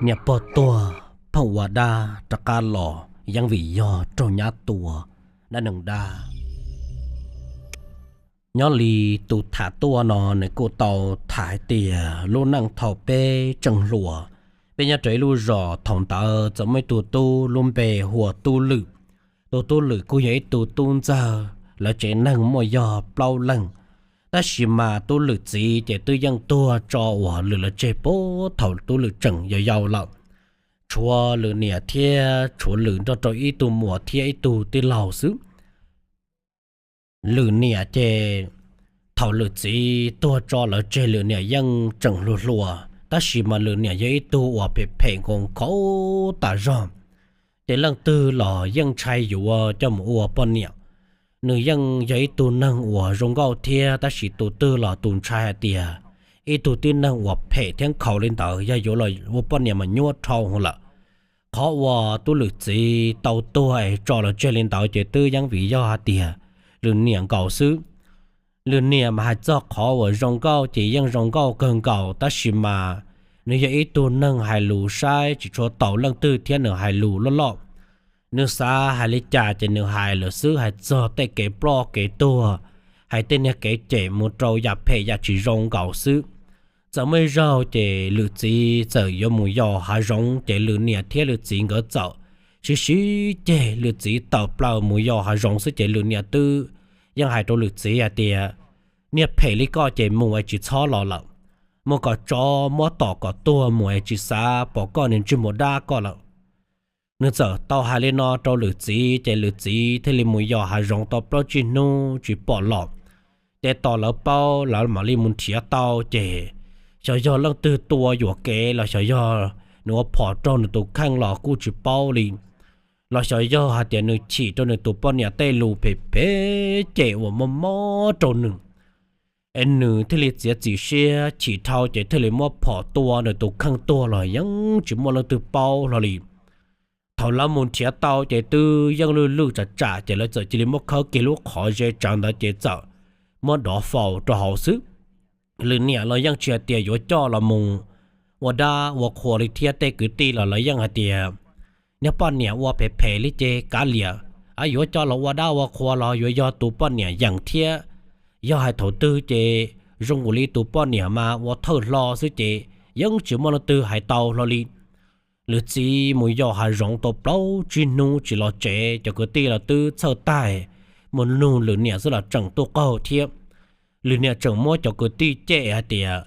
Niam pog tuag pheej ua dab rov qab los yeej vim yog raug nyab tua. Dab neeg dab. Nyob li tus tham tuaj no nws kuj tau tham hais tias lub neej thaum peb tseem hluas, peb nyob rau ib lub zos, thaum ntawd txawm muaj ib tug tub lub npe hu ua Tub Lwm. Tus Tub Lwm kuj yog ib tug tub ntxawg, lawv tsev neeg muaj yog plaub leeg, tab sis mas Tub Lwm txiv ces twb yeej tuag tso uas Lwm lawv tseg puag thaum Tub Lwm tseem yau yau lawm. Tshuav Lwm niam thiab tshuav Lwm nrog rau ib tug muam thiab ib tug tij laug xwb. Lwm niam ces thaum Lwm txiv tuag tso lawv tseg Lwm niam yeej tseem hluas hluas, tab sis mas Lwm niam yog ib tug uas phem phem nkaus khaub tas zog, ces leej twg los yeej ntshai yuav coj mus ua poj niam. Nws yeej yog ib tug neeg uas zoo nkauj thiab, tab sis tus twg los tus ntshai hais tias ib tug tib neeg uas phem thiab nkhaus li ntawd yog yuav los ua poj niam mas nyuaj dhau lawm. Qhov uas Tub Lwm txiv tau tuag es tso lawv tseg li ntawd ces twb yeej vim yog hais tias Lwm niam nkaus xwb. Lwm niam mas hais txog qhov uas zoo nkauj ces yeej zoo nkauj kawg nkaus, tab sis mas nws yog ib tug neeg hais lus saib tsis tshua taus leej twg thiab nws hais lus loj loj. Nws xav hais li cas ces nws hais lawm xwb, hais txog tej kev ploj kev tuag, hais tej niag kev cem mus rau yam phem yam tsis zoo nkaus xwb. Txawm muaj ib zaug ces Lwm txiv txawm yuav mus yos hav zoov ces Lwm niam thiab Lwm txiv nkawd txawm sib sib ceg, Lwm txiv tawm plaws mus yos hav zoov xwb ces Lwm niam twb yeej hais rau Lwm txiv hais tias, niag phem li koj ces mus es tsis txhob los lawm, mus kom tsov muab tom kom tuag mus es tsis xav pom koj niag ntsej muag dab koj lawm. Nws txawm tau hais li no rau Lwm txiv ces Lwm txiv thiaj li mus yos hav zoov tau plaub tsib hnub tsis pom los. Ces tos lawv paub lawv mam li mus nrhiav tau ces xyov yog leej twg tua yuam kev los xyov yog nws ua phom raug nws tus kheej los kuj tsis paub li, los xyov yog hais tias nws chim rau nws tus poj niam tej lus phem phem cem uas mob mob rau nws, es nws thiaj li txiav txim siab chim dhau ces thiaj li muab phom tua nws tus kheej tuag los yeej tsis muaj leej twg paub hlo li. Thaum lawv mus nrhiav tau ces twb yeej lwj lwj tsam tsam ces lawv txawm cia li muab khawb kiag lub qhov ze tsawv ntawd ces txawm muab dov faus rau hauv xwb. Lwm niam los yeej tsis hais tias yuav coj los mus ua dab ua qhua li thiab, tej kwv tij los lawv yeej hais tias, niag poj niam ua phem phem li ces kav liam, yuav coj los ua dab ua qhua los yuav yog tus poj niam yeem thiab, yog hais thaum twg ces zoo nkaus li tus poj niam mas ua thawj hlo xwb ces yeej tsis muaj leej twg hais tau hlo li. Lwm txiv mus yos hav zoov tau plaub tsib hnub tsis los tsev, cov kwv tij los twb txhawj tag, mus nug Lwm niam xwb los tseem tuaj qaug thiab. Lwm niam tseem muab cov kwv tij cem hais tias,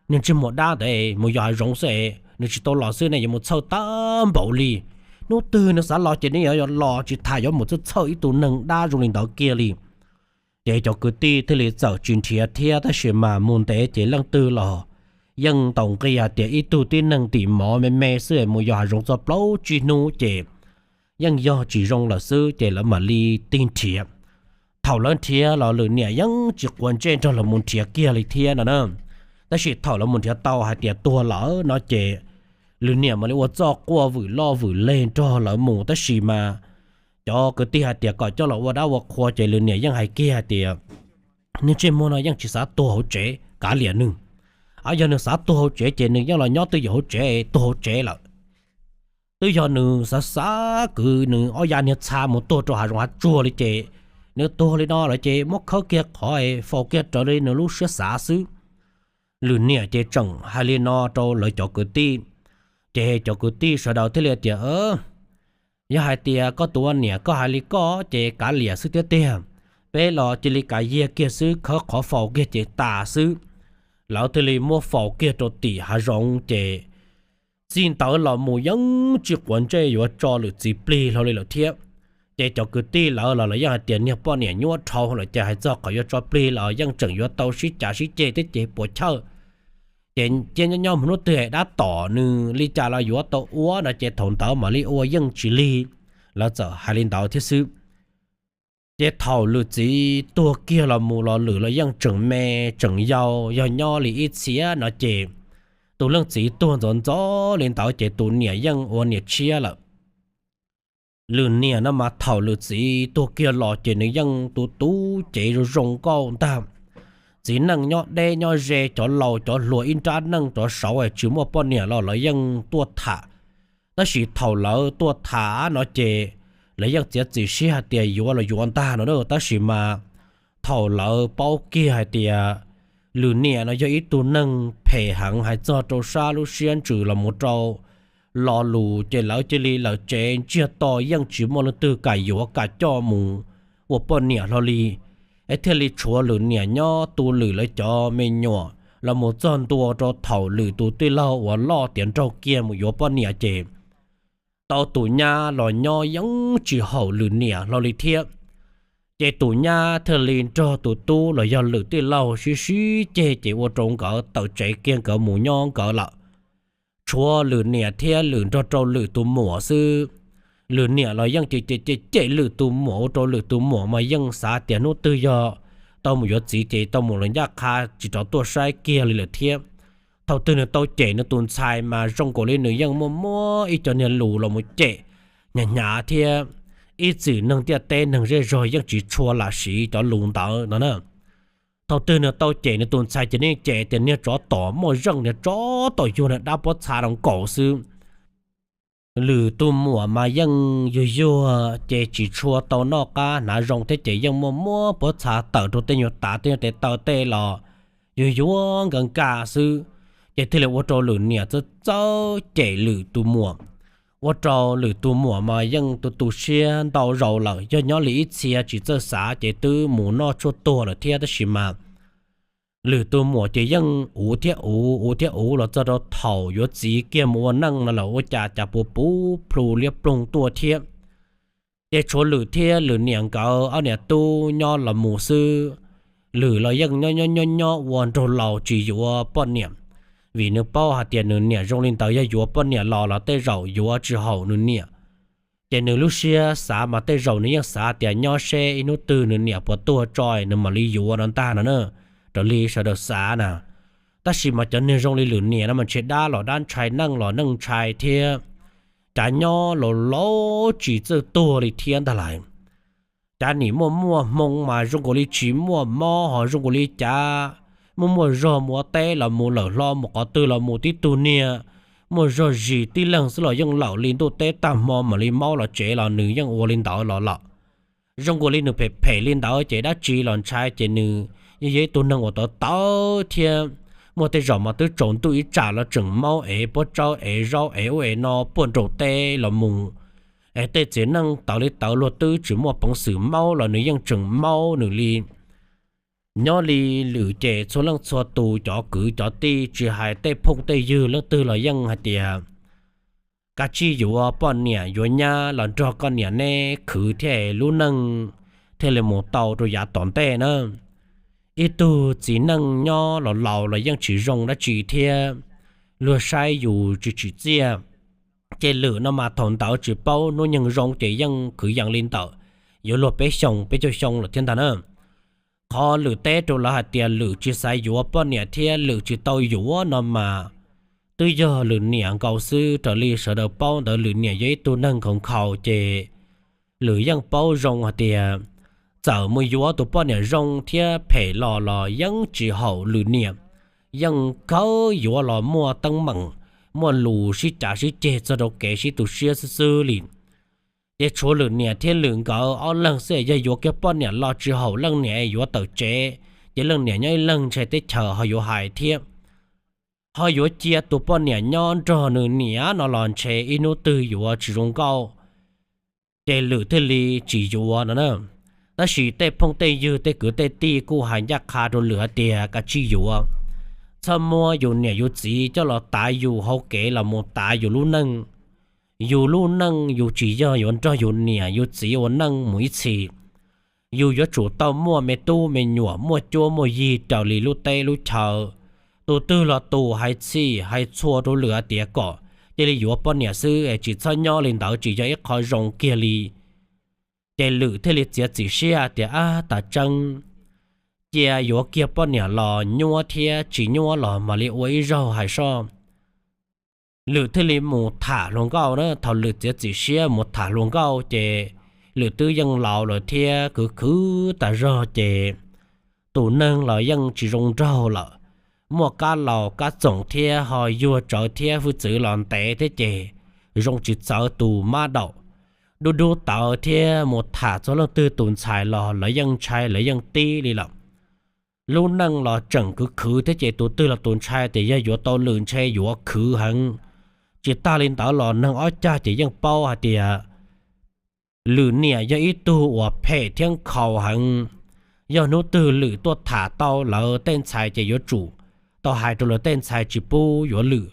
niag ntsej muag dab ntawd mus yos hav zoov xwb es nws tsis tau los xwb ne yuav mus txhawj tag npaum li. Hnub twg nws xav los ces nws yuav los, tsis tas yuav mus txhawj txhawj ib tug neeg dab zoo li ntawd kiag li. Ces cov kwv tij thiaj li txawm tsis nrhiav thiab, tab sis mas mus ntev ces leej twg los yeej tau nqi hais tias ib tug tib neeg tim mov me me xwb es mus yos hav zoov txog plaub tsib hnub ces yeej yog tsis zoo lawm xwb ces lawv mam li tig nrhiav. Thaum lawv nrhiav los Lwm niam yeej tsis quav ntsej nrog lawv mus nrhiav kiag li thiab no na. Tab sis thaum lawv mus nrhiav tau hais tias tuag lawm no ces Lwm niam mam li ua txoj quaj vwm loj vwm leg nrog lawv mus, tab sis mas cov kwv tij hais tias kom coj los ua dab ua qhua ces Lwm niam yeej hais kiag hais tias, niag ntsej muag no yeej tsis xav tuag hauv tsev, kav liam nws. Yog nws xav tuag hauv tsev ces nws yeej los nyob twj ywm hauv tsev, tuag hauv tsev lawm. Twb yog nws xav xav kwv nws ob yav niag txha mus tuag rau hav zoov hav tsuag li ces nws tuag li no lawm ces muab khawb kiag qhov faus kiag raws li nws lub siab xav xwb. Lwm niam ces tseem hais li no rau lawv cov kwv tij, ces cov kwv tij sawv daws thiaj li tias, yog hais tias koj tus ua niam koj hais li koj ces kav liam xwb thiab tiag. Peb los cia li kav yiag kiag xwb, khawb qhov faus kiag ces tas xwb. Lawv thiaj li muab faus kiag rau tim hav zoov ces txij ntawd los mus yeej tsis quav ntsej yuav tso Lwm txiv plig hlo li lawm thiab. Ces cov kwv tij lawv los lawv yeej hais tias niag poj niam nyuaj dhau lawm ces hais txog qhov yuav tso plig los yeej tseem yuav tau sib cav sib ceg thiab ces puas chawj. Ces cia nyob nyob mus hnub twg dab tom nws li cas los yuav tau ua no ces thaum ntawd mam li ua yeej tsis lig. Lawv txawm hais li ntawd thiab xwb. Ces thaum Lwm txiv tuag kiag los mus los Lwm los yeej tseem me tseem yau, yog nyob li ib txhia no ces tus leej txiv tuag ntxov ntxov li ntawd ces tus niam yeej ua niam tshiab lawm. Lwm niam no mas thaum Lwm txiv tuag kiag los ces nws yeej tu tu cev zoo zoo nkauj ntag. txiv neej nyob deb nyob ze, cov laus cov hluas ib nrab neej rov saud tsis muaj poj niam los lawv yeej tuaj tham. Tab sis thaum lawv tuaj tham no ces lawv yeej txiav txim siab hais tias yuav los yuav ntag no na. Tab sis mas thaum lawv paub kiag hais tias Lwm niam no yog ib tug neeg phem heev, hais txog rau sab lub siab ntsws los mus rau lo lus ces lawv cia li lawm tsev ntsiag to, yeej tsis muaj leej twg kam yuav kam coj mus ua poj niam hlo li. Es thiaj li tshuav Lwm niam nyob tu Lwm lawv cov me nyuam los mus txog ntua rau thaum Lwm tus tij laug uas loj tiav nraug kiag mus yuav poj niam ces tau tus nyab los nyob yeej tsis haum Lwm niam hlo li thiab. Ces tus nyab thiaj li nrog tus tub los yog Lwm tij laug sib sib ceg ces ua rau nkawd tawm tsev kiag nkawd mus nyob nkawd lawm. Tshuav Lwm niam thiab Lwm nrog rau Lwm tus muam xwb. Lwm niam los yeej cem cem cem Lwm tus muam ua rau Lwm tus muam mas yeej xav tias hnub twg yog tau mus yuav txiv ces tau mus lawv ncaj qha tsis rov tuaj saib kiag li lawm thiab. Thaum twg nws tau cem nws tus ntxhais mas zoo nkaus li nws yeej muaj muab ib co niag lus los mus cem hnyav hnyav thiab. Ib txwm neeg ntiaj teb neeg zej zog yeej tsis tshua lam siv cov lus ntawd no na. Thaum twg nws tau cem nws tus ntxhais ces nws cem tias niag tsov tom muaj zeej, niag tsov tom yuag niag dab pob txha rau nkaus xwb. Lwm tus muam mas yeej yuag yuag ces tsis tshua tau noj qab hnav zoo thiab ces yeej muaj muab pob txha tawm rau tej nyuag tav tej nyuag tes taw tej los yuag yuag nkag nkag xwb. Ces thiaj li ua rau Lwm niam txawj txawj cem Lwm tus muam, ua rau Lwm tus muam mas yeej tu tu siab ntau zaus lawm, yog nyob li ib txhia tsis txawj xav ces twb mus noj tshuaj tuag lawm thiab. Tab sis mas Lwm tus muam ces yeej uv thiab uv uv thiab uv los txog rau thaum yuav txiv kiag mus ua neej no los ua cas cas puas puv plhu liab ploog tuaj thiab. Ces tshuav Lwm thiab Lwm niam nkawd ob niam tub nyob los mus xwb. Lwm los yeej nyob nyob nyob nyob ua nraug laus tsis yuav poj niam, vim nws paub hais tias nws niam zoo li ntawd yog yuav poj niam los los tej zaum yuav tsis haum nws niam. Ces nws lub siab xav mas tej zaum nws yeej xav tias nyob seb ib hnub twg nws niam puas tuag tso nws mam li yuav no ntag no na, raws li sawv daws xav na. Tab sis mas cov niag zoo li Lwm niam no mas ntshe dab los dab ntshai neej los neej ntshai thiab, cav nyob los laus tsis txawj tuag li thiab ntag lais. Cav nim muaj muaj hmoo mas zoo nkaus li tsis muaj mob ho zoo nkaus li cav muaj muaj zog mus ua teb los mus lawm hlo mus qhov twg los mus tib tug niag muaj zog zis tib leeg xwb los yeej lawm li ntuj teb tag hmo mam li maub los tsev los nws yeej ua li ntawd los lawm. Zoo nkaus li nws phem phem li ntawd ces dab tsi los ntshai ces nws yeej yog ib tug neeg uas tawv tawv thiab. Muaj tej zaum mas twb tsaus ntuj ib tsam los tseem maub ev pob tsawb ev zaub ev ub ev no puag nraum teb los mus. Es tej txiv neej tawv li tawv luag twb tsis muaj peev xwm maub los nws yeej tseem maub nws li. Nyob li Lwm ces txhua leej txhua tus cov kwv cov tij tsis hais tej phooj tej ywg leej twg los yeej hais tias, kav tsij yuav poj niam yuav nyab los nrog koj niam neb khwv thiab lub neej thiaj li mus tau rau yav tom ntej na. Ib tug txiv neej nyob los laus los yeej tsis zoo dab tsi thiab, luag saib yus tsis tsim txiaj. Ces Lwm no mas thaum ntawd tsis paub hnub nyoog zoo ces yeej kwv yees li ntawm yuav luag peb xyoos peb caug xyoo lawm thiab ntag na. Qhov Lwm teb rau lawv hais tias Lwm tsis xav yuav poj niam thiab Lwm tsis tau yuav no mas twb yog Lwm niam nkaus xwb. Raws li sawv daws paub ntawd Lwm niam yog ib tug neeg nkhaus nkhaus ces Lwm yeej paub zoo hais tias txawm mus yuav tus poj niam zoo thiab phem los los yeej tsis haum Lwm niam, yeej kawg yuav los muaj teeb meem, muaj lus sib cav sib ceg txog rau kev sib tu siab xwb xwb li. Ces tshuav Lwm niam thiab Lwm nkawd ob leeg xwb, yog yuav kiag poj niam los tsis haum leej niam yuav tawm tsev, ces leej niam nyob ib leeg ntshe teb chaws ho yuav hais thiab. Ho yuav cia tus poj niam nyob nrog nws niam no los ntshe ib hnub twg yuav tsis zoo nkauj. Ces Lwm thiaj li tsis yuav no na. Tab sis tej phooj tej ywg tej kwv tej tij kuj hais ncaj qha rau Lwm hais tias kav tsij yuav, txhob muab yus niam yus txiv coj los tav yus hauv kev los mus tav yus lub neej. Yus lub neej yus tsis yog yuav nrog yus niam yus txiv ua neej mus ib txhis. Yus yuav tsum tau muaj me tub me nyuam, muaj cuab muaj yig raws li lub teb lub chaw. Tus twg los tus hais txhij hais txhua rau Lwm hais tias kom cia li yuav poj niam xwb es tsis txhob nyob li ntawd tsis yog ib qho zoo kiag li. Ces Lwm thiaj li txiav txim siab tias ab tas tseeb, cia yuav kiag poj niam los nyuab thiab tsis nyuab los mam li ua ib zaug hais soj. Lwm thiaj li mus tham hluas nkauj na. Thaum Lwm txiav txim siab mus tham hluas nkauj ces Lwm twb yeej laus lawm thiab khwv khwv tas zog ces tus neeg los yeej tsis zoo nraug lawm, muaj kab laus kab txoom thiab ho yuag tsawv thiab hwj txwv los ntev thiab ces zoo tsis txawv tus mab daum. Dub dub tawv thiab mus tham txog leej twg tus ntxhais los lawv yeej ntshai lawv yeej tib li lawm. Lub neej los tseem khwv khwv thiab ces tus twg los tus ntshai tias yog yuav tau lwm ntshe yuav khwv heev. Tsis tag li ntawd los neeg ob cag ces yeej paub hais tias lwm niam yog ib tug uas phem thiab nkhaus heev. Yog hnub twg lwm tuaj tham tau lawv tej ntxhais ces yuav tsum tau hais rau lawv tej ntxhais tsis pub yuav lwm.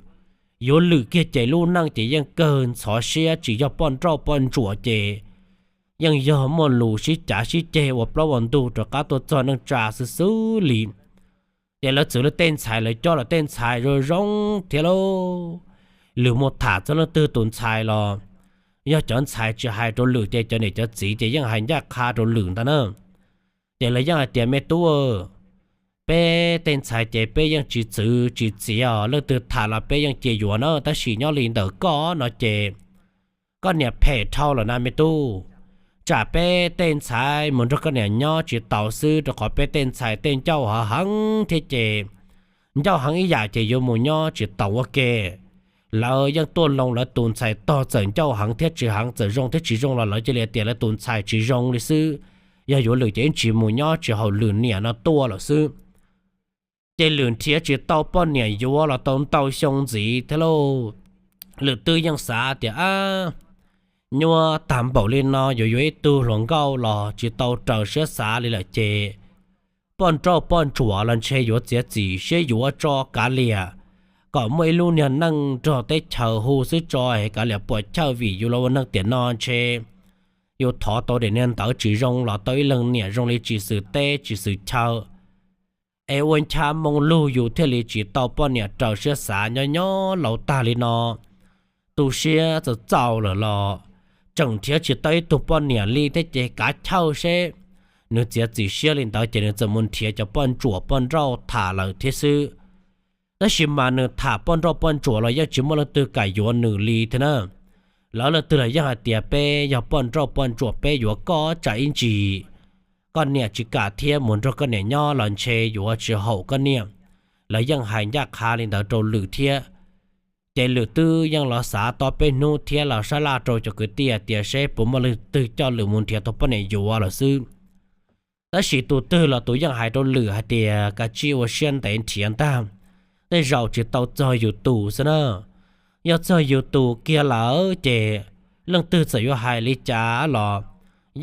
Yuav lwm kiag ces lub neej ces yeej kawg ntxhov siab, tsis yog poj nrauj poj ntsuam ces yeej yog muaj lus sib cav sib ceg ua plaub ua ntug rov qab tuaj txog neej tsa xwb xwb li. Ces lawv txwv lawv tej ntxhais, lawv coj lawv tej ntxhais zoo zoo thiab lauj. Lwm mus tham txog leej twg tus ntxhais los yog cov ntxhais tsis hais rau lwm ces cov niam cov txiv ces yeej hais ncaj qha rau lwm ntag na. Ces lawv yeej hais tias, Me tub, peb tej ntxhais ces peb yeej tsis txwv tsis txiav os, leej twg tham los peb yeej cia yuav na, tab sis nyob li ntawm koj no ces koj niam phem dhau lawm na me tub. Tsam peb tej ntxhais mus nrog koj niam nyob tsis taus xwb, rau qhov peb tej ntxhais tej ncauj ho heev thiab ces ncauj heev ib yam ces yuav mus nyob tsis taus ua ke. Lawv yeej tuaj loo lawv tus ntxhais tog, txawm ncauj heev thiab tsis heev, txawm zoo thiab tsis zoo los lawv cia li tias lawv tus ntxhais tsis zoo li xwb. Yog yuav lwm ces ib tsis mus nyob tsis haum lwm niam no tuaj lawm xwb. Ces lwm nrhiav tsis tau poj niam yuav los tau ntau xyoo ntxiv thiab lauj. Lwm twb yeej xav tias, Ab, nyuaj tag npaum li no yuav yuav ib tug hluas nkauj los tsis tau raws siab xav li lawm ces poj nrauj poj ntsuam los ntshe yuav txiav txim siab yuav tso kav liam, kom muaj ib lub niag neej nrog teb chaws hu xwb tso es kav liam puas chawj, vim yus los ua neeg tiam no ntshe yus thov tau daim niag ntawv tsis zoo los tau ib leeg niam zoo li tsis xwm teb tsis xwm chaw. Es ua ncha moo lug yus thiaj li tsis tau poj niam raws siab xav, nyob nyob laus tag li no, tu siab txaus txaus lawm los tseem nrhiav tsis tau ib tug poj niam li thiab ces kav chawj seb nws txiav txim siab li ntawd ces nws txawm mus nrhiav cov poj ntsuam poj nrauj tham lawm thiab xwb. Tab sis mas nws tham poj nrauj poj ntsuam los yeej tsis muaj leej twg kam yuav nws li thiab na. Lawv leej twg los yeej hais tias, Peb yog poj nrauj poj ntsuam peb yuav koj tsam ib ntsis koj niam tsis kam thiab mus nrog koj niam nyob los ntshe yuav tsis haum koj niam. Lawv yeej hais ncaj qha li ntawd rau lwm thiab. Ces lwm twb yeej los xav tau peb hnub thiab los sab laj rau cov kwv tij hais tias seb puas muaj leej twg coj lwm mus nrhiav tau poj niam yuav lawm xwb. Tab sis tus twg los tus yeej hais rau lwm hais tias, Kav tsij ua siab ntev nrhiav ntag, tej zaum tsis tau txog yus tus xwb na. Yog txog yus tus kiag lawm ces leej twg txawm yuav hais li cas los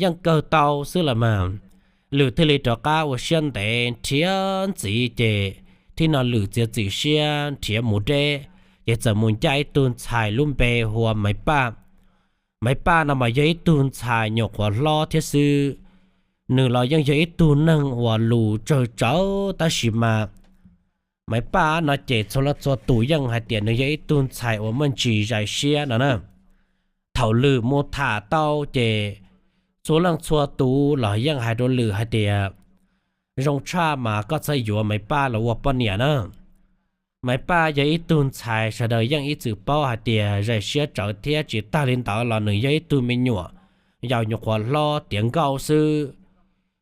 yeej kawg tau xwb los mas. Lwm thiaj li rov qab ua siab ntev nrhiav ntxiv ces thib no lwm txiav txim siab nrhiav mus deb, ces txawm mus ncaj ib tug ntxhais lub npe hu ua Maiv Paj. Maiv Paj no mas yog ib tug ntxhais nyuam qhuav hlob thiab xwb. Nws los yeej yog ib tug neeg uas lus tsawg tsawv tab sis mas Maiv Paj no ces txhua leej txhua tus yeej hais tias nws yog ib tug ntxhais uas muaj ntsis zais siab no na. Thaum lwm mus tham tau ces txhua leej txhua tus los yeej hais rau lwm hais tias zoo tshaj mas koj txhob yuav Maiv Paj los ua poj niam na. Maiv Paj yog ib tug ntxhais sawv daws yeej ib txwm paub hais tias zais siab tsawv thiab tsis tag li ntawd los nws yog ib tug me nyuam yaus nyuam qhuav hlob tiav nkauj xwb.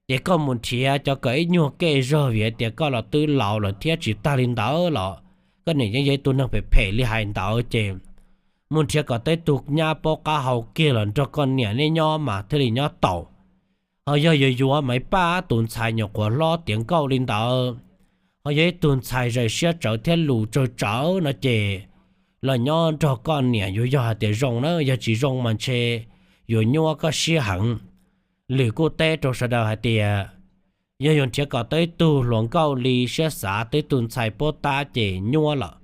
Ces koj mus nrhiav cov kom ib nyuag kej zog vim hais tias koj los twb laus lawm thiab tsis tag li ntawd los koj niam yeej yog ib tug neeg phem phem li hais ntawd ces mus nrhiav kom tau ib tug nyab paub qab hau kiag los nrog koj niam neb nyob mas thiaj li nyob taus. Ho yog yuav yuav Maiv Paj tus ntxhais nyuam qhuav hlob tiav nkauj li ntawd, ho yog ib tug ntxhais zais siab tsawv thiab lus tsawg tsawv no ces los nyob nrog koj niam yuav yog hais tias zoo na, yog tsis zoo mas ntshe yuav nyuaj koj siab heev. Lwm kuj teb rau sawv daws hais tias yog yuav nrhiav kom tau ib tug hluas nkauj li siab xav, tau ib tug ntxhais paub tab ces nyuaj lawm,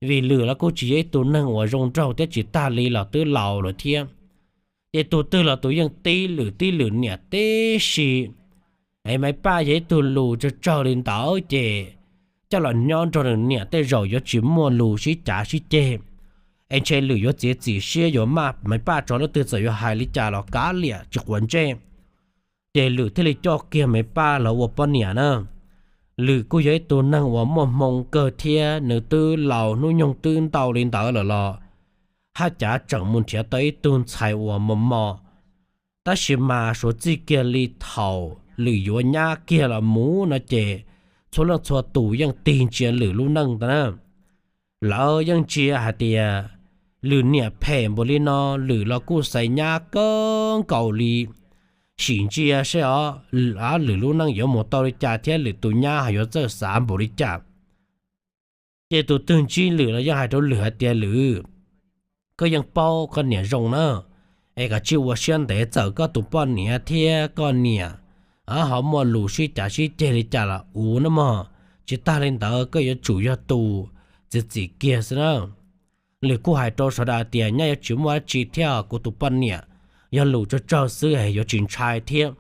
vim lwm los kuj tsis yog ib tug neeg uas zoo nraug thiab tsis tag li los twb laus lawm thiab. Ces tus twg los tus yeej tib lwm tib lwm niam tib si. Es Maiv Paj yog ib tug lus tsawg tsawg li ntawd ces coj los nyob nrog nws niam tej zaum yuav tsis muaj lus sib cav sib ceg. Es ntshe lwm yuav txiav txim siab yuav maj Maiv Paj tso, leej twg txawm yuav hais li cas los kav liam tsis quav ntsej. Ces lwm thiaj li coj kiag Maiv Paj los ua poj niam na. Lwm kuj yog ib tug neeg uas muaj hmoo kawg thiab nws twb laus hnub nyoog twb ntau li ntawd lawm los haj cav tseem mus nrhiav tau ib tug ntxhais uas mos mos. Tab sis mas suav txij kiag li thaum Lwm yuav nyab kiag los mus no ces txhua leej txhua tus yeej tig ntsia Lwm lub neej ntag na. Lawv yeej ntsia hais tias Lwm niam phem npaum li no, Lwm los kuj xaiv nyab kawg nkaus li. Sim ntsia seb os, Lwm lub neej yuav mus tau li cas thiab Lwm tus nyab ho yuav txawj xav npaum li cas. Ces tus twg ntsib Lwm los yeej hais rau Lwm hais tias, Lwm, koj yeej paub koj niam zoo na, es koj tsis ua siab ntev, txawm koj tus poj niam thiab koj niam ho muaj lus sib cav sib ceg li cas los ua na mog, tsis tas li ntawd koj yuav tsum yog tus txiav txim kiag xwb na. Lwm kuj hais rau sawv daws tias, Nyab yuav tsis muaj dab tsi thiab, kuv tus poj niam yog lus tsawg tsawg xwb, yuav tsis ntshai thiab.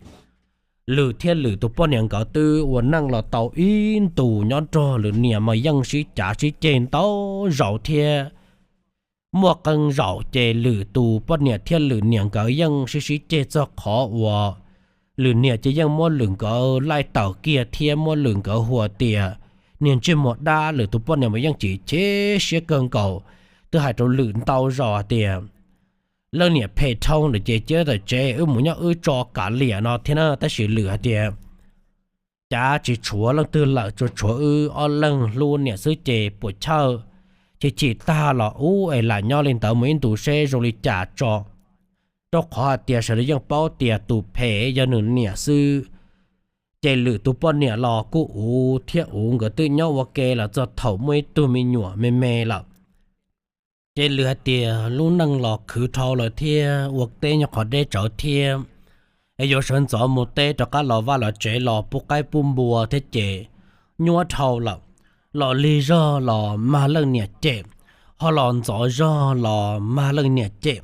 Lwm thiab Lwm tus poj niam nkawd twb ua neej los tau ib ntus nyob nrog Lwm niam mas yeej sib cav sib ceg ntau zaus thiab. Muaj qee zaum ces Lwm tus poj niam thiab Lwm niam nkawd yeej sib sib ceg txog qhov uas Lwm niam ces yeej muab Lwm nkawd laij tawm kiag thiab muab Lwm nkawd hu tias niag ntsej muag dab. Lwm tus poj niam mas yeej chim chim siab kawg nkaus, twb hais rau Lwm ntau zaus tias, Leej niam phem dhau lawm ces cia tawm tsev, wb mus nyob wb tso kav liam no thiab na. Tab sis Lwm hais tias, Cav tsis tshuav leej twg lawm, tsuas tshuav wb ob leeg hlub niam xwb ces puas chawj. Chim chim tag los ub es lam nyob li ntawd mus ib ntus seb zoo li cas tso, rau qhov hais tias sawv daws yeej paub tias tus phem yog nws niam xwb. Ces Lwm tus poj niam los kuj uv thiab uv, nkawd twb nyob ua ke los txog thaum muaj ib tug me nyuam me me lawm. Ces Lwm hais tias, Lub neej los khwv dhau lawm thiab ua teb nyob qhov deb tsawv thiab, es yuav sawv ntxov mus teb rov qab los vaj los tsev los pub qaib pub npua thiab ces nyuaj dhau lawm. Los lig zog los mag leej niam cem, ho los ntxov zog los mag leej niam cem.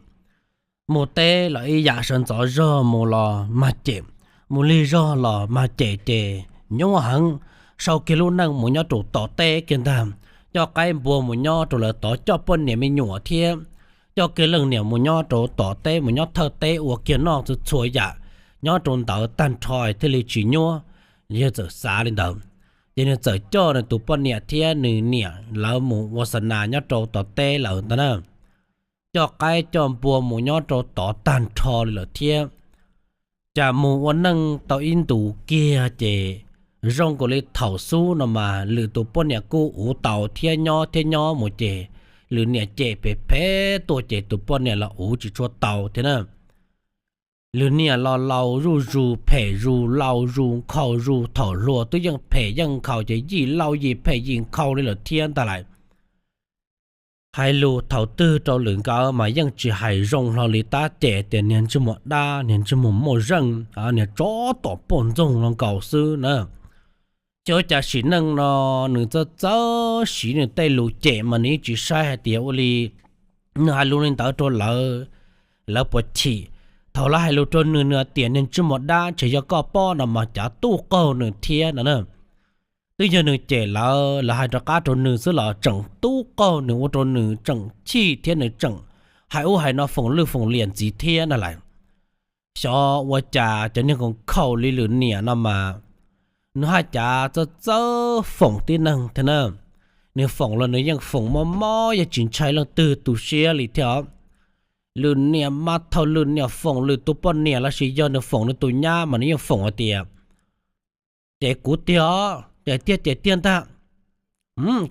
Mus teb los ib yam, sawv ntxov zog mus los mag cem, mus lig zog los mag cem ces nyuaj heev. Sau kiag lub neej mus nyob rau tom teb kiag ntag, coj qaib npua mus nyob rau lawv tod, coj poj niam me nyuam thiab coj kiag leej niam mus nyob rau tom teb, mus nyob thawj teb ua kiag noj txhua txhua yam nyob rau ntawd tag nrho thiaj li tsis nyuaj. Yawg txawm xav li ntawd, ces nws txawm coj nws tus poj niam thiab nws niam lawv mus ua xa nas nyob rau tom teb lawm ntag na. Coj qaib coj npua mus nyob rau tod tag nrho li lawm thiab. Cas mus ua neej tau ib ntus kiag ces zoo nkaus li thaum xub no mas Lwm tus poj niam kuj uv tau thiab nyob thiab nyob mus ces Lwm niam cem phem phem tuaj ces tus poj niam los uv tsis tshua tau thiab na. Lwm niam los laus zuj zus, phem zus, laus zus, nkhaus zus, thaum hluas twb yeej phem yeej nkhaus ces yim laus yim phem yim nkhaus li lawm thiab ntag lais. Hais lus thaum twg rau Lwm nkawd mas yeej tsis hais zoo hlo li, tab cem tias niag ntsej muag dab, niag ntsej muag muaj zeej, niag tsov tom poj ntxoog los nkaus xwb na. Ces ua cas sim neej no nws txawj txawj siv nws tej lus cem mas nws yeej tsis saib hais tias ua li nws hais lus li ntawd rau lawv, lawv puas chim. Thaum lawv hais lus rau nws, nws tias niag ntsej muag dab, ntshe yog koj pob no mas cav tub qaug nws thiab no na. Twb yog nws cem lawv, lawv hais rov qab rau nws xwb los tseem tub qaug nws, ua rau nws tseem chim thiab nws tseem hais ub hais no foom lwj foom liam ntxiv thiab na lais. Xyov ua cas cov niag nkhaus li Lwm niam no mas nws haj cav txawj txawj foom tib neeg thiab na. Nws foom los nws yeej foom mob mob, yeej tsis ntshai leej twg tu siab li thiab os. Lwm niam mas thaum Lwm niam foom Lwm tus poj niam los sis yog nws foom nws tus nyab mas nws yeej foom hais tias, Ces kuv tiag os, ces tiag ces tiag ntag.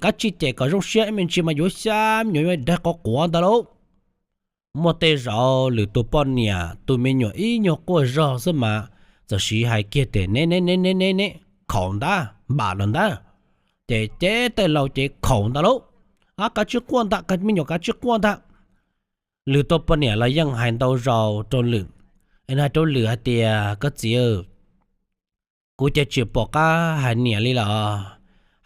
Kav tsij cem kom zoo siab ib me ntsis mas yuav xya me nyuam yuav daig quav quav ntag lauj. Muaj tej zaum Lwm tus poj niam tus me nyuam ib nyuag quaj zog xwb mas txawm siv hais kiag tias, Ne ne ne ne ne ne, khaum ntag, npam lawm ntag. Ces ces tej laus ces khaum ntag lauj. Kav tsij quaj ntag, me nyuam kav tsij quaj ntag. Lwm tus poj niam los yeej hais ntau zaus rau Lwm, hais rau Lwm hais tias, Koj txiv, kuv ces tsis pom qab hais niam li los,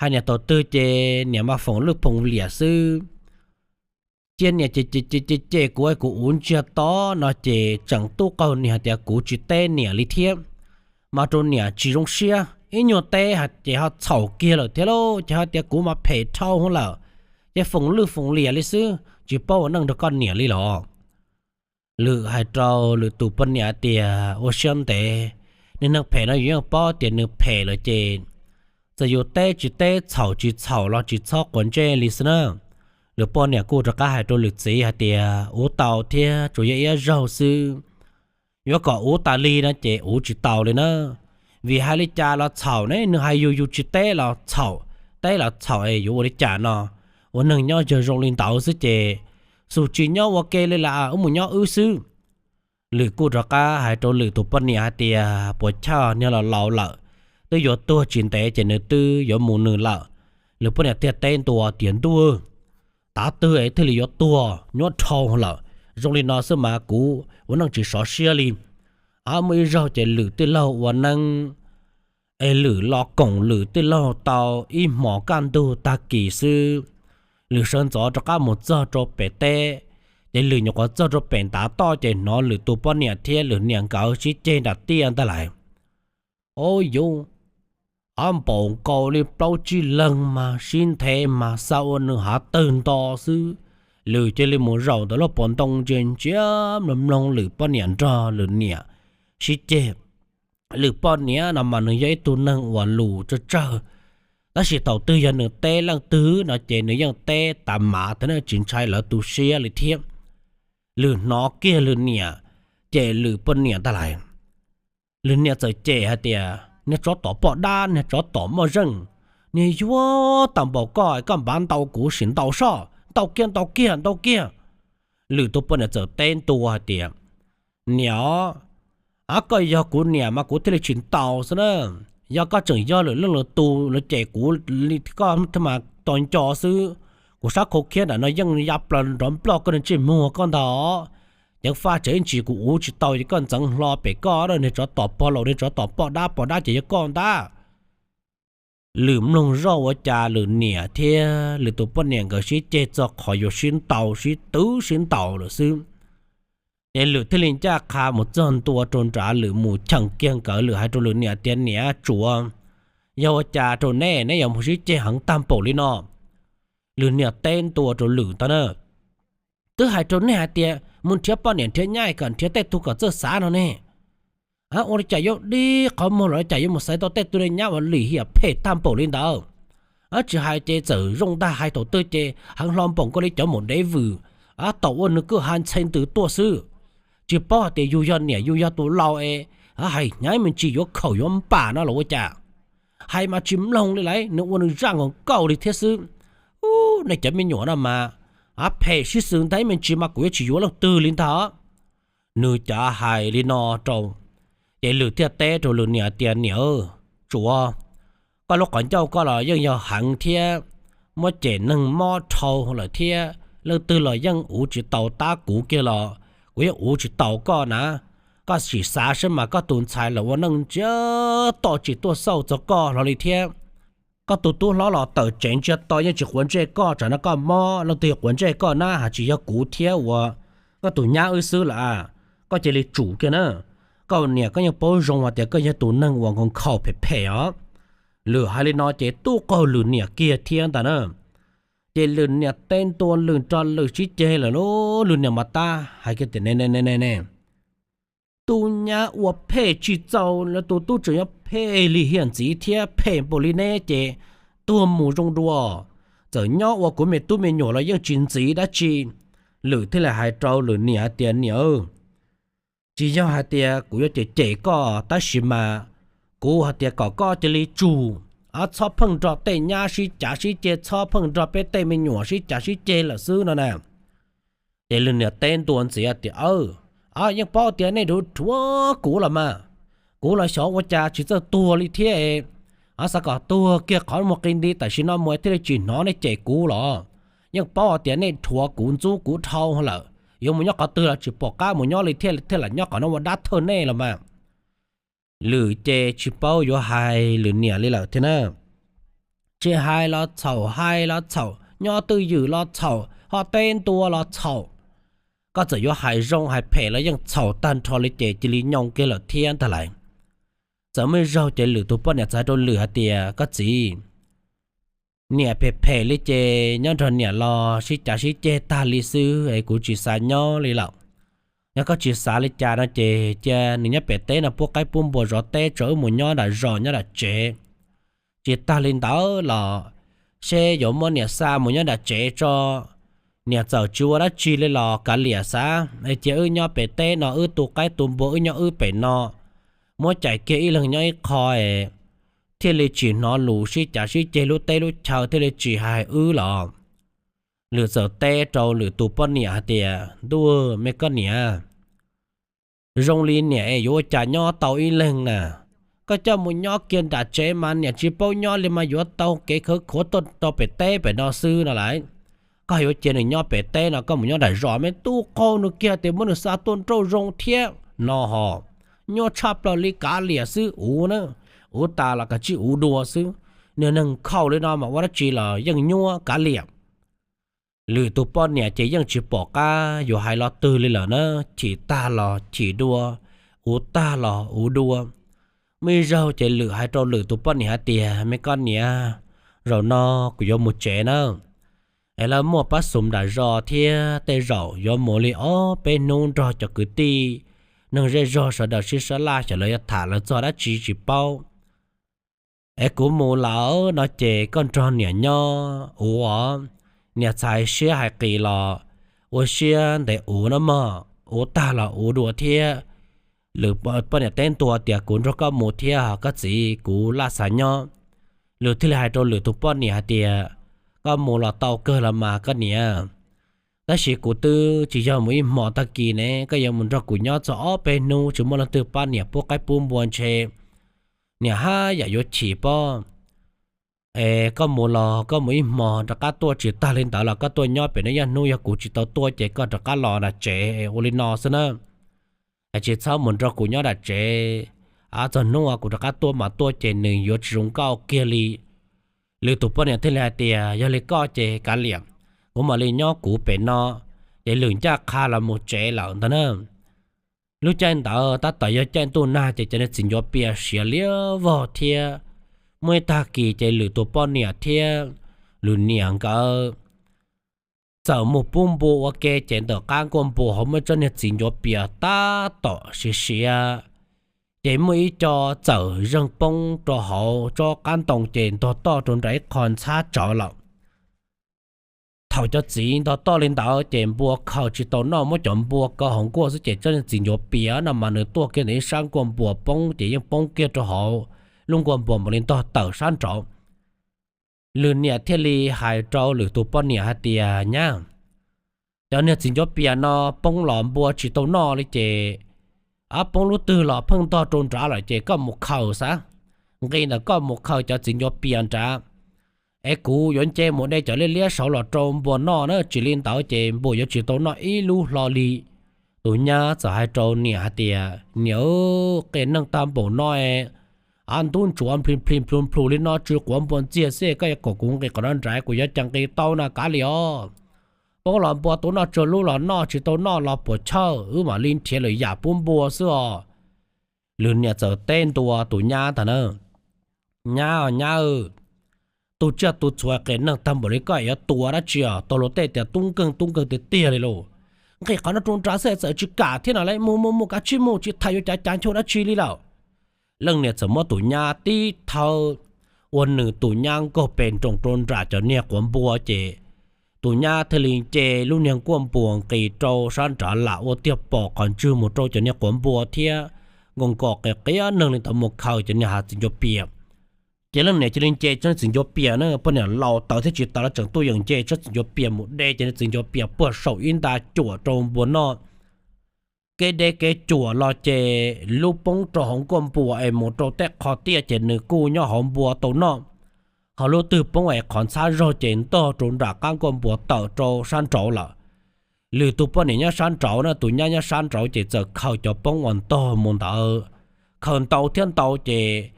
hais niam thaum twg ces niam mas foom lwj foom liam xwb. Cia niam ces ces ces ces kuv, kuv uv ntsiag to no ces tseem tub qaug niam hais tias kuv tsis teb niam li thiab. Mas rau niam tsis zoo siab, ib nyuag teb hais ces ho txhaum kiag lawm thiab lauj, ces hais tias kuv mas phem dhau hwv lawm, ces foom lwj foom liam li xwb, tsis paub ua neej nrog koj niam li los. Lwm hais rau Lwm tus poj niam tias, Ua siab ntev, niag neeg phem no yus yeej paub tias nws phem lawm ces txawm yus teb tsis teb, txhaum tsis txhaum los tsis txhob quav ntsej li xwb na. Lwm poj niam kuj rov qab hais rau Lwm txiv hais tias, Uv tau thiab, tsuas yog ib zaug xwb. Yuav kom uv tas li no ces uv tsis tau li na. Vim hais li cas los txhaum ne, nws hais yus yus tsis teb los txhaum, teb los txhaum es yuav ua li cas no. Ua neeg nyob yog zoo li ntawd xwb ces xub tsis nyob ua ke li lawm, wb mus nyob wb xwb. Lwm kuj rov qab hais rau Lwm tus poj niam hais tias puas chawj, niag los laus lawm, twb yuav tuag tsis ntev ces nws twb yuav mus nws lawm. Lwm poj niam thiaj teb ntua tias ntuj, tav twg es thiaj li yuav tuag nyuaj dhau lawm, zoo li no xwb mas kuv ua neej tsis sov siab li. Muaj ib zaug ces Lwm tij laug ua neeb es Lwm los koom Lwm tij laug tau ib hmos kaj ntug tag kis xwb, Lwm sawv ntxov rov qab mus txog rau pem teb. Ces Lwm nyuam qhuav txog rau pem ntav toj ces hnov Lwm tus poj niam thiab Lwm niam nkawd sib ceg nram tiaj ntag lais. Ob yuv, ob npaum nkaus li plaub tsib leeg mas sib nthe mas xa ua nws hav tawg nto xwb. Lwm cia li mus zaum ntawm lub pas ntoo ntsia ntsia mloog mloog Lwm poj niam nrog Lwm niam sib ceg. Lwm poj niam no mas nws yog ib tug neeg uas lus tsawg tsawg, tab sis thaum twg yog nws teb leej twg no ces nws yeej teb tas mav thiab, tsis ntshai lawv tu siab li thiab. Lwm hnov kiag Lwm niam cem Lwm poj niam ntag lais. Lwm niam txawm cem hais tias niag tsov tom poj dab, niag tsov tom moj zeej, niag yuag tau npaum koj, koj npav ntau kuv sim ntaus soj, ntaus kiag, ntaus kiag, ntaus kiag. Lwm tus poj niam txawm teb ntua hais tias niam, koj yog kuv niam mas kuv thiaj li tsis ntaus xwb na. Yog koj tseem yog lwm leej lwm tus los cem kuv li koj thiaj mas to nco xwb. Kuv sab khau khiab nram no yeej ya plaws nrov nploj koj niag ntsej muag koj ntag. Ceev faj tseem ib ntsis kuv uv tsis tau ces koj ntxeev hlo pem koj, niag tsov tom pog laus, niag tsov tom poj dab, poj dab ces yog koj ntag. Lwm mloog zoj ua cas Lwm niam thiab Lwm tus poj niam nkawd sib ceg txog qhov yuav sib ntaus, sib twv sib ntaus lawm xwb. Ces Lwm thiaj li ncaj qha mus txog ntua rau nrad, Lwm mus cheem kiag nkawd, Lwm hais rau Lwm niam tias niam, tsuav yog ua cas rau neb, neb yuav mus sib ceg heev tag npaum li no? Lwm niam teb ntua rau Lwm tau na, twb hais rau nej hais tias mus nrhiav poj niam nrhiav nyab kom nrhiav tej tug kom txawj xav no ne. Ua li cas yuav dib qhov muag los cas yuav mus xaiv tau tej tug nyab uas lim hiam phem tag npaum li ntawd? Tsis hais ces txawm zoo ntag, hais thaum twg ces heev hlo npaum nkaus li cov maum dev vwm, tau ua nws kwj ha ntxhe ntws tuaj xwb. Tsis paub hais tias yus yog niam yus yog tus laus es hais hnyav me ntsis yuav khaum yuav npam no los ua cas? Hais mas tsis mloog li lauj, nws ua nws zaj nkaus nkaus li thiab xwb. Ub, nej cov me nyuam no mas phem sib xws ntag, me ntsis mas kuv yuav tsis yuav leej twg li ntag. Nws cav hais li no rau, ces Lwm thiaj teb rau Lwm niam tias niam, tsuav koj lub qhov ncauj koj los yeej yog heev thiab, muab cem neeg mob dhau lawm thiab, leej twg los yeej uv tsis tau tab kuv kiag los kuv yeej uv tsis tau koj na. Koj sim xav saib mas koj tus ntxhais los ua neej ntsiag to tsis tuaj xauj txog koj hlo li thiab. Koj tus tub hlob los tawm tsev ntsiag to yeej tsis quav ntsej koj, tsam no koj mob leej twg quav ntsej koj na, hais tsis yog kuv thiab uas koj tus nyab wb xwb lawm. Koj cia li tsum kiag na. Koj niam koj yeej paub zoo hais tias koj yog tus neeg uas nkhaus nkhaus phem phem os. Lwm hais li no ces tub qaug Lwm niam kiag thiab ntag na. Ces Lwm niam teb ntua Lwm rau Lwm sib ceg lawm lauj, Lwm niam mas tab hais kiag tias ne ne ne ne, tus nyab ua phem tsis txaus los tus tub tseem yuav phem lim hiam ntxiv thiab, phem npaum li neb ces tuag mus zoo dua. Txawm nyob ua kuv me tub me nyuam los yeej tsis ntxiv dab tsi. Lwm thiaj li hais rau Lwm niam tias niam, tsis yog hais tias kuv yuav cem cem koj tab sis mas kuv hais tias kom koj cia li tsum, txhob pheej nrog tej nyab sib cav sib ceg, txhob pheej nrog peb tej me nyuam sib cav sib ceg lawm xwb no na. Ces Lwm niam teb ntua ntxiv tias yeej paub tias nej dhuav kuv los mas, kuv los xyov ua cas tsis txawj tuag li thiab. Xav kom tuag kiag qhov muag qi nti tam sim no mus thiaj li tsis hnov nej cem kuv los. Yeej paub tias nej dhuav kuv ntxub kuv dhau lawm, yuav mus nyob qhov twg los tsis pom qab mus nyob li thiab, thiaj lam nyob qhov no ua dab thawj nej los mas. Lwm ces tsis paub yuav hais Lwm niam li lawm thiab na. Tsis hais los txhaum, hais los txhaum, nyob twj ywm los txhaum, ho teb ntua los txhaum. Koj txawm yuav hais zoo hais phem los yeej txhaum tag nrho li ces cia li nyoo kiag lawm thiab ntag lais. Txawm muaj ib zaug ces Lwm tus poj niam txawm hais rau Lwm hais tias koj txiv, niam phem phem li ces nyob nrog niam los sib cav sib ceg tag li xwb es kuv tsis xav nyob li lawm. Yog koj tsis xav li cas no ces cia nws nyob pem teb no pub qaib pub npua zov teb tso, wb mus nyob nram zos nyob nram tsev. Tsis tag li ntawd los seb yuav muab niam xa mus nyob nram tsev tso. Niam txawm tsis ua dab tsi li los kav liam xav, cia wb nyob pem teb no, wb tu qaib tu npua wb nyob wb pem no. muab cais kiag ib leeg nyob ib qho es thiaj li tsis hnov lus sib cav sib ceg lub teb lub chaw thiaj li tsis hais wb los. Lwm txawm teb rau lwm tus poj niam hais tias, Ntuj me koj niam, zoo li niam es yuav ua cas nyob tau ib leeg na? Koj coj mus nyob kiag nram tsev mas niam tsis paub nyob li mas yuav tau kev khawv khuav tuaj rau pem teb pem no xwb no lawm. Koj yuav cia nws nyob pem teb no, koj mus nyob nram zos me tub qaug nws kiag tias muab nws xa tuaj nrauj zoo thiab no ho. Nyuaj tshaj plaws li kav liam xwb uv na, uv tas los kav tsij uv dua xwb. Niag neeg khaus li no mas ua dab tsi los yeej nyuaj kav liam. Lwm tus poj niam ces yeej tsis pom qab yuav hais lo twg li lawm na, chim tag los chim dua, uv tag los uv dua. Muaj ib zaug ces Lwm hais rau Lwm tus poj niam hais tias, Me koj niam, zaum no kuv yuav mus tsev na. Es lawv muaj pab xum nram zos thiab tej zaum yuav mus li ob peb hnub nrog cov kwv tij neeg zej zog sawv daws sib sab laj xyov lawv yuav tham lawv txog dab tsi tsis paub. Es kuv mus lawm no ces koj nrog niam nyob uv os, niam txhais siab hais qis los ua siab ntev uv no mog, uv tag los uv dua thiab. Lwm poj niam teb ntua tias, Kuv nrog koj mus thiab, koj txiv kuv laj xav nyob. Lwm thiaj li hais rau Lwm tus poj niam hais tias, Koj mus los tau kawg los mas koj niam, tab sis kuv twb tsis yog mus ib hmo tag kis ne, koj yuav mus nrog kuv nyob txog ob peb hnub tsis muaj leej twg pab niam pub qaib pub npua ntshe niam haj yam yuav chim pob. Es koj mus los koj mus ib hmo rov qab tuaj, tsis tag li ntawd los koj tuaj nyob pem no ib hnub, yog kuv tsis tau tuaj ces koj rov qab los nram tsev ua li no xwb na. Es tsis txhob mus nrog kuv nyob nram tsev, txog hnub kuv rov qab tuaj mas tuaj ces nws yuav tsis zoo nkauj kiag li. Lwm tus poj niam thiaj li hais tias, Yog li koj ces kav liam, kuv mam li nyob kuv pem no. Ces Lwm ncaj qha los mus tsev lawm ntag na. Lub caij ntawd tab tom yog caij ntuj nag ces cov niag txiv ncuav pias siav liab vog thiab. Muaj ib tag kis ces Lwm tus poj niam thiab Lwm niam nkawd txawm mus pub npua ua ke ces ntawm qab nkuaj npua hauv muaj tsob niag txiv ncuav pias tab tom siav siav. Ces muaj ib co txawm zeeg poob rau hauv tsob qab ntoo ces ntog toj rau nram ib qho ntxhab tsawv lawm. Thaum cov txiv ntog toj li ntawd ces npua khaws tsis tau noj, muab cov npua kaw hauv nkuaj xwb ces tsob niag txiv ncuav pias no mas nws tuaj kiag ntawm ib sab nkuaj npua poob ces yeej poob kiag rau hauv lub nkuaj npua mam li ntog tawm sab nraud. Lwm niam thiaj li hais rau Lwm tus poj niam hais tias, Nyab, cov niag txiv ncuav pias no poob los npua tsis tau noj li ces, poob lub twg los pheej ntog rau nrad lawm ces koj mus khaws xav, nqis ntawm koj mus khaws cov txiv ncuav pias nrad. Es kuv yuav nce mus de cov liab liab saud los rau npua noj na, tsis li ntawd ces npua yuav tsis tau noj ib lub hlo li. Tus nyab txawm hais rau niam hais tias, Niam, qias neeg tag npaum no, av ntub ntsuav npli npli nplhu nplhu li no tsw quav npua ntxiag xwb, koj yuav kom kuv nqis qhov no nrad, kuv yuav cas nqis tau na, kav liam os. Poob los npua tau noj, tsawg lub los noj, tsis tau noj los puas chawj, wb mam li nrhiav lwm yam pub npua xwb os. Lwm niam txawm teb ntua tus nyab ntag na, Nyab, nyab, tu tsiaj tu txhu qias neeg tag npaum li koj yuav tua dab tsi os? Tau luag tej tias tub nkeeg tub nkeeg tiag tiag li lauj. Nqis qhov no rau nrad xwb txawm tsis kam thiab no lauj, mus mus mus, kav tsij mus, tsis tham yuav cav cav nchuav dab tsi li lawm. Leej niam txawm muab tus nyab tib thawb, ua nws tus nyab nkaug pes nroos rau nram cov niag quav npua ces tus nyab thiaj li nce lub niag nkuaj npua nqis rau sab nrad lam ua tiag pom qhov ntswg mus rau cov niag quav npua thiab nkaus nkaus qias qias neeg li ntawd mus khaws cov niag hav txiv ncuav pias. Ces leej niam cia li nce tsob txiv ncuav pias na, poj niam laus tawv thiab tsis tawv los tseem tuaj yeem nce tsob txiv ncuav pias mus de cov niag txiv ncuav pias puag saum ib nta cuam rau npua noj. Kev de kev cuam los ces lub poob rau hauv nkuaj npua es mus rau tej qhov tiaj ces nws kuj nyob hauv npua tau noj. Ho lub twg poob es qhov ntxhab zog ces ntog rau nram qab nkuaj npua tawm rau sab nraud lawm. Lwm tus poj niam nyob sab nraud na, tus nyab nyob sab nraud ces txawm khaws cov poob uas ntog mus ntawd, khaws ntau thiab ntau ces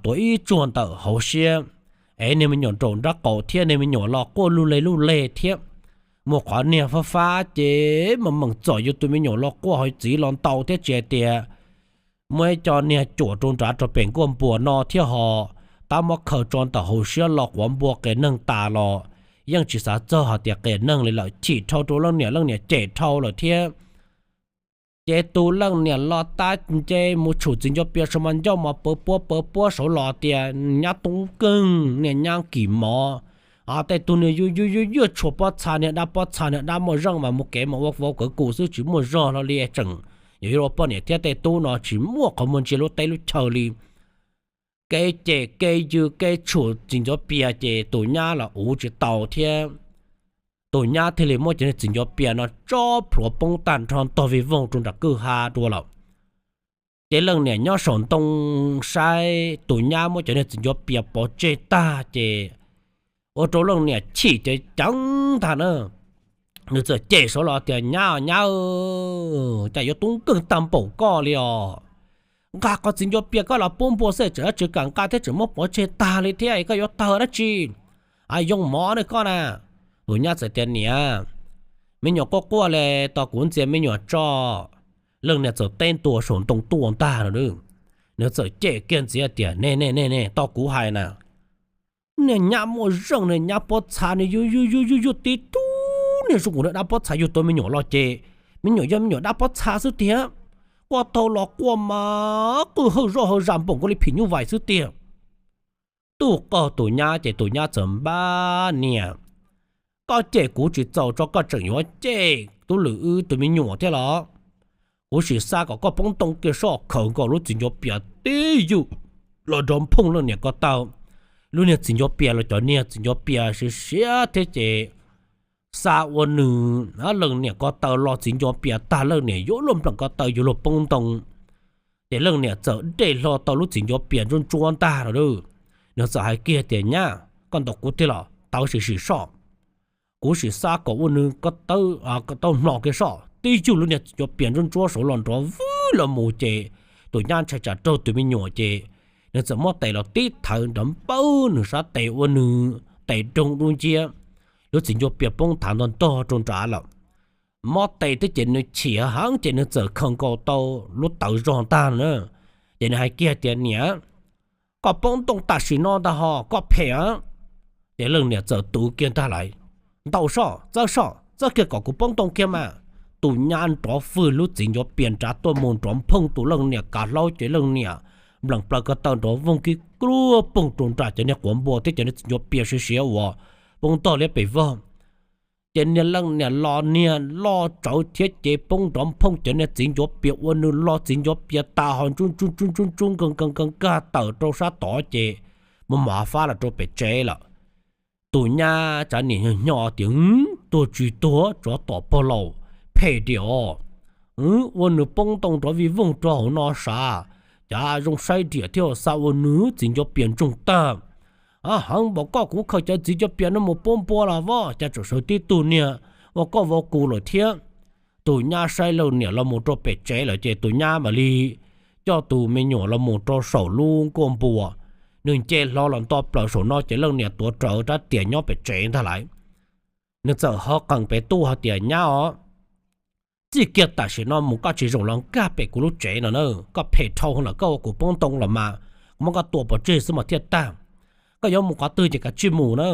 tuav ib tsuag ntawm hauv siab. Es niag me nyuam nraum nrab qaum thiab niag me nyuam los quaj luj leg luj leg thiab. Mus qhov niag fab fab ces mas meem txom yus tus me nyuam los quaj ho txiv los ntau thiab tsis hais tias muaj ib co niag cuam rau nrad rau pem nkuaj npua no thiab ho tab muab khaws tso ntawm hauv siab los quav npua qias neeg tas los yeej tsis xav txog hais tias qias neeg li lawm, chim dhau rau leej niam, leej niam cem dhau lawm thiab. Ces tus leej niam los tab nce mus tshum txiv ncuav pias saum mas ncauj mas pawv puab pawv puab saud los tias, Nyab tub nkeeg, niag nyab kim mov, tej tug niag yuj yuj yuj yuaj tshuam pob txha niag dab pob txha niag dab muaj zeej mas mus kev mas ua vau kawv kum xwb tsis muaj zog hlo li tseem Yog yuav ua poj niam thiab tej tub no tsis muaj qhov muag ntsia lub teb lub chaw li. Kev cem kev yws kev tshum txiv ncuav pias ces tus nyab los uv tsis tau thiab. Tus nyab thiaj li muab cov niag txiv ncuav pias no tso plhuav poob tag nrho ntog vij voog rau nram kwj ha dua lawm. Ces leej niam nyob saum ntoo saib tus nyab muab cov niag txiv ncuav pias pov tseg tag ces ua rau leej niam chim ceev ceev ntag na. Nws txawm cem saud los tias, Nyab, nyab, cas yuav tub nkeeg tag npaum koj li os? Nqa qhov txiv ncuav pias koj los pub npua xwb tseem dab tsi kam nqa thiab tseem muab pov tseg tag li thiab, koj yuav tawg dab tsi? Yoo mov ne koj na. Tus nyab txawm tias, Niam, me nyuam quaj quaj li, tos kuv ntxias me nyuam tso. Leej niam txawm teb ntua saum ntoo tuaj ntag no. Nws txawm cem kiag ntxiv tias, Ne ne ne ne, tos kuv hais na. Niag nyab muaj zeej, niag nyab pob txha, nws yug yug yug yug yug tib tug niag zoo nkaus niag dab pob txha yug tau me nyuam los ces me nyuam yog me nyuam dab pob txha xwb tiag. Quaj taug los quaj mas qwj hawj zoj hawj zam npaum nkaus li phim nyuj vais xwb tiag. Tuj qaug tus nyab ces tus nyab txawm npab, Niam, koj cem kuv tsis txaus tso koj tseem yuav cem tub lwm wb tus me nyuam thiab los? Kuv sim xa kom koj poob ntoo kiag soj. Khaws nkaus lub txiv ncuav pias tib yug los nrov nphooj leej niam ko taw. Lub niag txiv ncuav pias los cov niag txiv ncuav pias siav siav thiab ces xa ua nws, leej niam ko taw los txiv ncuav pias tag leej niam yuav luaj npleem ko taw yuav luag poob ntoo. Ces leej niam txawm dej hlo tau lub txiv ncuav pias ntsuab ntsuab ntag no. Nws txawm hais kiag tias, Nyab, koj ntaus kuv tiag los? Tawv sim sim soj. Kuv sim xa kom ua nws ko taw hlo kiag soj. Tib yug lub niag txiv ncuav pias ntsuab ntsuab saud los nrov vwg los mus ces tus nyab ntshai tsam raug tus me nyuam ces nws txawm muab tes los tib thawv nrov npawg nws sab tes ua nws tes doog dub nciab. Lub txiv ncuav pias poob thav ntog ntog rau nrad lawm. Mob tes thiab ces nws chim heev ces nws txawm khaws nkaus tau lub tawv zog ntag na. Ces nws hais kiag tias, Niam, koj poob ntoo tam sim no ntag ho, koj phem a. Ces leej niam txawm tuv kiag ntag lais, Ntaus soj, txawb soj, txawb kiag kom kuv poob ntoo kiag mas. Tus nyab nrov fwj lub txiv ncuav pias nrad tuaj mus nrov nphooj tus leej niam kav hlaub ces leej niam npleem plaws ko taw nrov voog kib kluag poog rau nram cov niag quav npua thiab cov niag txiv ncuav pias siav siav uas poob ntog liab pes vog. Ces niag leej niam los niag loj tsawv thiab ces poob nrov nphooj cov niag txiv ncuav pias ua nws los txiv ncuav pias tas ho ntsuj ntsuj ntsuj ntsuj ntsuj nkag nkag nkag nkag tawm rau sab tod ces mus mos fab los rau pem tsev lawm. Tus nyab tsav niam nyo nyo tias, Tuag tsis tuag tsov tom pog laus, phem diam os. Ua nws poob ntoo nrov vij voog rau hauv no sav, cas zoo saib diam thiab xa ua nws txiv ncuav pias ntsoog tag. Heev npaum koj kuv khaws cov txiv ncuav pias no mus pub npua los vov cas tseem sawv tib tug niag ua koj vov kuv lawm thiab. Tus nyab saib leej niam los mus rau pem tsev lawm ces tus nyab mam li coj tus me nyuam los mus rau saum lub nkuaj npua. Nws nce hlo los nto plaws saum no ces leej niam tuav rawv rab riam nyob pem tsev ntag lais. Nws txawm ho qees pem tuaj hais tias, Nyab os, txij kiag tam sim no mus koj tsis zoo los nkag pem kuv lub tsev no na, koj phem dhau lawm, koj ua kuv poob ntoo los mas kuv muab koj tua pov tseg xwb mas thiaj tag. Koj yuav mus qhov twg ces kav tsij mus na.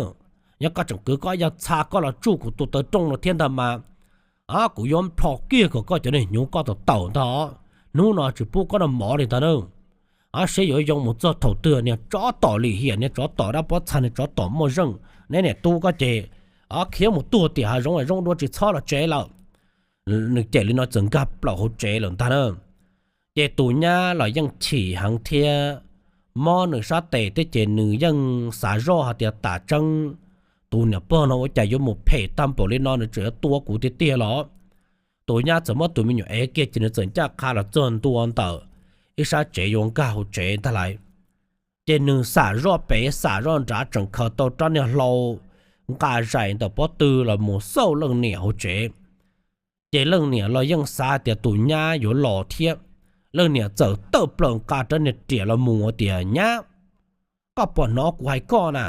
Yog koj tseem kwv koj yog txha koj los tsuj kuv tus taw rooj no thiab ntag mas, kuv yuav plho kiag kom koj cov niag hnyuv koj tawm tawm ntag. Hnub no tsis pub koj noj mov li ntag na. Seb yuav yoo mus txog thaum twg niag tsov tom lim hiam, niag tsov tom dab pob txha, niag tsov tom muaj zeej, neb niam tub koj ces khiav mus tuag tim hav zoov zoo dua tsis txhob los tsev lawm. Nws cem li no txawm nkag plaws hauv tsev lawm ntag na. Ces tus nyab los yeej chim heev thiab, mob nws sab tes thiab ces nws yeej xav zoj hais tias tam tseeb tus niam pog no ua cas yuav mus phem tag npaum li no, nws tseem yuav tua kuv tiag tiag los. Tus nyab txawm muab tus me nyuam ev kiag ces nws txawm ncaj qha los txog ntua ntawm ib sab tsev yuav nkag hauv tsev ntag lais. Ces nws xam zoj pem xam zoj nrad tseem khaws tau rab niag hlau nqa zais ntawm pob tw los mus xauj leej niam hauv tsev. Ces leej niam los yeej xav tias tus nyab yuav los thiab, leej niam txawm tawm plaws nqa rab niag riam los mus tias, Nyab, koj puas hnov kuv hais koj na?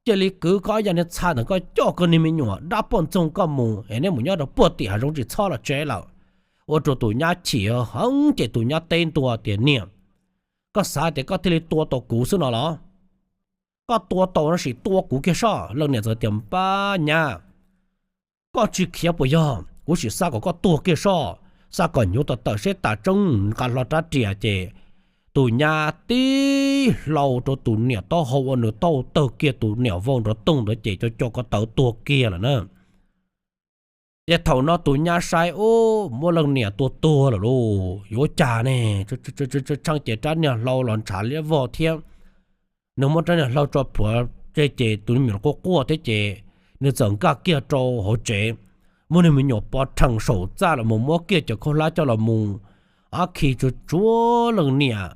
Cia li kwv koj yog niag txha ntawm koj coj koj niag me nyuam dab poj ntxoog koj mus es neb mus nyob rau puag tim hav zoov tsis txhob los tsev lawm. Ua rau tus nyab chim heev ces tus nyab teb ntua tias, Niam, koj xav tias koj thiaj li tua tau kuv xwb no los? Koj tua tau no sim tua kuv kiag soj. Leej niam txawm tias, Npab nyab, koj tsis khiav puas yog? Kuv sim xa kom koj tuag kiag soj, xa kom hnyuv tawm tawm seb tas tseeb. Nqa hlo rab riam ces tus nyab tib hlau rau tus niam taub hau ua nws taub hau tawg kiag, tus niam vau nrov toog ntawd ces co co ko taw tuag kiag lawm na. Ces thaum no tus nyab saib ub, muab leej niam tua tuag lawm lauj, yuav ua cas ne? Tshee ces rab niag hlau los ntshav liab vog thiab. Nws muab rab niag hlau tso plhuav tseg ces tus me nyuam quaj quaj thiab ces nws txawm nkag kiag rau hauv tsev, muab nws me nyuam pov rhees saum txaj los mus muab kiag cov khaub hlab coj los mus, a, khi tsuav tsuav leej niam,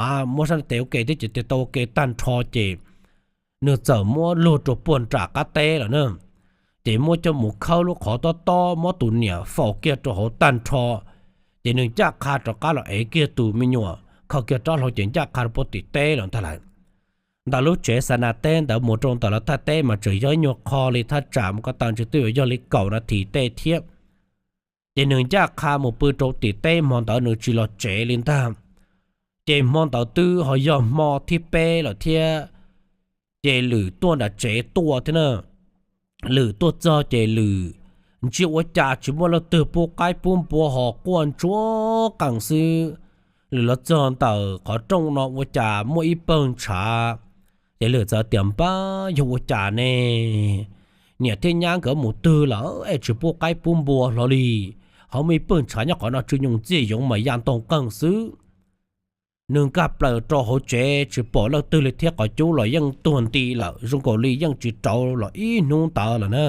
a, muab sab tes ua ke thiab ces tes taw ua ke tag nrho ces nws txawm muab luag rau puag nram qab teb lawm na. Ces muab coj mus khawb lub qhov tob tob, muab tus niam faus kiag rau hauv tag nrho. Ces nws ncaj qha rov qab los ev kiag tus me nyuam, kho kiag rab hlau ces ncaj qha rau puag tim teb lawm ntag lawm. Ntawm lub tsev xa nas teb ntawd mus rau ntawm lawv thaj teb mas tseem yog ib nyuag qho li, thaj tsam mus ko taw ntshe twb yuav yog li kaum nas this tej thiab. Ces nws ncaj qha mus pw rau tim teb, hmo ntawd nws tsis los tsev li ntag. Ces hmo ntawd twb ho yog hmo thib peb lawm thiab, ces Lwm tuaj nram tsev tuaj thiab na. Lwm tuaj txog ces Lwm ntsia ua cas tsis muaj leej twg pub qaib pub npua, ho quaj ntsuag qees xwb. Lwm los txog ntawm qhov rooj no ua cas muaj ib pawg ntshav. Ces Lwm txawm tias, npab, yog ua cas ne? Niam thiab nyab nkawd mus twg lawm es tsis pub qaib pub npua hlo li? Ho muaj ib pawg ntshav nyob qhov no tsw nyoos txiaj yoov mas ya ntoo qees xwb. Nws nkag plaws rau hauv tsev tsis pom leej twg li thiab, qhov cub los yeej tuag nti lawm, zoo nkaus li yeej tsis rauv los ib hnub ntawd lawm na.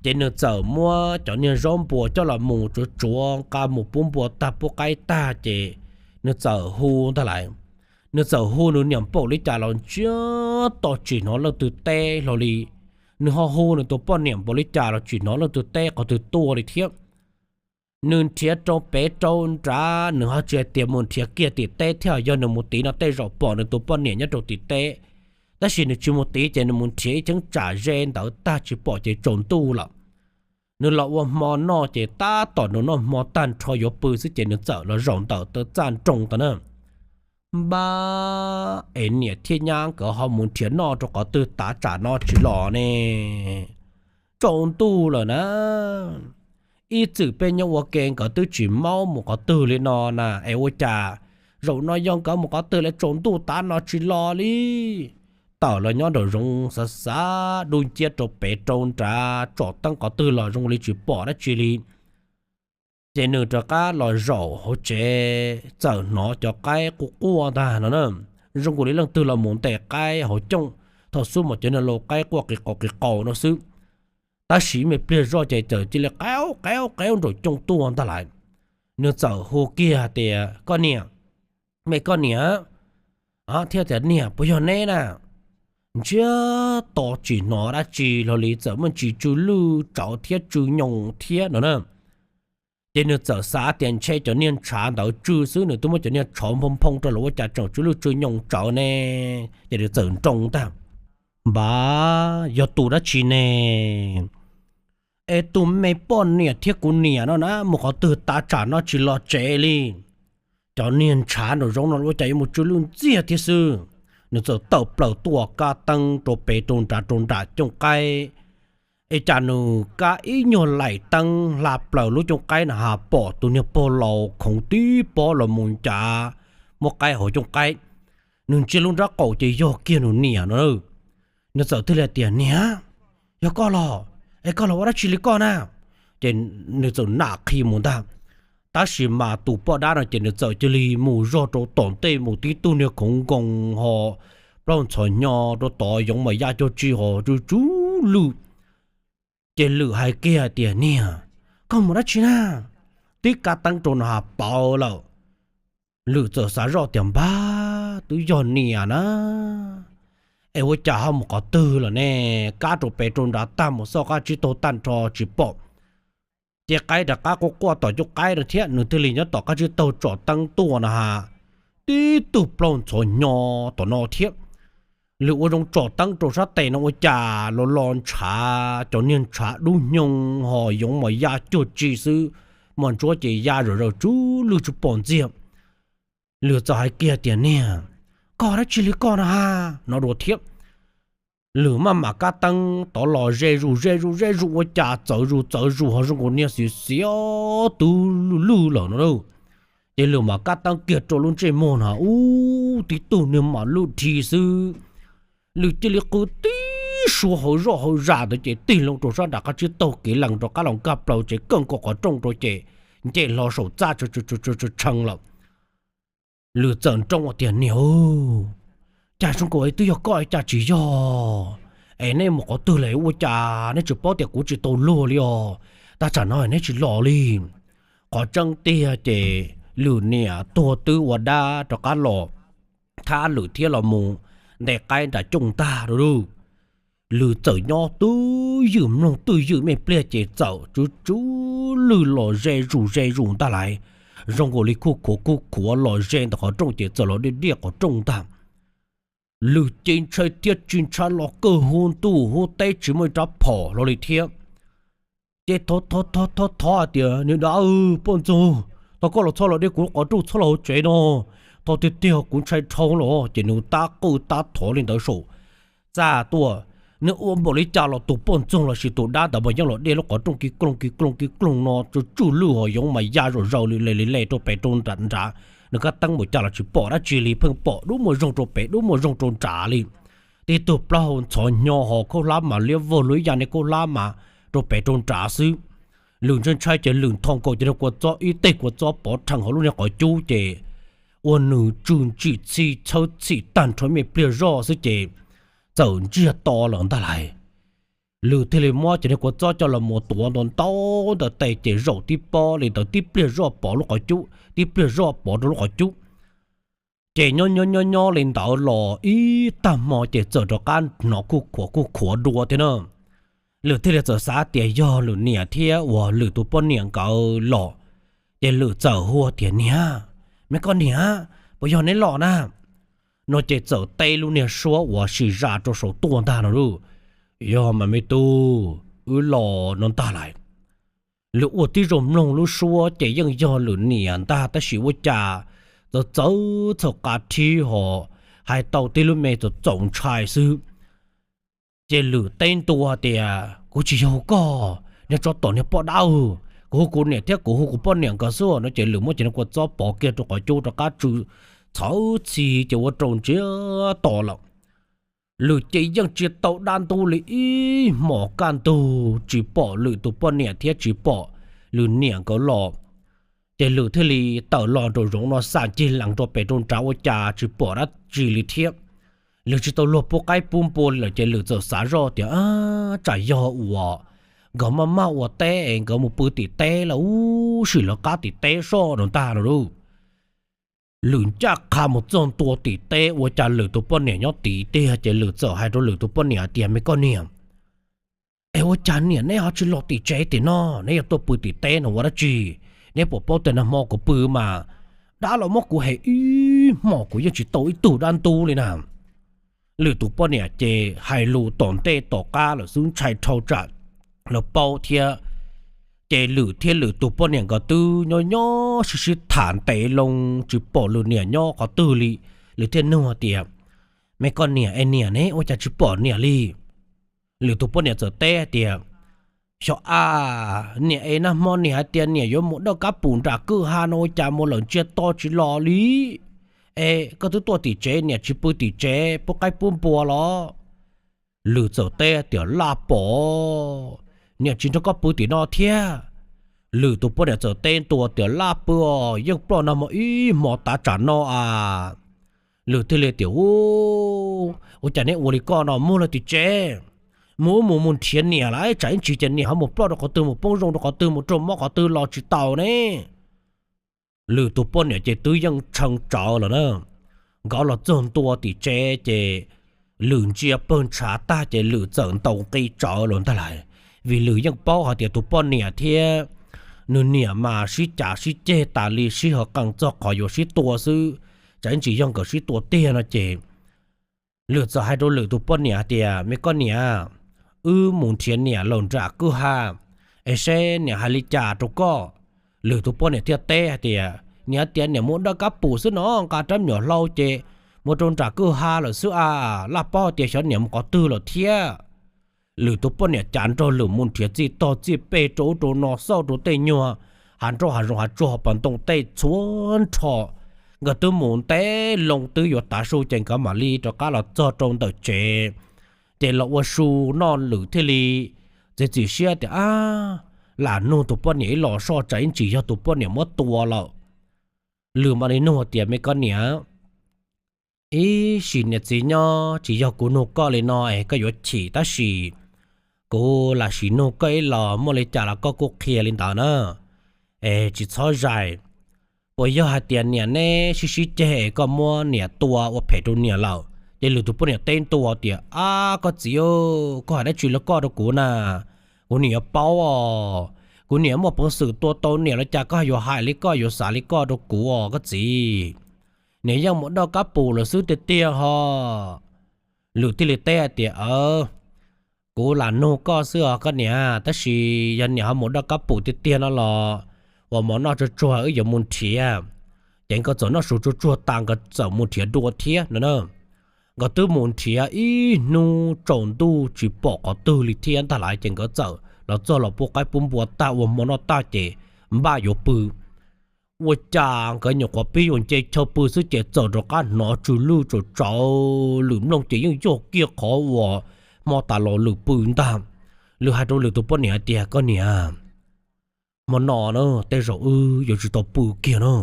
Ces nws txawm muab cov niag zaub npua coj los mus tsuav tsuav nqa mus pub npua tag pub qaib tag ces nws txawm hu ntag lais. Nws txawm hu nws niam npaum li cas los ntsiag to tsis hnov leej twg teb hlo li. Nws ho hu nws tus poj niam npaum li cas los tsis hnov leej twg teb qhov twg tuaj li thiab. Nws nrhiav rau pem rau nrad, nws ho tsis hais tias mus nrhiav kiag tim teb thiab, yog nws mus tiv no tej zaum pom nws tus poj niam nyob rau tim teb. Tab sis nws tsis mus tiv ces nws mus nrhiav ib cheeb tsam ze ntawd tag tsis pom ces tsaus ntuj lawm. Nws los ua hmo noj ces tab tom nws noj hmo tag nrho yuav pw xwb ces nws txawm los zaum ntawm txaj nroos tod na. Npab, es niam thiab nyab nkawd ho mus nrhiav noj rau qhov twg tav tsam no tsis los ne? Tsaus ntuj lawm na. Ib txwm peb nyob ua ke nkawd twb tsis maub mus qhov twg li no na, es ua cas zaum no yog nkawd mus qhov twg lawm tsaus ntuj tav no tsis los li? Tawm los nyob nraum zoov xav xav dub nciab rau pem rau nrad tsom teeb qhov twg los zoo li tsis pom dab tsi li. Ces nws rov qab los zaum hauv tsev txawm hnov cov qaib quaj quaj ntag no na. Zoo nkaus li leej twg los mus ntes qaib hauv cooj, thaum xub mas cov niag lau qaib quaj qis qaus qis qaus no xwb. Tab sis me pliag zoj ces txawm cia li qaub qaub qaub nraum cooj tuaj ntag lais. Nws txawm hu kiag hais tias, koj niam, me koj niam, thiab tias, niam, puas yog neb na? Ntsiag to tsis hnov dab tsi hlo li, txawm muaj ntsis tsw lwj tsawv thiab tsw nyoos thiab no na. Ces nws txawm xav tias ntshe cov niag ntshav ntawd tsw xwb, nws twb muab cov niag tshauv nphoo nphoo rau lawm ua cas tseem tsw lwj tsw nyoos tsawv ne. Ces nws txawm nroo ntag, npab, yog tus dab tsi ne? Es tus me poj niam thiab kuv niam no na mus qhov twg tav tsam no tsis los tsev li? Cov niag ntshav nraum zoov no ua cas yuav mus tsw lwj ntxiag thiab xwb. Nws txawm tawm plaws tuaj kab teeb rau pem rau nrad rau nram cooj qaib. Es cas nws kab ib nyuag laim teeb hla plaws lub cooj qaib na has pom tus niag pog laus khoov tib pob los mus ncav muab qaib hauv cooj qaib. Nws ntsia lub nrab qaum ces yog kiag nws niam no. Nws txawm thiaj li tias, niam, yog koj los? Es koj los ua dab tsi li koj na? Ces nws txawm nam qhi mus ntag. Tab sis mas tus poj dab no ces nws txawm cia li mus zog rau tom ntej mus tib tug niag khoov nkoos ho plaub ntxhov hnyo rau tod, yoov mas ya cuag tsi ho tsw tsw lwj. Ces Lwm hais kiag tias, niam, koj mus dab tsi na? Tib kab teeb rau no has pauv lawm. Lwm txawm xav zoj tias, npab, twb yog niam na. Es ua cas ho mus qhov twg lawm ne? Kab rau pem rau nrad tag mus xauj qab tsib taug tag nrho tsis pom. Ces qaib rov qab quaj quaj tom cooj qaib no thiab, nws thiaj li nyob tom qab tsib taug tsom teeb tuaj no has, tib tug plaub ntxhov hnyo tom no thiab. Lwm ua zoo tsom teeb rau sab tes no ua cas los los ntshav, cov niag ntshav dub hnyoo ho yoov mas ya cuag tsi xwb, mas ntsuab ces ya zom zaws tsw lwj tsw pom ntxiag. Lwm txawm hais kiag tias, niag, koj dab tsi li koj na ha? No dua thiab. Lwm maj mam kab teeb tod los ze zus ze zus ze zus ua cas txawv zus txawv zus ho zoo nkaus niag xiav xiav twb lwj lwj lawm no lauj. Ces Lwm mam kab teeb kiag rau lub ntsej muag no ub, tib tug niag mam luj dhi xwb. Lwm cia li qw tib suab hauv zoj hauv zas ntawd ces tig loo rau sab nram qab tsib taug kev lees rov qab los nkag plaws tsev kawg nkaus qhov rooj rau ces nce hlo saum txaj tshee lawm. Lwm txawm nroo tias, Niam, cas zoo nkaus twb yog koj cas tsis yog? Es neb mus qhov twg lawm ua cas neb tsis paub tias kuv tsis tau luag li os? Tab tsam no neb tsis los li. Qhov tseeb tiag ces Lwm niam tuag twb ua dab rov qab los thab Lwm thiab los mus nte qaib nram cooj ntag lauj. Lwm txawm nyob twj ywm mloog twj ywm me pliag ces txawm tsw tsw lwj los ze zus ze zus ntag lauj. Zoo nkaus li khuj khuav khuj khuav los ze ntawm qhov rooj ces txawm los diaj diaj qhov rooj ntag. Lwm ces ntshai thiab tsis ntshai los kawg hu ntuj hu teb tsis muaj ib rab phom hlo li thiab. Ces thov thov thov thov hais tias, Niam dab, poj ntxoog, thov koj los txhob los diaj kuv qhov rooj txhob los hauv tsev no, thov tiag tiag kuv ntshai dhau los. Ces nws tab qw tab thov li ntawd saum txaj tuaj. Nws ua npaum li cas los tus poj ntxoog lossis tus dab ntawd mas yeej los diaj lub qhov rooj kis kloog kis kloog kis kloog no tsw tsw lwj hos yoov mas ya zom zaws li le li le rau pem rau nram nrad. Nws kab teeb npaum cas los tsis pom dab tsi li, pheej pom dub muaj zoog rau pem dub muaj zoog rau nrad li. Tib tug plaub hau ntxhov hnyo hos khaub hlab mas liab vog luj ib yam li khaub hlab mas rau pem rau nrad xwb. Lwm ntshai ntshai ces Lwm nthos nkaus cov niag kua txob ib teg kua txob pov rhees hauv lub niag qhov cub ces ua nws tsw ntsim txhij txhawb txhim tag nrho me pliag zoj xwb ces txawm ntsiag to lawm ntag lauj. Lwm thiaj li muab cov niag kua txob coj los mus tuav ntau ntau ntawm tes ces zaum tib pob li ntawd tib pliag zoj pov lub qhov cub, tib pliag zoj pov rau lub qhov cub. Ces nyob nyob nyob nyob li ntawd los ib tag hmo ces txawm rov qab hnov khuj khuav khuj khuav dua thiab na. Lwm thiaj li txawm xav tias yog Lwm niam thiab uas Lwm tus poj niam nkawd los. Ces Lwm txawm hu tias, Niam, me koj niam, puas yog neb los na? No ces txawm teb lub niag suab uas sim zam rau saum tuaj ntag no lauj. Yog mas me tub, wb los no ntag lauj. Lwm ua tib zoo mloog lub suab ces yeej yog Lwm niam ntag tab sis ua cas txawv txawv txhaum qas rhib hos hais tau tib lub me txaus txaus ntshai xwb. Ces Lwm teb ntua tias, Kuv tsis yog hu koj, niag tsov tom niag poj dab, kuv hu kuv niam thiab kuv hu kuv poj niam nkawd xwb. No ces Lwm muab cov niag kua txob pov kiag rau qhov cub rov qab tsw txhawv txhij ces ua rau ntsiag to lawm. Lwm ces yeej tsis tau dab ntub li ib hmos kaj ntug tsis pom Lwm tus poj niam thiab tsis pom Lwm niam nkawd los. Ces Lwm thiaj li tawm los nraum zoov no xam cig lees rau pem rau nrad ua cas tsis pom dab tsi li thiab. Lwm tsis tau luag pub qaib pub npua li lawm ces Lwm txawm xav zoj tias, Tsam yog uas nkawd maj maj ua teb es nkawd mus pw tim teb lawm, ub, sim lawv qab tim teb soj no ntag no lauj. Lwm ncaj qha mus txog ntua tim teb ua cas Lwm tus poj niam nyob tid tiag ces Lwm txawm hais rau Lwm tus poj niam tias, Me koj niam, es ua cas niam neb ho tsis los tim tsev tim no, neb yuav tuaj pw tim teb no ua dab tsi? Neb puas paub tias nag hmo kuv pw mas dab los muab kuv hem ib hmos kuv yeej tsis tau ib tug dab ntub li na. Lwm tus poj niam ces hais lus tom ntej tom qab lawm xwb ntshai dhau tsam lawv paub thiab. Ces Lwm thiab Lwm tus poj niam nkawd twb nyob nyob sib sib tham ntev loo tsis pom Lwm niam nyob qhov twg li. Lwm thiaj nug tias, Me koj niam, es niam ne, ua cas tsis pom niam li? Lwm tus poj niam txawm teb hais tias, Xyov a, niam es nag hmo niam hais tias niam yuav mus dawj kab pum nram kwj ha no ua cas mus lawm ntsiag to tsis los li. Es koj twb tuaj tim tsev niam tsis pw tim tsev pub qaib pub npua los? Lwm txawm teb tias, Laj pom, niam tsis nrog koj pw tim no thiab. Lwm tus poj niam txawm teb ntua tias, Laj pw os, yeej ploj nag hmo ib hmos tav tsam no a. Lwm thiaj li tias, Ub, ua cas neb ua li koj no, mus lawm tim tsev, mus ub mus mus nrhiav niam lawm, tsam ib ntsis ces niam ho mus ploj rau qhov twg, mus poob zoo rau qhov twg, mus raug mob qhov twg los tsis tau ne. Lwm tus poj niam ces twb yeej tshee tsawv lawm na. Nkawd los txog ntua tim tsev ces Lwm ntsia pawg ntshav tag ces Lwm txawm ntaus nqi tsawv lawm ntag lauj. Vim Lwm yeej paub hais tias tus poj niam thiab nws niam mas sib cav sib ceg tas li, sib hav qees txog qhov yuav sib tua xwb, tsam ib ntsis yog nkawd sib tua tiag no ces Lwm txawm hais rau Lwm tus poj niam hais tias, Me koj niam, wb mus nrhiav niam lawm nram kwj ha, es seb niam hais li cas rau koj. Lwm tus poj niam thiaj teb hais tias, Niam tias niam mus dawj kab pum xwb no, nqa rab me nyuam hlau ces mus rau nram kwj ha lawm xwb a, laj paub tias xyov niam mus qhov twg lawm thiab. Lwm tus poj niam cav nrog Lwm mus nrhiav txij tog txij peg rau ub rau no, xauj rau tej nyuag hav nroj hav zoov hav tsuag hauv pas ntoo tej txhua nrho. Nkawd twb mus ntev loo twb yuav tav su ces nkawd mam li rov qab los txog rau ntawm tsev. Ces los ua su noj Lwm thiaj li txiav txim siab tias, Ab, lam nug tus poj niam ib los soj tsam ib ntsis yog tus poj niam muab tua lawm. Lwm mam li nug tias, Me koj niam, ib sim niam txiv nyob tsis yog kuv nug koj li no es koj yuav chim, tab sis kuv lam sim nug koj ib los, muaj li cas los koj kuj qhia li ntawd na, es tsis txhob zais. Puas yog hais tias niam neb sib sib ceg es koj muab niam tua ua phem rau niam lawm? Ces Lwm tus poj niam teb ntua tias, Ab, koj txiv, koj hais dab tsi li koj rau kuv na? Kuv niam yuav paub os. Kuv niam muaj peev xwm tua tau niam los cas koj yuav hais li koj, yuav xav li koj rau kuv os koj txiv. Niam yeej mus doj kab pum lawm xwb tiag tiag ho. Lwm thiaj li teb hais tias, Kuv lam nug koj xwb os koj niam, tab sis yog niam ho mus doj kab pum tiag tiag no los, uas mov noj tsuag tsuag wb yuav mus nrhiav. Ces nkawd txawm noj su tsuag tsuag tas nkawd txawm mus nrhiav dua thiab no na. Nkawd twb mus nrhiav ib hnub tsaus ntuj tsis pom qhov twg li thiab ntag lais, ces nkawd txawm los txog los pub qaib pub npua tag ua hmo noj tag ces npaj yuav pw. Ua cas nkawd nyuam qhuav pib yuav nce chaw pw xwb ces txawm rov qab hnov tsw lwj tsau tsawv. Lwm mloog ces yeej yog kiag qhov uas hmo tas los Lwm pw ntag. Lwm hais rau Lwm tus poj niam hais tias, Koj niam, hmo no na tej zaum wb yuav tsis tau pw kiag na.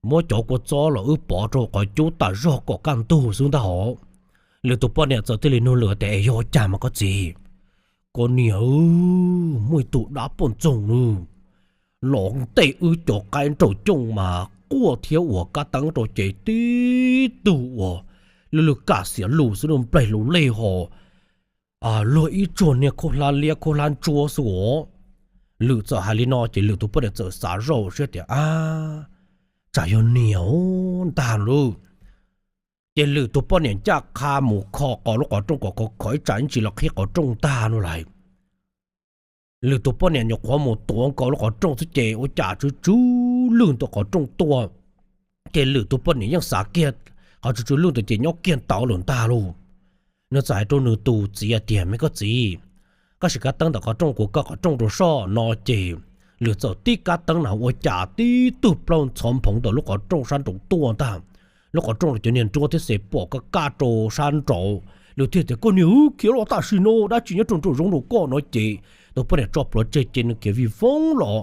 Muab cov kua txob los wb pov rau qhov cub tas zog kom kaj ntug xwb ntag hov. Lwm tus poj niam txawm thiaj li nug Lwm tias, Es yog ua cas mas koj txiv? Koj niam, muaj ib tug dab poj ntxoog nws los ntej wb cov qaib nraum cooj mas quaj thiab ua kab teeb rau ces tib tug uas lwj lwj kam xiav lus xwb, nplaig lus lej ho luag ib tsuag niag khaub hlab liab khaub hlab ntsuab xwb os. Lwm txawm hais li no ces Lwm tus poj niam txawm xav zoj siab tias, Ab, tsam yog niag ntag no lauj. Ces Lwm tus poj niam ncaj qha mus kho qhov lub qhov rooj kom khov khov ib tsam ib ntsis los qhib qhov rooj ntag no lais. Lwm tus poj niam nyuam qhuav mus tuav nkaus lub qhov rooj xwb ces ua cas tsw tsw lwj ntawm qhov rooj tuaj. Ces Lwm tus poj niam yeej xav kiag qhov tsw tsw lwj ntawd ces nyob kiag ntawd lawm ntag lauj. Nws txawm hais rau nws tus txiv hais tias, Me koj txiv, koj sim kab teeb ntawm qhov rooj kuv kaw qhov rooj rau soj no ces Lwm txawm tib kab teeb na ua cas tib tug plaub ntxhov nphoov ntawm lub qhov rooj sab nraud tuaj ntag. Lub qhov rooj los cov niag nruab thiab xes pom kaj kaj rau sab nraud. Lwm thiaj tias, Koj niag, khiav los tam sim no, dab tsi nyob rau nraum zoov rau koj no ces tus poj niam tso plhuav tseg ces nws khiav vij voob los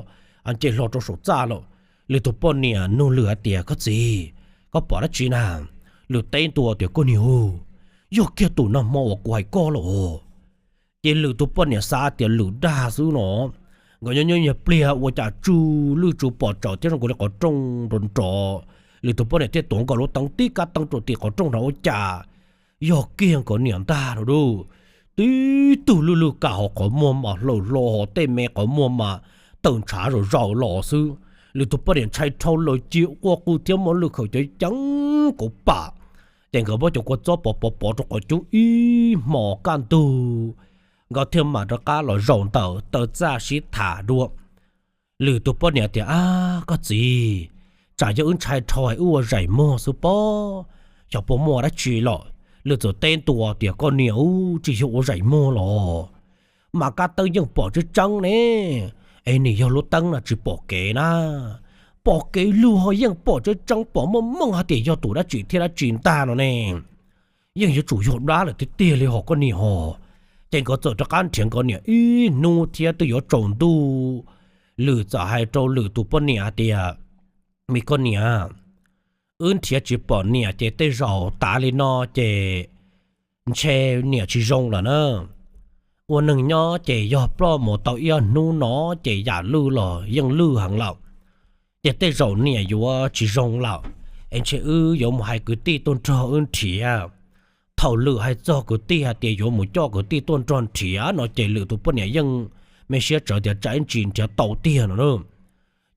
nce hlo rau saum txaj lawm. Lwm tus poj niam nug Lwm hais tias, Koj txiv, koj pom dab tsi na? Lwm teb ntua tias, Koj niag, yog kiag tus nag hmo uas kuv hais koj los. Ces Lwm tus poj niam xav tias Lwm dag xwb no. Nkawd nyob nyob ib pliag ua cas tsw lwj tsw pom tsawv thiab zoo nkaus li qhov rooj nrov nrov. Lwm tus poj niam thiaj tuav nkaus lub teeb tib kab teeb rau tim qhov rooj na ua cas yog kiag nkawd niam ntag no lauj. Tib tug lwj lwj kam ho qhov muag mas hlaws hlo ho tej me qhov muag mas tawm ntshav zaum zaum los xwb. Lwm tus poj niam ntshai dhau lawm cia quaj qw thiab muab Lwm khawm ceev ceev kauv pam. Ces nkawd muab cov kua txob pov pov pov rau qhov cub ib hmos kaj ntug, nkawd thiaj mam rov qab los zaum ntawm taw txaj sib tham dua. Lwm tus poj niam tias, Ab, koj txiv, tsam yog wb ntshai dhau es wb ua zaim muag xwb pob, xyov puas muaj dab tsi los. Lwm txawm teb ntua tias, Koj niam, wb tsis yog ua zaim muag los mas kab teeb yeej pom tseeb tseeb ne. Es nim yog lub teeb no tsis pom kev na, pom kev lug ho yeej pom tseeb tseeb, pom meej meej hais tias yog tus dab tsi thiab dab tsi ntag no ne. Yeej yuav tsum yog dab lawm tiag tiag li ho koj niam ho. Ces nkawd txawm rov qab nrhiav nkawd niam ib hnub thiab twb yuav tsaus ntuj. Lwm txawm hais rau Lwm tus poj niam hais tias, Me koj niam, wb nrhiav tsis pom niam ces tej zaum tas li no ces ntshe niam tsis zoo lawm na. Ua neeg nyob ces yog ploj mus tau ib ob hnub no ces yam lwj los yeej lwj heev lawm. Ces tej zaum niam yuav tsis zoo lawm, es ntshe wb yuav mus hais kwv tij tuaj nrog wb nrhiav. Thaum Lwm hais txog kwv tij hais tias yuav mus coj kwv tij tuaj nrog nrhiav no ces Lwm tus poj niam yeej me siab tsawv tias tsam ib ntsis nrhiav tau tiag no na.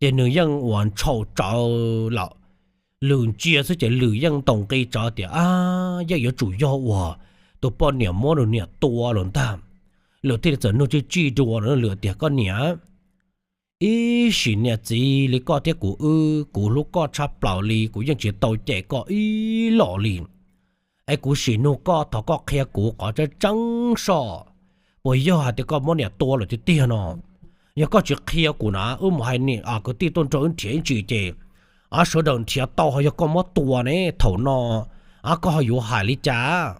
Ces nws yeej uas ntshau tsawv lawm. Lwm ntsia xwb ces Lwm yeej ntaus nqi tsawv tias, Ab, yeej yuav tsum yog uas tus poj niam muab nws niam tua lawm ntag. Lwm thiaj li txawm nug tsij tsij dua no, Lwm tias, Koj niam, ib sim niam txiv li koj thiab kuv wb, kuv hlub koj tshaj plaws li, kuv yeej tsis tau cem koj ib los li. Es kuv sim nug koj, thov koj qhia kuv qhov tseeb tseeb soj, puas yog hais tias koj muab niam tua lawm tiag tiag no? Yog koj tsis qhia kuv na, wb mus hais kwv tij tuaj nrog wb nrhiav ib ntsis ces sawv daws nrhiav tau ho yog koj muab tua ne, thaum no koj ho yuav hais li cas?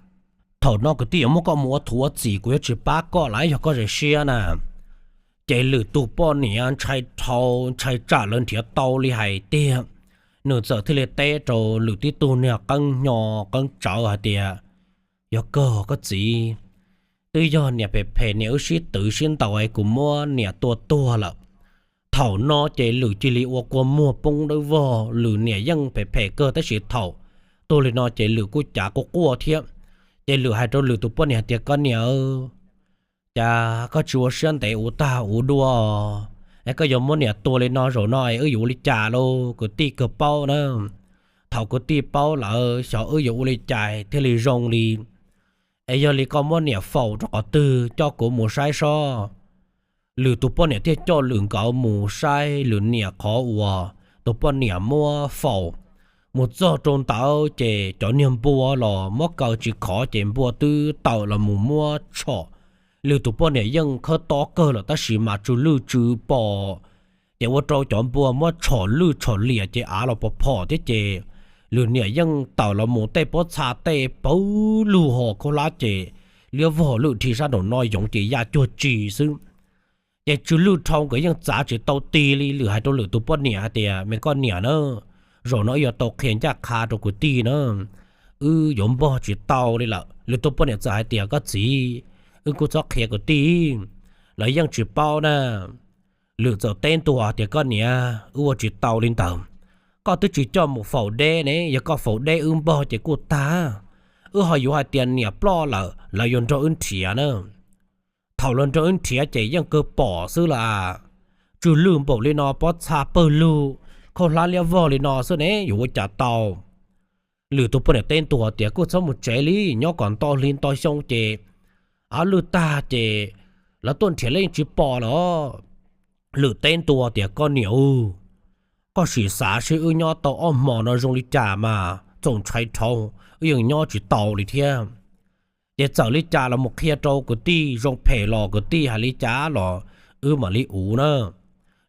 Thaum no kwv tij yuav muab koj mus ua thuv ua txim, kuv yuav tsis pab koj lawm, yog koj zam siab na. Ces Lwm tus poj niam ntshai dhau ntshai tsam lawv nrhiav tau li hais tiag, nws txawm thiaj li teb rau Lwm tib tug niag qeeb hnyo qeeb tsawv hais tias, yog kawg koj txiv, twb yog niam phem phem niam wb sib twv sib ntaus es kuv muab niam tua tuag lawm. Thaum no ces Lwm cia li ua kua muag poob dawb vog, Lwm niam yeej phem phem kawg tab sis thaum tuag li no ces Lwm kuj cav quaj quaj thiab. Ces Lwm hais rau Lwm tus poj niam tias, koj niam, cas koj tsis ua siab ntev ua tag ua dua es koj yuav muab niam tua li no, zaum no es wb yuav ua li cas lauj? Kwv tij kawg paub na, thaum kwv tij paub lawm xyov wb yuav ua li cas thiaj li zoo li. Es yog li koj muab niam faus rau qhov twg coj kuv mus saib sob. Lwm tus poj niam thiaj coj Lwm nkawd mus saib Lwm niam qhov uas tus poj niam muab faus. Mus txog rau ntawd ces cov niag npua los muab kaw tsis khov ces npua twb tawm los mus muab tshom. Lwm tus poj niam yeej khawb tob kawg lawm tab sis mas tsw lwj tsw pos, ces ua rau cov npua muab tshom lwj tshom liam ces av los pos phom thiab ces Lwm niam yeej tawm los mus tej pob txha tej pawg lug ho khaub hlab ces liab vog lwj dhi sab nraum no yoov ces ya cuag tsi xwb. Ces tsw lwj dhau nkawd yeej txav tsis tau ti li. Lwm hais rau Lwm tus poj niam hais tias, me koj niam na, zaum no wb yuav tau qhia ncaj qha rau kwv tij na, wb yuav npog tsis tau li lawm. Lwm tus poj niam txawm hais tias, koj txiv, wb kuj txhob qhia kwv tij, lawv yeej tsis paub na. Lwm txawm teb ntua tias, koj niam, wb ua tsis tau li ntawd. Koj twb tsis coj mus faus deb ne, yog koj faus deb wb npog ces kuj tag. Wb ho yuav hais tias niam ploj lawm lawv yuav nrog wb nrhiav na. Thaum lawv nrog wb nrhiav ces yeej kawg pom xwb lawm. Tsw lwj npaum li no, pob txha pawg lug, khaub hlab liab vog li no xwb ne yuav ua cas tau. Lwm tus poj niam teb ntua tias, kuj txhob mus tsev li, nyob kom nto hli nto xyoo ces av lwj tag ces lawv tuaj nrhiav los yeej tsis pom lawm. Lwm teb ntua tias, koj niam, koj sim xav seb wb nyob tau ob hmo no zoo li cas mas txaus ntshai dhau, wb yeej nyob tsis tau li thiab. Ces txawm li cas los mus qhia rau kwv tij, zoo phem los kwv tij hais li cas los wb mam li uv na.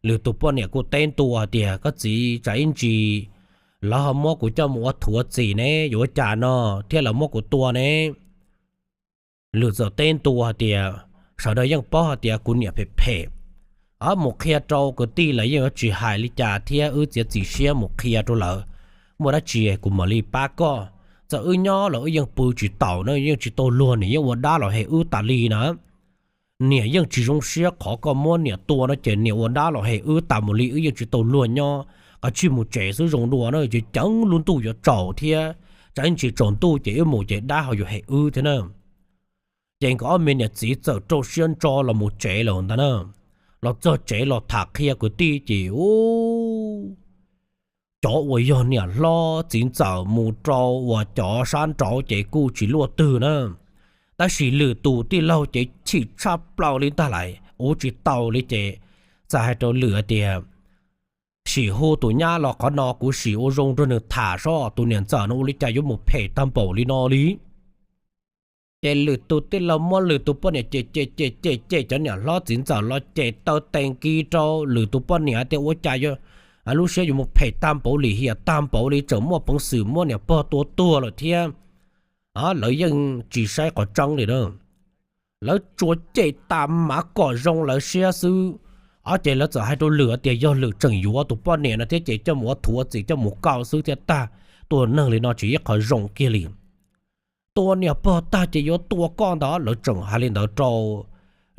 Lwm tus poj niam kuj teb ntua tias, koj txiv, tsam ib ntsis lawv ho muab kuv coj mus ua thuv ua txim ne, yuav ua cas no thiab lawv muab kuv tua ne. Lwm txawm teb ntua hais tias, sawv daws yeej paub hais tias kuv niam phem phem, mus qhia rau kwv tij lawv yeej yuav tsis hais li cas thiab, wb txiav txim siab mus qhia rau lawv, muaj dab tsi kuv mam li pab koj. Txawm wb nyob los wb yeej pw tsis taus na, yeej tsis tau luag, niam yeej ua dab los hem wb tas li na. Niam yeej tsis zoo siab qhov koj muab niam tua no ces niam ua dab los hem wb tas mus li, wb yeej tsis tau luag nyob, kav tsij mus tsev xwb zoo dua na, ces ceev lub ntuj yuav tsaus thiab, tsam ib ntsis tsaus ntuj ces wb mus ces dab ho yuav hem wb thiab na. Ces nkawd ob me niam txiv txawm rau siab ntso los mus tsev lawm ntag na. Los txog tsev los tham qhia kwv tij ces, u, cov uas yog niam hlob txiv ntxawm mus rau uas cov sab nraud ces kuj tsis luaj twg na. Tab sis Lwm tus tij laug ces chim tshaj plaws li ntag lauj, uv tsis tau li ces txawm hais rau Lwm hais tias, sim hu tus nyab los qhov no kuv sim ua zoo nrog nws tham sob, tus niam ntxawm no ua li cas yuav mus phem tag npaum li no li. Ces Lwm tus tij laug muab Lwm tus poj niam cem cem cem cem cem, cov niam hlob txiv ntxawm los ces taw tes nkis rau Lwm tus poj niam tias ua cas yuav, lub siab yuav mus phem tag npaum li, hiam tag npaum li, tseem muaj peev xwm muab niam pog tua tuag lawm thiab. Lawv yeej tsis saib qhov tseeb li na. Lawv tsuas cem tas mam kom zoo lawv siab xwb. Ces lawv txawm hais rau Lwm tias yog Lwm tseem yuav tus poj niam no thiab ces coj mus ua thuv ua txim coj mus kaw xwb thiaj tag. Tua neeg li no tsis yog qhov zoo kiag li. Tua niam pog tag ces yuav tua koj ntag. Lawv tseem hais li ntawd rau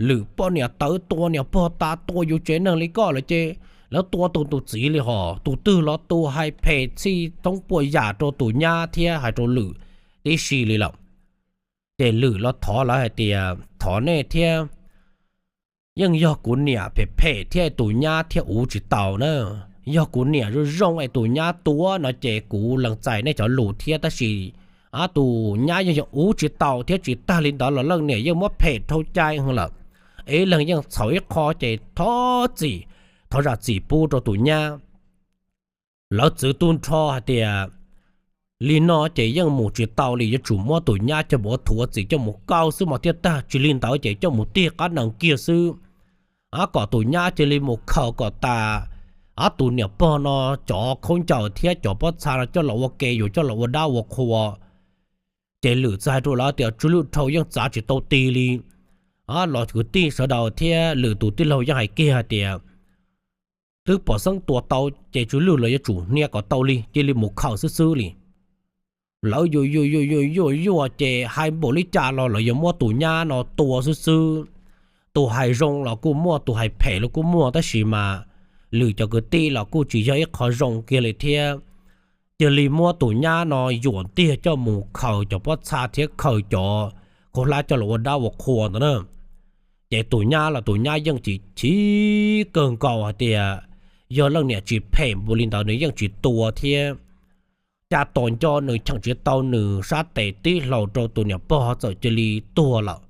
Lwm poj niam tawv, tua niam pog tas tua yus tsev neeg li koj lawm ces lawv tua tus tus txiv li hos, tus twg los tus hais phem txhij thoob puas yam rau tus nyab thiab hais rau Lwm tib si li lawm. Ces Lwm los thov lawv hais tias thov nej thiab, yeej yog kuv niam phem phem thiab tus nyab thiaj uv tsis tau na. Yog kuv niam zoo zoo es tus nyab tuag no ces kuv lees txais nej cov lus thiab, tab sis tus nyab yeej yog uv tsis tau thiab tsis tag li ntawd los leej niam yeej muab phem dhau cai lawm. Ib leeg yeej txhaum ib qho ces thov txim, thov zam txim pub rau tus nyab. Lawv txwv tub nrho hais tias li no ces yeej mus tsis tau li, yuav tsum muab tus nyab coj mus ua thuv ua txim coj mus kaw xwb mas thiaj tag, tsis li ntawd ces coj mus tig qab nees kiag xwb. Kom tus nyab cia li mus khaws kom tas tus niam pog no cov khaub ncaws thiab cov pob txha no coj los ua ke, yuav coj los ua dab ua qhua. Ces Lwm txawm hais rau lawv tias tsw lwj dhau yeej txav tsis tau ti li. Los kwv tij sawv daws thiab Lwm tus tij laug yeej hais kiag hais tias twb pom xeeb tua tau ces tsw lwj los yuav tsum hnia kom tau li, cia li mus khaws xwb xwb li. Lawv yuam yuam yuam yuam yuam yuam ces hais npaum li cas los lawv yuav muab tus nyab no tua xwb xwb. Tus hais zoo los kuj muaj, tus hais phem los kuj muaj, tab sis mas Lwm cov kwv tij los kuj tsis yog ib qho zoo kiag li thiab. Cia li muab tus nyab no yuam ntiag coj mus khaws cov pob txha thiab khaws cov khaub hlab coj los ua dab ua qhua ntawd na. Ces tus nyab los tus nyab yeej chim chim kawg nkaus hais tias yog leej niam tsis phem npaum li ntawd nws yeej tsis tua thiab. Cas tom nco nws cheem tsis tau nws sab tes tib hlau rau tus niam pog ho txawm cia li tuag lawm.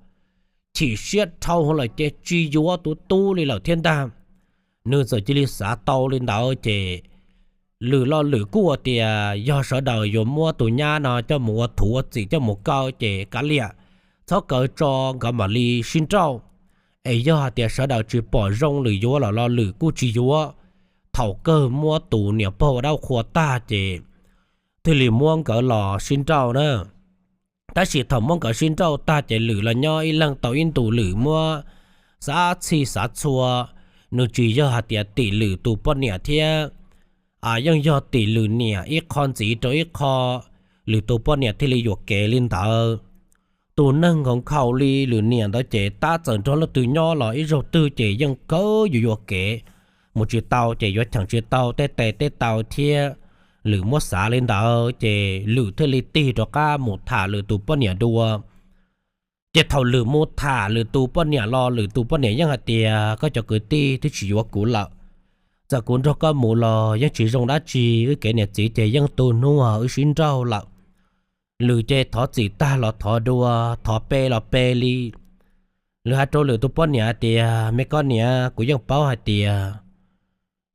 Chim siab dhau lawm ces tsis yuav tus tub li lawm thiab ntag. Nws txawm cia li xav tau li ntawd ces Lwm los Lwm kuj tias yog sawv daws yuav muab tus nyab no coj mus ua thuv ua txim coj mus kaw ces kav liam, txhob kaw tso, nkawd mam li sib nrauj. Es yog hais tias sawv daws tsis pom zoo Lwm yuav lawm los Lwm kuj tsis yuav. Thaum kawg muab tus niam pog ua dab qhua tag ces thiaj li muab nkawd los sib nrauj na. Tab sis thaum muab nkawd sib nrauj tag ces Lwm los nyob ib leeg tau ib ntus, Lwm muab xav txhij xav txhua, nws tsis yog hais tias tim Lwm tus poj niam thiab, yeej yog tim Lwm niam ib qho ntxiv rau ib qho, Lwm tus poj niam thiaj li yuam kev li ntawd. Tus neeg nkhaus nkhaus li Lwm niam ntawd ces tab txawm nrog leej twg nyob los ib zaug twg ces yeej kawg yuav yuam kev, mus tsis tau ces yuav cheem tsis tau tej tes tej taw thiab. Lwm muab xav li ntawd ces Lwm thiaj li tig rov qab mus tham Lwm tus poj niam dua. Ces thaum Lwm mus tham Lwm tus poj niam los Lwm tus poj niam yeej hais tias koj cov kwv tij twb tsis yuav kuv lawm, txawm kuv nrog koj mus los yeej tsis zoo dab tsi, wb kev niam txiv ces yeej tu hnub wb sib nrauj lawm. Lwm ces thov txim tag los thov dua, thov pe los pe li. Lwm hais rau Lwm tus poj niam hais tias me koj niam, kuv yeej paub hais tias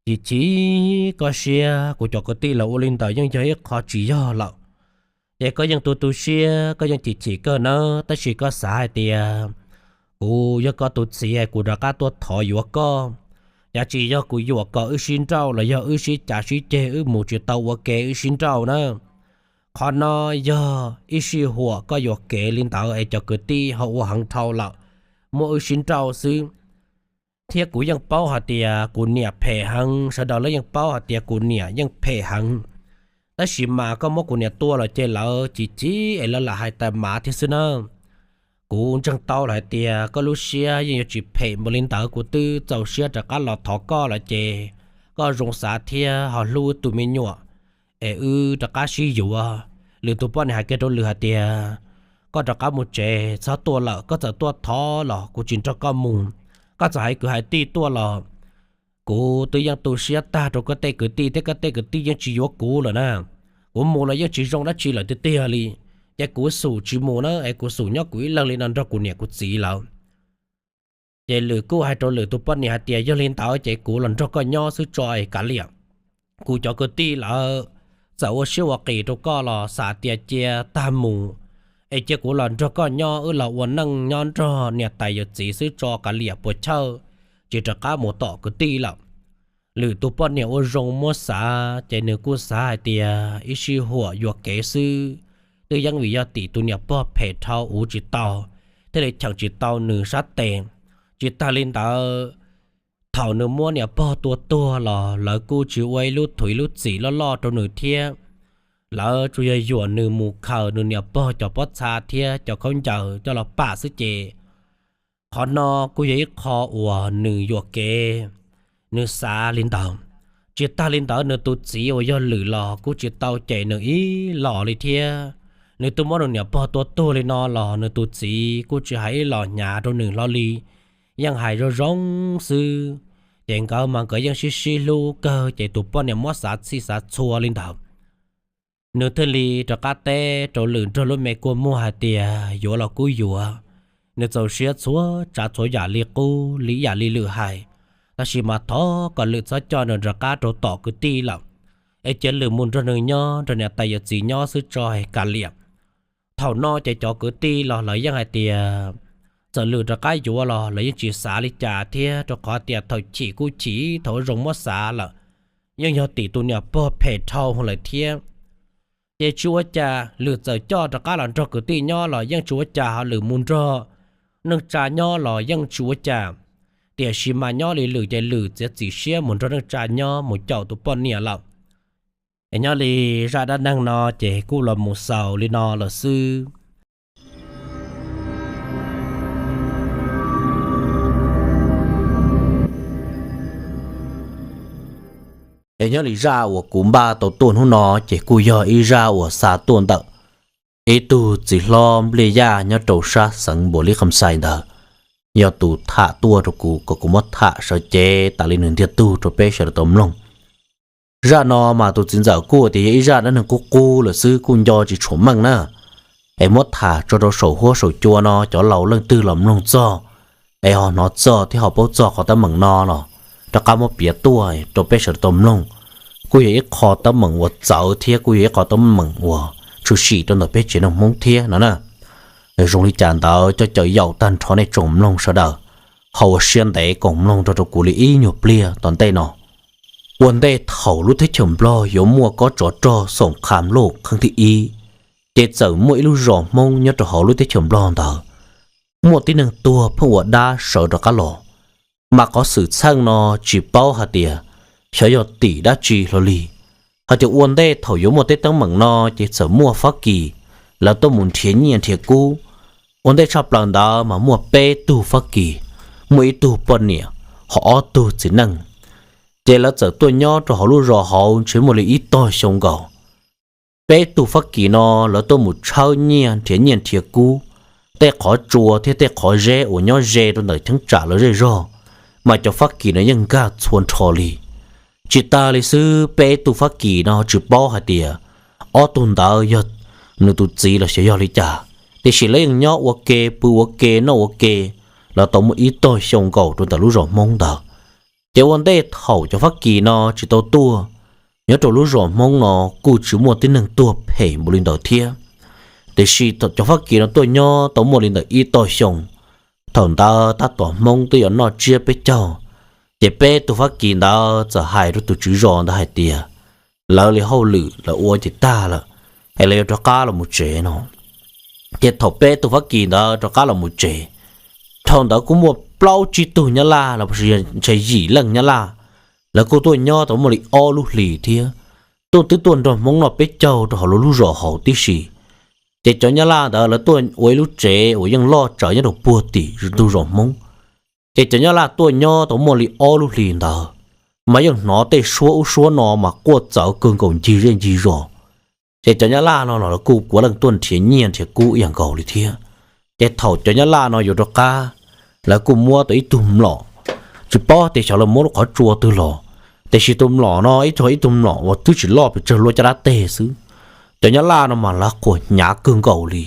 chim chim koj siab, kuv cov kwv tij los ua li ntawd yeej yog ib qho tsis yog lawm. Ces koj yeej tu tu siab, koj yeej chim chim kawg nawb, tab sis koj xav hais tias kuv yog koj tus txiv es kuv rov qab tuaj thov yuav koj. Yam tsis yog kuv yuam kom wb sib nrauj los yog wb sib cav sib ceg wb mus tsis tau ua ke wb sib nrauj na. Qhov no yog ib sij huam koj yuam kev li ntawd es cov kwv tij ho ua heev dhau lawm, muab wb sib nrauj xwb. Thiab kuv yeej paub hais tias kuv niam phem heev, sawv daws los yeej paub hais tias kuv niam yeej phem heev. Tab sis mas koj muab kuv niam tua los ces lawv chim chim es lawv lam hais tas mav thiab xwb na. Kuv ntseeg tau lawm hais tias koj lub siab yeej yuav tsis phem npaum li ntawd, kuv twb txaus siab rov qab los thov koj lawm ces koj zoo xav thiab ho hlub tus me nyuam es wb rov qab sib yuav. Lwm tus poj niam hais kiag rau Lwm hais tias koj rov qab mus tsev, txhob tuaj lawm, koj txawm tuaj thov los kuv tsis nrog koj mus. Koj txawm hais kwv hais tij tuaj los kuv twb yeej tu siab tag rau koj tej kwv tij thiab koj tej kwv tij yeej tsis yuav kuv lawm na. Kuv mus los yeej tsis zoo dab tsi lawm tiag tiag li. Ces kuv xum tsis mus na, es kuv xum nyob kuv ib leeg li no nrog kuv niam kuv txiv lawm. Ces Lwm kuj hais rau Lwm tus poj niam hais tias yog li ntawd ces kuv los nrog koj nyob xwb tso es kav liam. Kuv cov kwv tij lawv txawm ua siab ua qis rau koj los xav tias cia tag mus, es cia kuv los nrog koj nyob, wb los ua neej nyob nrog niam tais yawm txiv xwb tso kav liam puas chawj, tsis rov qab mus tom kwv tij lawm. Lwm tus poj niam ua zoo muab xav ces nws kuj xav hais tias ib sij huam yuam kev xwb, twb yeej vim yog tim tus niam pog phem dhau uv tsis tau, thiaj li cheem tsis tau nws sab tes. Tsis tag li ntawd, thaum nws muab niam pog tua tuag los lawv kuj tsis ua ib lub thuv ib lub txim loj loj rau nws thiab. Lawv tsuas yog yuam nws mus khaws nws niam pog cov pob txha thiab cov khaub ncaws coj los pam xwb ces qhov no kuj yog ib qho uas nws yuam kev, nws xav li ntawd. Tsis tag li ntawd nws tus txiv uas yog Lwm los kuj tsis tau cem nws ib los li thiab. Nws twb muab nws niam pog tua tuag li no los nws tus txiv kuj tsis hais ib los hnyav rau nws hlo li, yeej hais zoo zoo xwb. Ces nkawd mas nkawd yeej sib sib hlub kawg ces tus poj niam muab xav txhij xav txhua li ntawd. Nws thiaj li rov qab teb rau Lwm nrog lub me kua muag hais tias yuav los kuj yuav. Nws txaus siab txhua tsav txhua yam li qub li yam li Lwm hais, tab sis mas thov kom Lwm txhob coj nws rov qab rau tom kwv tij lawm, es cia Lwm mus nrog nws nyob nrog niam tais yawm txiv nyob xwb tso es kav liam. Thaum no ces cov kwv tij los lawv yeej hais tias txawm Lwm rov qab yuav los lawv yeej tsis xav li cas thiab, rau qhov tias thaum chim kuj chim, thaum ua zoo muab xav lawm, yeej yog tim tus niam pog phem dhau lawm thiab. Ces tsis ua cas, lwm txawm coj rov qab los nrog kwv tij nyob los yeej tsis ua cas, ho lwm mus nrog neej tsa nyob los yeej tsis ua cas. Tiam sis mas nyob li lwm ces lwm txiav txim siab mus nrog neej tsa nyob mus caum tus poj niam lawm. Es nyob li zaj dab neeg no ces kuj los mus xaus li no lawm xwb. Es nyob li zaj uas kuv npaj tau tuaj hnub no ces kuj yog ib zaj uas xa tuaj ntawm ib tug txiv hlob Npliaj Yaj nyob rau sab xeev Npuas Lis Kham Xais ntawd, yog tus tham tuaj rau kuv kom kuv muab tham sawv cev tas li nws ntiag tug rau peb sawv daws tau mloog. Zaj no mas tus txiv ntxawm kuj tias yog ib zaj dab neeg qub qub lawm xwb, kuj nco tsis tshua meej na. Es muab tham tso rau saum huab saum cua no cov laus leej twg los mloog txog, es ho hnov txog thiab ho paub txog qhov teeb meem no los rov qab muab piav tuaj rau peb sawv daws tau mloog. Kuj yog ib qho teeb meem uas txawv thiab kuj yog ib qho teeb meem uas tshwm sim rau ntawm peb tsev neeg Hmoob thiab no na. Zoo li cas ntawd coj caw yaum tag nrho nej tsoom mloog sawv daws ho ua siab ntev koom mloog rau rau kuv li ib nyuag pliag tom ntej no. Ua ntej thaum lub teb chaws Nplog yuav muaj kob tsov rog xoom qha loj qheeb thib ib, ces txawm muaj ib lub zos Hmoob nyob rau hauv lub teb chaws Nplog ntawd, muaj tib neeg tuag pheej ua dab sawv rov qab los. Mas qhov xwm txheej no tsis paub hais tias xyov yog tim dab tsi hlo li. Hais tias ua ntej thaum yuav muaj tej teeb meem no ces txawm muaj Fab Kis lawv tuaj mus nrhiav nyiaj nrhiav kub. Ua ntej tshaj plaws ntawd mas muaj peb tug Fab Kis, muaj ib tug poj niam, ho ob tug txiv neej. Ces lawv txawm tuaj nyob rau hauv lub zos hauv ntshe muaj li ib tog xyoo nkaus. Peb tug Fab Kis no lawv tuaj mus tshawb nyiaj nrhiav nyiaj nrhiav kub, tej qhov tsua thiab tej qhov zeb uas nyob ze rau ntawm cheeb tsam lawv zej zog, mas cov Fab Kis no yeej nkag txhua nrho li. Tsis tas li xwb, peb tug Fab Kis no tsis paub hais tias ob tug ntawd yog nws tus txiv los xyov yog li cas, tiam sis lawv yeej nyob ua ke pw ua ke noj ua ke los tau muaj ib tog xyoo nkaus rau ntawm lub zos Hmoob ntawd. Ces ua ntej thaum cov Fab Kis no tsis tau tuaj, nyob rau lub zos Hmoob no kuj tsis muaj tib neeg tuag phem npaum li ntawd thiab. Tiam sis cov Fab Kis no tuaj nyob tau muaj li ntawm ib tog xyoo, thaum ntawd tab tom Hmoob twb yuav noj tsiab peb caug, ces peb tug Fab Kis ntawd txawm hais rau tus tswv zos ntawd hais tias lawv li hauj lwm lawv ua ces tag lawm, es lawv yuav rov qab los mus tsev no. Ces thaum peb tug Fab Kis ntawd rov qab los mus tsev, dhau ntawd kuj muaj plaub tsib tug Nyab Laj los sis ntshe yim leej Nyab Laj, lawv kuj tuaj nyob tau muaj li ob lub hlis thiab. Tuaj twb tuaj nrog Hmoob noj peb caug rau hauv lub zos hauv tib si. Ces cov Nyab Laj ntawd lawv tuaj ua ib lub tsev uas yeej loj tsawv nyob rau puag tim ntug zos Hmoob. Ces cov Nyab Laj tuaj nyob tau muaj li ob lub hlis ntawd, mas yeej hnov tej suab ub suab no mas quaj txawv kawg nkaus ncig zej ncig zos. Ces cov Nyab Laj no los lawv kuj puav leej tuaj nrhiav nyiaj nrhiav kub ib yam nkaus li thiab. Ces thaum cov Nyab Laj no yuav rov qab, lawv kuj muab tau ib tug mlom, tsis paub tias xyov lawv muab lub qhov tsua twg los, tiam sis tus mlom no ib tug ib tug mlom uas twb tsis loj pes tsawg, luaj caj dab teg xwb. Cov Nyab Laj no mas lawv qhuas hnyav kawg nkaus li,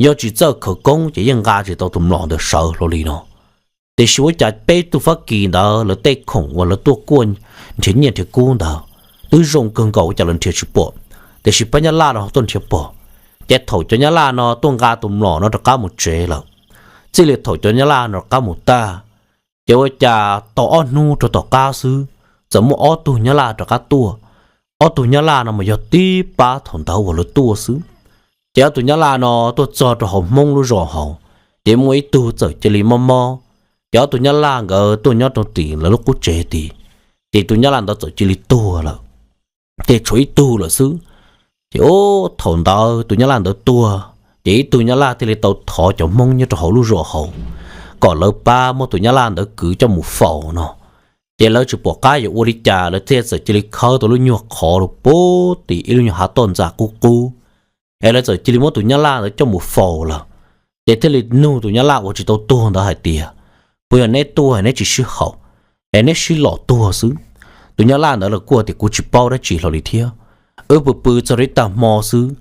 yog tsis txawj khawv koob ces yeej nqa tsis tau tus mlom ntawd sawv hlo li no. Tiam sis ua cas peb tug Fab Kis ntawd lawv tej khoom uas lawv tuaj kuaj nrhiav nyiaj nrhiav kub ntawd twb zoo kawg nkaus ua cas lawv nrhiav tsis pom, tiam sis pab Nyab Laj no tuaj nrhiav pom. Ces thaum cov Nyab Laj no tuaj nqa tus mlom no rov qab mus tsev lawm, txij li thaum cov Nyab Laj no rov qab mus tag, ces ua cas tau ob hnub rau tom qab xwb, txawm muaj ob tug Nyab Laj rov qab tuaj. Ob tug Nyab Laj no mas yog tib pab thaum ntawd uas lawv tuaj xwb. Ces ob tug Nyab Laj no tuaj txog rau hauv Hmoob lub zos hauv, ces muaj ib tug txawm cia li mob mob. Ces ob tug Nyab Laj nkawd tuaj nyob rau tim lawv lub qub tsev tid, ces tus Nyab Laj ntawd txawm cia li tuag lawm. Ces tshuav ib tug lawm xwb. Ces ub, thaum ntawd tus Nyab Laj ntawd tuag, ces ib tug Nyab Laj thiaj li tau thov cov Hmoob nyob rau hauv lub zos hauv kom lawv pab muab tus Nyab Laj ntawd kwv coj mus faus no. Ces lawv tsis pom qab yuav ua li cas, lawv thiaj txawm cia li khawb tau lub nyuag qhov rau puag tim ib lub nyuag hav toj ntxas qub qub, es lawv txawm cia li muab tus Nyab Laj ntawd coj mus faus lawm. Ces thiaj li nug tus Nyab Laj uas tsis tau tuag ntawd hais tias, puas yog neb tuaj neb tsis sib haum, es neb sib los tuag xwb? Tus Nyab Laj ntawd los kuj tias kuv tsis paub dab tsi hlo li thiab. Wb pw pw txog rau ib tag hmo xwb,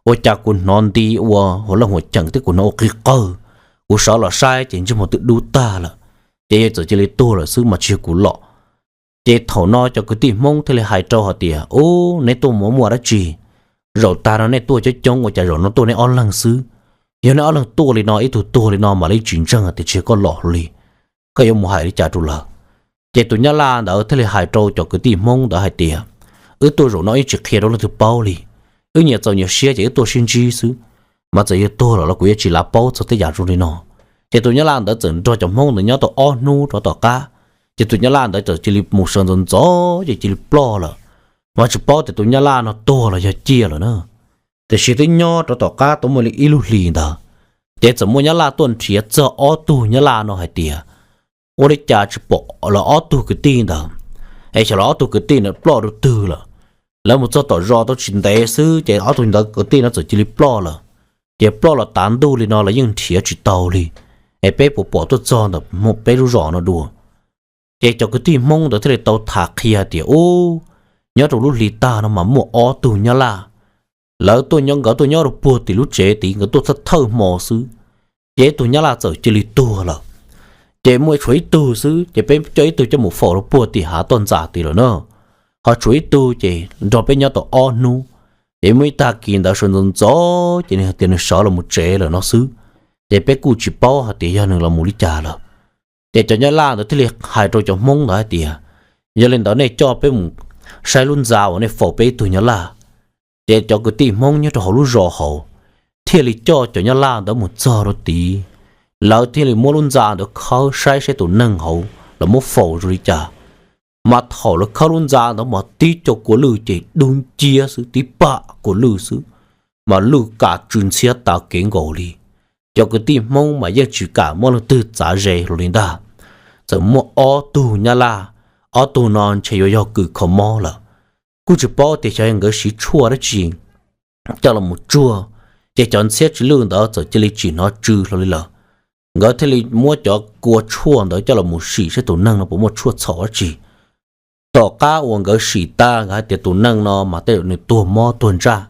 ua cas kuv hnov nti ua hauv leej huam cheem thiab kuv hnov ua qig qawg. Kuv sawv los saib ces ntsej muag twb dub tag lawm, ces yog txawm cia li tuag lawm xwb mas tsis yog kuv los. Ces thaum no cov kwv tij Hmoob thiaj li hais rau hais tias, ub, neb tuaj muaj muaj dab tsi? Zaum tag no nej tuaj coob coob ua cas zaum no tuaj neb ob leeg xwb? Yog neb ob leeg tuaj li no, ib tug tuag li no mam li tsis ntseeg tias tsis yog koj los li, koj yuav mus hais li cas rau lawv? Ces tus Nyab Laj ntawd thiaj li hais rau cov kwv tij Hmoob ntawd hais tias, wb tuaj zaum no ib tsis qhia rau leej twg paub li. wb nyias txaus nyias siab ces wb tuaj sib ntsib xwb, mas txawm yog tuag los los kuv yuav tsis lav paub txog tej yam zoo li no. Ces tus nyab laj ntawd txawm nrog cov hmoob ntawd nyob tau ob hnub rov tom qab, ces tus nyab laj ntawd txawm cia li mus sawv ntxov ntxov ces cia li ploj lawm. Mas tsis paub tias tus nyab laj no tuag los yog ciaj lawm na. Tiam sis twb nyob rov tom qab tau muaj li ib lub hlis ntawd, ces txawm muaj nyab laj tuaj nrhiav txog ob tug nyab laj no hais tias, ua li cas tsis pom lawv ob tug kwv tij ntawd, es xyov lawv ob tug kwv tij ntawd ploj rau twg lawm. Lawv mus txog tom zos tau tsis ntev xwb ces ob tug ntawd kwv tij no txawm cia li ploj lawm. Ces ploj los tav ntuj li no lawv yeej nrhiav tsis tau li, es peb puas pom tuaj txog ntawm peb lub zos no dua? Ces cov kwv tij hmoob ntawd thiaj li tau tham qhia tias, ub, nyob rau lub hli tag no mas muaj ob tug nyab laj, lawv tuaj nyob, nkawd tuaj nyob rau puag tim lub tsev tid, nkawd tuaj thawj thawj hmo xwb, ces ib tug nyab laj txawm cia li tuag lawm. Ces muaj tshuav ib tug xwb ces peb coj ib tug coj mus faus rau puag tim hav toj ntxas tid lawm na. Ho tshuav ib tug ces nrog peb nyob tau ob hnub, ces muaj ib tag kis ntawd sawv ntxov ntxov ces nws hais tias nws sawv los mus tsev lawm no xwb, ces peb kuj tsis paub hais tias yog nws los mus li cas lawm. Ces cov nyab laj ntawd thiaj li hais rau cov hmoob ntawd hais tias, yog li ntawd nej coj peb mus saib lub ntxa uas nej faus peb ib tug nyab laj. Ces cov kwv tij hmoob nyob rau hauv lub zos hauv thiaj li coj cov nyab laj ntawd mus txog rau tid, lawv thiaj li muab lub ntxa ntawd khawb saib saib tus neeg hauv los muab faus zoo li cas. Mas thaum lawv khawb lub ntxa ntawd mas tib co kua lwj ces dub nciab xwb, tib pab kua lwj xwb, mas lwj kam tsw ntxhiab tas kev nkaus li. Cov kwv tij hmoob mas yeej tsis kam muaj leej twg txav ze hlo li ntag. Txawm muaj ob tug nyab laj, ob tug no ntshe yuav yog kws kho mob lawm. Kuj tsis paub tias xyov nkawd siv tshuaj dab tsi coj los mus tsuag, ces cov ntxhiab tsw lwj ntawd txawm cia li tsis hnov tsw hlo li lawm. Nkawd thiaj li muab cov kua tshuaj ntawd coj los mus sim saib tus neeg no puas muaj tshuaj txhaum dab tsi. Tom qab uas nkawd sim tag nkawd hais tias tus neeg no mas tej zaum nws tuag mob tuag ntsaj,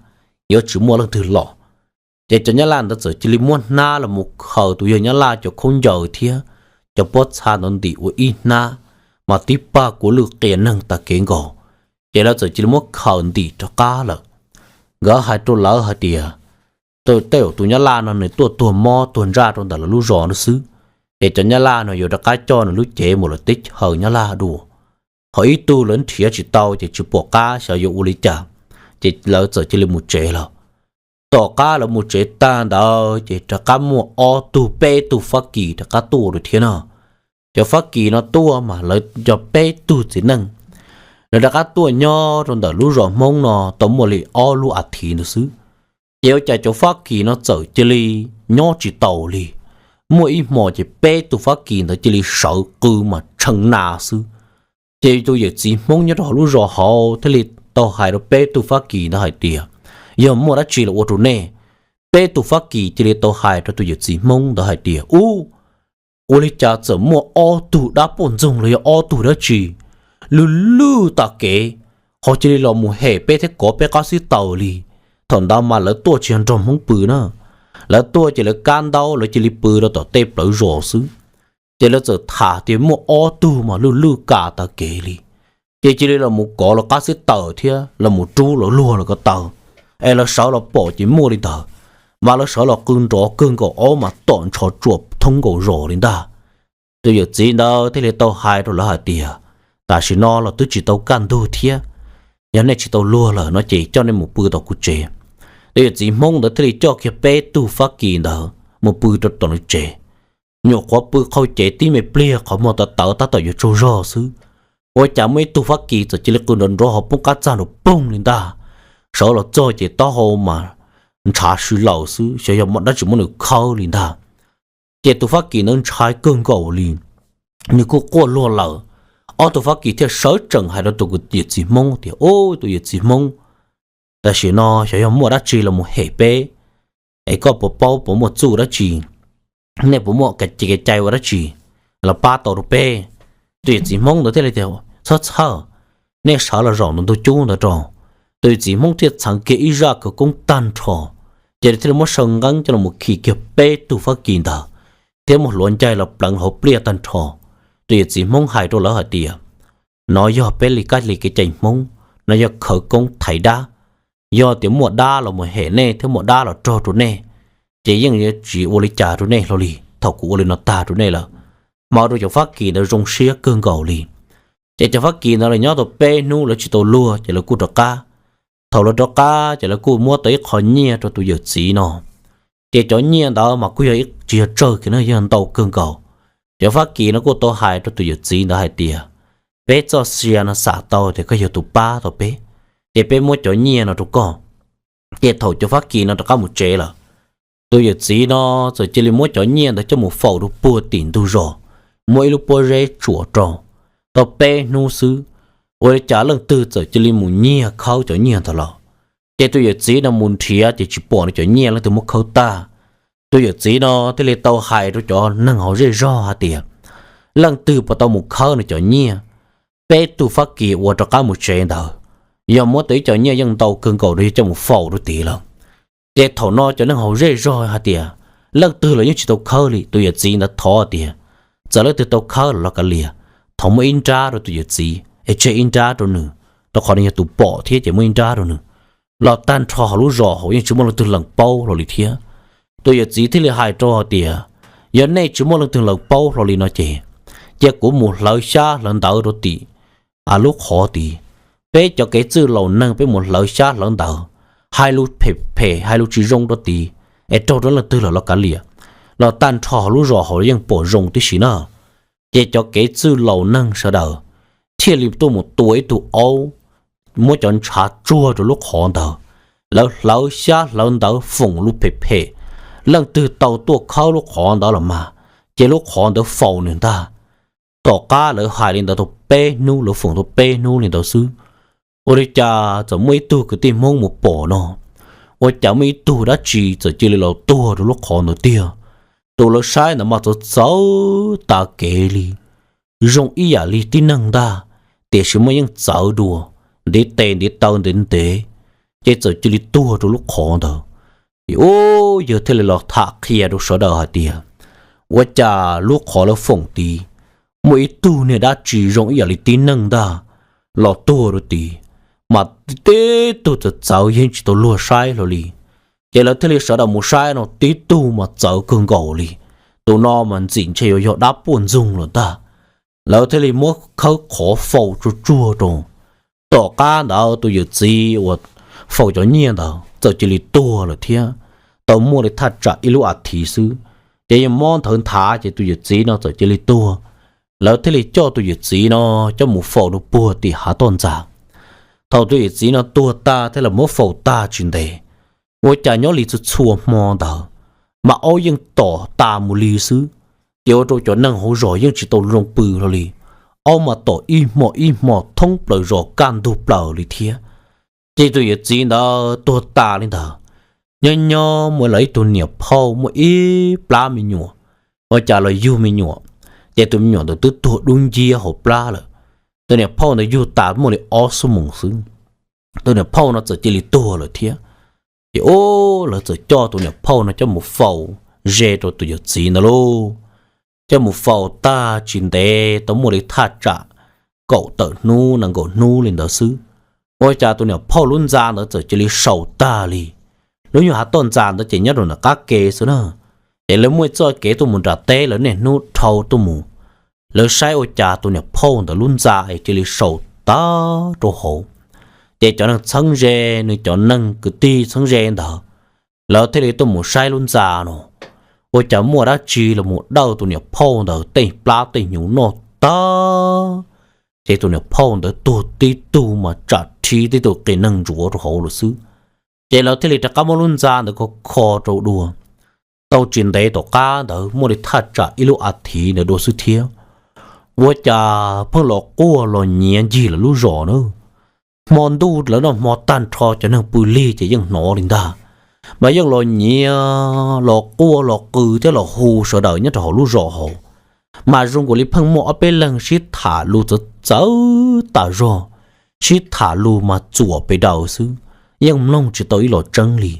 yuav tsis muaj leej twg los. Ces cov nyab laj ntawd txawm cia li muab hnab los mus khaws tus yawg nyab laj cov khaub ncaws thiab cov pob txha ntawd ntim ua ib hnab, mas tib pab kua lwj qias neeg tas kev nkaus. Ces lawv txawm cia li muab khaws ntim rov qab lawm. Nkawd hais rau lawv hais tias, tej zaum tus nyab laj no nws tuaj tuag mob tuag ntsaj rau ntawm lawv lub zos no xwb, ces cov nyab laj no yuav rov qab coj nws lub cev mus lawm teb chaws nyab laj dua. Ho ib tug lawv nrhiav tsis tau ces tsis pom qab xyov yuav ua li cas, ces lawv txawm cia li mus tsev lawm. Tom qab lawv mus tsev tag ntawd ces rov qab muaj ob tug peb tug Fab Kis rov qab tuaj lawm thiab no. Cov Fab Kis no tuaj mas lawv yog peb tug txiv neej, lawv rov qab tuaj nyob rau ntawm lub zos Hmoob no tau muaj li ob lub as thiv ntawd xwb. Ces ua cas cov Fab Kis no txawm cia li nyob tsis taus li, muaj ib hmo ces peb tug Fab Kis ntawd cia li sawv qw mas tshee nas xwb. Ces tus yawm txiv Hmoob nyob rau hauv lub zos hauv thiaj li tau hais rau peb tug Fab Kis ntawd hais tias, yog muaj dab tsi los ua rau nej. Peb tug Fab Kis cia li tau hais rau tus yawm txiv Hmoob ntawd hais tias, ub, ua li cas txawm muaj ob tug dab poj ntxoog los yog ob tug dab tsi lwj lwj tas kev, ho cia li los mus hem peb thiab kov peb qab xib taws li. Thaum ntawd mas lawv tuaj tsis yog nrog Hmoob pw na, lawv tuaj ces lawv kab ntaub lawv cia li pw rau tom tej plawv zos xwb. Ces lawv txawm tham tias muaj ob tug mas lwj lwj kam tas kev li, ces cia li los mus kov lawv qab xib taws thiab los mus rub lawv luag lawv ko taw, es lawv sawv los pom ces muaj li ntawd, mas lawv sawv los qw nrov kawg nkaus ob mas tom ntsho tsuam thoob nkaus zos li ntag. Tus yawm txiv ntawd thiaj li tau hais rau lawv hais tias, tam sim no los twb tsis tau kaj ntug thiab, yog nej tsis tau luag lawm no ces coj nej mus pw tom kuv tsev. Tus yawm txiv Hmoob ntawd thiaj li coj kiag peb tug Fab Kis ntawd mus pw rau tom nws tsev. Nyuam qhuav pw qhau cev tib me pliag qhov muag tawv tawv tab tom yuav tsaug zog xwb, ua cas muaj ib tug Fab Kis txawm cia li qw nrov nrov ho poob qab txaj nrov poog li ntag. Sawv los txog ces taub hau mas ntshav si laws xwb, xyov yog dab tsi muab nws khawb li ntag. Ces tus Fab Kis ntawd ntshai kawg nkaus li, nws kuj quaj luag lawm. Ob tug Fab Kis thiaj sawv tsees hais rau tus yawm txiv Hmoob tias, ub, tus yawm txiv Hmoob, tam sim no xyov yog muaj dab tsi los mus hem peb, es koj puas paub puas muaj txuj dab tsi, nej puas muaj kev cai ua dab tsi los pab tau rau peb. Tus yawm txiv Hmoob ntawd thiaj li tias, txhob txhawj, nej sawv los zaum ntawm ntug cub ntawd rau. Tus yawm txiv Hmoob thiaj txheev kiag ib zaj khawv koob tag nrho, ces thiaj li muab saw nqeeb coj los khi kiag peb tug Fab Kis ntawd, thiab muab hluav ncaig los pleev hauv pliaj tag nrho. Tus yawm txiv Hmoob hais rau lawv hais tias, no yog peb li kab li kev cai Hmoob, no yog khawv koob thaiv dab. Yog tias muaj dab los mus hem nej thiab muaj dab los rog rau nej, ces yeej yuav tsis ua li cas rau nej hlo li thaum kuv ua li no tag rau nej lawm. Mas ua rau cov Fab Kis ntawd zoo siab kawg nkaus li. Ces cov Fab Kis ntawd lawv nyob tau peb hnub lawv tsis tau luag ces lawv kuj rov qab Thaum lawv rov qab ces lawv kuj muab tau ib qho nyiaj rau tus yawm txiv no. Ces cov nyiaj ntawd mas kuj yog tsis yog tsawg kiag na, yog ntau kawg nkaus. Cov Fab Kis no kuj tau hais rau tus yawm txiv ntawd hais tias, peb txoj sia no xam tau tias koj yog tus pab tau peb, ces peb muab cov nyiaj no rau koj. Ces thaum cov Fab Kis no rov qab mus tsev lawm, tus yawm txiv no txawm cia li muab cov nyiaj ntawd coj mus faus rau puag tim ntug zos, muab ib lub pob zeb tsuam rau, tau peb hnub xwb, ua li cas leej twg txawm cia li mus nyiag khawb cov nyiaj ntawd los. Ces tus yawm txiv no mus nrhiav ces tsis pom nws cov nyiaj leej twg muab khawb tag. Tus yawm txiv no thiaj li tau hais rau cov neeg hauv zej zog hais tias, leej twg puas tau mus khawb nws cov nyiaj, peb tug Fab Kis uas rov qab mus tsev ntawd, yog muab tau ib co nyiaj yeej ntau kawg nkaus rau yog coj mus faus rau tid lawm. Ces thaum no cov neeg hauv zej zog hais tias, leej twg los yeej tsis tau khawb li. Tus yawm txiv ntawd thov tias, txawm leej twg tau khawb los los kav liam, thov muab ib nrab rau tus yawm txiv es tseg ib nrab rau nws, rau qhov nws yog tus pom thiab ces muab ib nrab rau nws. Los tag nrho hauv lub zos hauv yeej tsis muaj leej twg lees paub hlo li thiab. Tus yawm txiv thiaj li hais rau hais tias, yog nej tsis muaj leej twg lees paub hlo li no ces, cia kuv mus hlawv xyab hlawv ntawv rau tim lub qhov tid. Peb cov kev txwj laus neeg peb mus hlawv xyab hlawv ntawv, hais lus phem phem hais lus tsis zoo rau tid, es raug rau leej twg los los kav liam, los tag nrho hauv lub zos hauv yeej pom zoo tib si na. Ces cov kev txwj laus neeg sawv daws thiaj li tuaj mus tua ib tug aub, muab cov ntshav tsuag rau lub qhov ntawd. Lawv hlawv xyab hlawv ntawv foom lus phem phem, leej twg tau tuaj khawb lub qhov ntawd los mas, ces lub qhov ntawd faus nws ntag. Tom qab lawv hais li ntawd tau peb hnub, lawv foom tau peb hnub li ntawd xwb, ua li cas txawm muaj ib tug kwv tij Hmoob mus pom no, ua cas muaj ib tug dab tsi txawm cia li los tuag rau lub qhov ntawd tiag. Tus lawv saib ntawd mas txawv txawv tas kev li, zoo ib yam li tib neeg ntag, tiam sis mas yeej txawv dua, ntiv tes ntiv taw ntev ntev, ces txawm cia li tuag rau lub qhov ntawd. Ces ub, yawg thiaj li los tham qhia rau sawv daws hais tias, ua cas lub qhov lawv foom tid, muaj ib tug niag dab tsi zoo ib yam li tib neeg ntag los tuag rau tid, mas tib tug txawv txawv yeej tsis tau luag saib hlo li. Ces lawv thiaj li sawv daws mus saib no tib tug mas txawv kawg nkaus li. Tus no mas ntxim ntshe yuav yog dab puaj ntxoog lawm ntag. Lawv thiaj li muab khawb qhov faus tsuag tsuag rau. Tom qab ntawd tus yawm txiv uas faus cov nyiaj ntawd txawm cia li tuag lawm thiab. Tau muaj li thaj tsam ib lub as thiv xwb, ces yeej mob nthawv nthav ces tus yawm txiv no txawm cia li tuag. Lawv thiaj li coj tus yawm txiv no coj mus faus rau puag tim hav toj ntxas. Thaum tus yawm txiv no tuag tag thiab lawv muab faus tag tsis ntev, ua cas nyob li txhua txhua hmo ntawd, mas aub yeej tom tas mus li xwb. Ces ua rau cov neeg hauv zos yeej tsis tau zoo pw hlo li. Aub mas tom ib hmo ib hmo thoob plaws zos kaj ntug plaws li thiab. Ces tus yawm txiv ntawd tuag tas li ntawd, nyob nyob muaj lawv ib tug niam phauj muaj ib plab me nyuam, ua cas los yug me nyuam, ces tus me nyuam ntawd twb tuag dub nciab hauv plab lawm. Tus niam phauj ntawd yug tas muaj li ob xuab moos xwb, tus niam phauj no txawm cia li tuag lawm thiab. Ces ub, lawv txawm coj tus niam phauj no coj mus faus ze rau tus yawm txiv ntawd lauj. Coj mus faus tag tsis ntev tau muaj li thaj tsam kaum tawm hnub nees nkaum hnub li ntawd xwb, ua cas tus niam phauj lub ntxa ntawd txawm cia li saus tag li. Lub nyuag hav toj ntxas ntawd ces nyob rau nram qab ke xwb na, ces lawv muaj txoj kev tuaj mus nram teb, lawv niaj hnub dhau tuaj mus. Lawv saib ua cas tus niam phauj ntawd lub ntxa es cia li saus tag rau hauv. Ces cov neeg txheeb ze, nws cov neeg kwv tij txheeb ze ntawd, lawv thiaj li tuaj mus saib lub ntxa no, ua cas muaj dab tsi los mus dawj tus niam phauj ntawd tej plab tej hnyuv noj tag. Ces tus niam phauj ntawd tuag tib tug mas tsam rhib tib tug qias neeg ntsuav rau hauv lawm xwb. Ces lawv thiaj li rov qab muab lub ntxa ntawd kho kho rau dua. Tau tsis ntev tom qab ntawd muaj li thaj tsam ib lub as thiv ntawd dua xwb thiab, ua cas pheej los quaj los nyiav ncig lawv lub zos na. Hmo ntuj lawv noj hmo tag nrho cov neeg pw lig ces yeej hnov li ntag, mas yeej los nyiav los quaj los qw thiab los hu sawv daws nyob rau hauv lub zos hauv. Mas zoo nkaus li pheej muaj ob peb leeg sib tham lus txawv txawv tas zog, sib tham lus mas txuam pes daws xwb, yeej mloog tsis tau ib los tseeb li.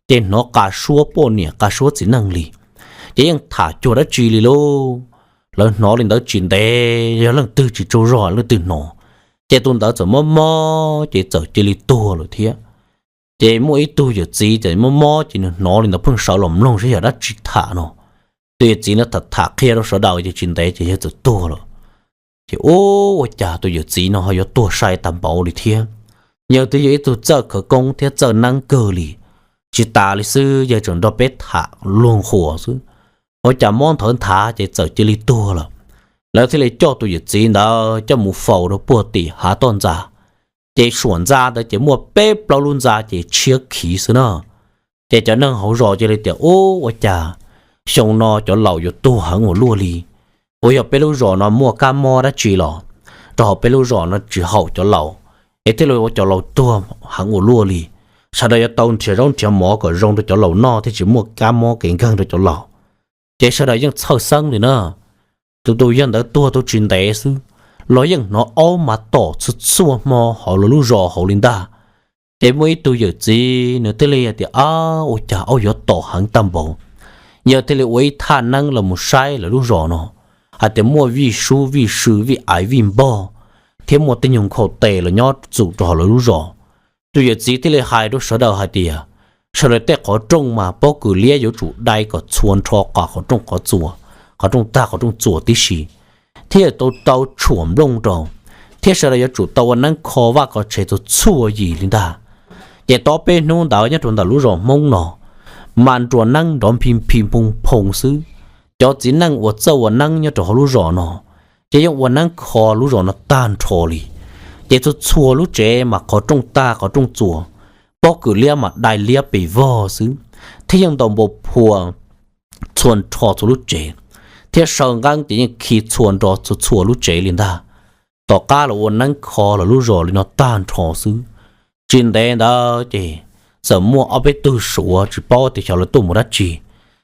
Ces hnov qas suab poj niam qas suab txiv neej li, ces yeej tham cuag dab tsi li lauj. Lawv hnov li ntawd tsis ntev, yog leej twg tsis tsaug zog leej twg hnov, ces tus ntawd txawm mob mob ces txawm cia li tuag lawm thiab. Ces muaj ib tug yawm txiv ces mob mob ces nws hnov li ntawd pheej sawv los mloog saib yog dab tsi tham no. Tus yawm txiv no tham tham qhia rau sawv daws ces tsis ntev ces yawg txawm tuag lawm. Ces ub, ua cas tus yawm txiv no ho yuav tuag sai tag npaum li thiab. Yawg twb yog ib tug txawj khawv koob thiab txawj neeb kawg li. Tsis tas li xwb, yawg tseem nrog peb tham luag nquas xwb, ua cas mob nthawv nthav ces txawm cia li tuag lawm. Lawv thiaj li coj tus yawm txiv ntawd coj mus faus rau puag tim hav toj ntxa. Ces suam ntxa ntawd ces muaj peb plaub lub ntxa ces tshiab khiv xwb na. Ces cov neeg hauv zos cia li tias, Ub, ua cas xyoo no cov laus yuav tuag heev ua luaj li? Puas yog peb lub zos no muaj kab mob dab tsi los? Rau hauv peb lub zos no tsis haum cov laus, es thiaj li ua cov laus tuag heev ua luaj li. Sawv daws yuav tau nrhiav zaub nrhiav mov kom zoo rau cov laus noj thiaj tsis muaj kab mob kev nkeeg rau cov laus. Ces sawv daws yeej txhawj xeeb li na. Tus tus yawg ntawd tuag tau tsis ntev xwb, los yeej hnov aub mas tom txhua txhua hmo hauv lawv lub zos hauv li ntag. Ces muaj ib tug yawm txiv nws thiaj li hais tias, Ab, ua cas aub yuav tom heev tag npaum? Yawg thiaj li ua ib thaj neeb los mus saib lawv lub zos no, hais tias muaj vij sub vij sw vij aiv vij npog thiab muaj tej nyuag nkhaus tes los nyob txum rau hauv lawv lub zos. Tus yawm txiv thiaj li hais rau sawv daws hais tias, sawv daws tej qhov rooj mas pob kws liab yuav tsum dai kom txhua nrho qhov rooj qhov txua, qhov rooj tag qhov rooj txuas tib si, thiaj tau tau tshuam nplooj rau, thiab sawv daws yuav tsum tau ua neeb kho vaj kho tsev txhua txhua yim li ntag. Ces tob peb hnub ntawd nyob rau ntawm lub zos Hmoob no, mas nruas neeb nrov nphi nphi npoo phoo xwb. Cov txiv neej uas txawj ua neeb nyob rau hauv lub zos no ces yeej ua neeb kho lub zos no tag nrho li. Ces txhua txhua lub tsev mas qhov rooj tag qhov rooj txuas, pob kws liab mas dai liab pes vog xwb, thiab yeej ntaus npau phua txhua nrho txhua lub tsev, thiab saw nqeeb ces yeej khi txhua nrho txhua txhua lub tsev li ntag. Tom qab los ua neeb kho lawv lub zos li no tag nrho xwb, tsis ntev ntawd ces txawm muaj ob peb tug Suav tsis paub tias xyov lawv tuaj mus dab tsi.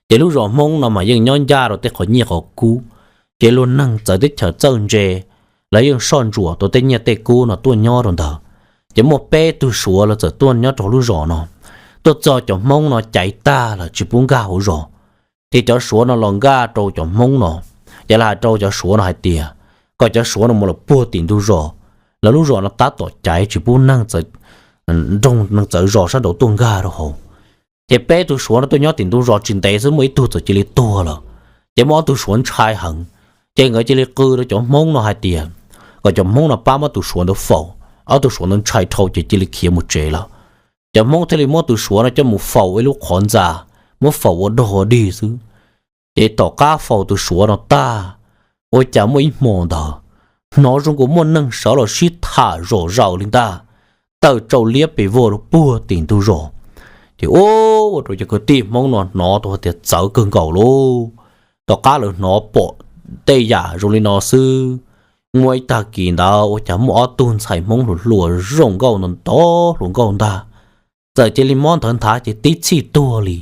Ces lub zos Hmoob no mas yeej nyob ncaj rau tej qhov nyiaj qhov kub, ces luag neeg txawv teb chaws txawj ntse, lawv yeej soj ntsuam tau tej nyiaj tej kub no tuaj nyob rau ntawd. Ces muaj peb tug Suav los txawm tuaj nyob rau lub zos no, tuaj txog cov Hmoob no caiv tag lawm tsis pub nkag hauv zos. Ces cov Suav no los nkag rau cov Hmoob no, ces lawv hais rau cov Suav no hais tias kom cov Suav no mus los puag tim ntug zos, lawv lub zos no tab tom caiv tsis pub neeg txawv, nroog neeg txawv zos sab nraud tuaj nkag rau hauv. Ces peb tug Suav no tuaj nyob tim ntug zos tsis ntev xwb muaj ib tug txawm cia li tuag lawm. Ces muaj ob tug Suav ntshai heev, ces nkawd cia li qw rau cov Hmoob no hais tias kom cov Hmoob no pab muab tus Suav ntawd faus. Ob tug Suav ntawd ntshai dhau ces cia li khiav mus tsev lawm. Cov Hmoob thiaj li muab tus Suav no coj mus faus ib lub qhov ntxa, muab faus ua dog ua dig xwb. Ces tom qab faus tus Suav no tag, ua cas muaj ib hmo ntawd hnov zoo nkaus muaj neeg sawv los sib tham zom zaws li ntag, tawm tsau liab pes vog rau puag tim ntug zos. Ces ua rau cov kwv tij Hmoob no hnov tau hais tias txawv kawg nkaus lauj. Tom qab lawv hnov pom tej yam zoo li no xwb, muaj ib tag kis ntawd ua cas muaj ob tug ntxhais Hmoob hluas hluas zoo nkauj ntau ntau hluas nkauj ntag, txawm cia li mob nthawv nthav ces tib txhij tuag li.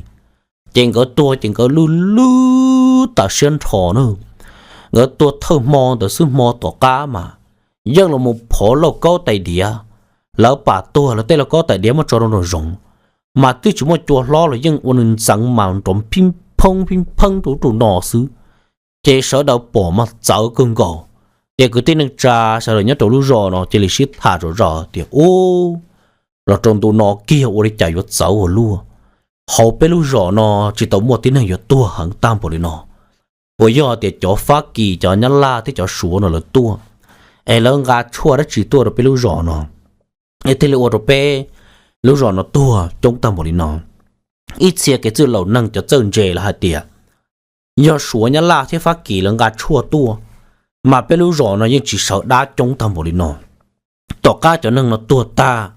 Ces nkawd tuag ces nkawd lwj lwj tas siab nrho na. Nkawd tuag thawj hmo ntawd xwb, hmo tom qab mas yeej los mus phov lauj kaub tais diav. Lawv pam tuag lawv tej lauj kaub tais diav muab tso rau nraum zoov, mas twb tsis muaj cua hlob los yeej ua nws ntxeev mas nrov phib phoob phib pheeb rau ub rau no xwb. Ces sawv daws pom mas txawv kawg nkaus. Ces kwv tij neej tsa sawv daws nyob rau lub zos no cia li sib tham zom zaws tias, Ub, los rau ntu no kiag ua li cas yuav txawv ua luaj. Hauv peb lub zos no tsis tau muaj tib neeg yuav tuag heev tag npaum li no. Puas yog tias cov Fab Kis, cov Nyab Laj thiab cov Suav no lawv tuaj, es lawv nqa tshuaj dab tsi tuaj rau peb lub zos no, es thiaj li ua rau peb lub zos no tuag coob tag npaum li no? Ib txhia kev txwj laus neeg cov txawj ntse lawv hais tias yog Suav, Nyab Laj thiab Fab Kis lawv nqa tshuaj tuaj, mas peb lub zos no yeej tsis sawv dab coob tag npaum li no. Tom qab cov neeg no tuag tag,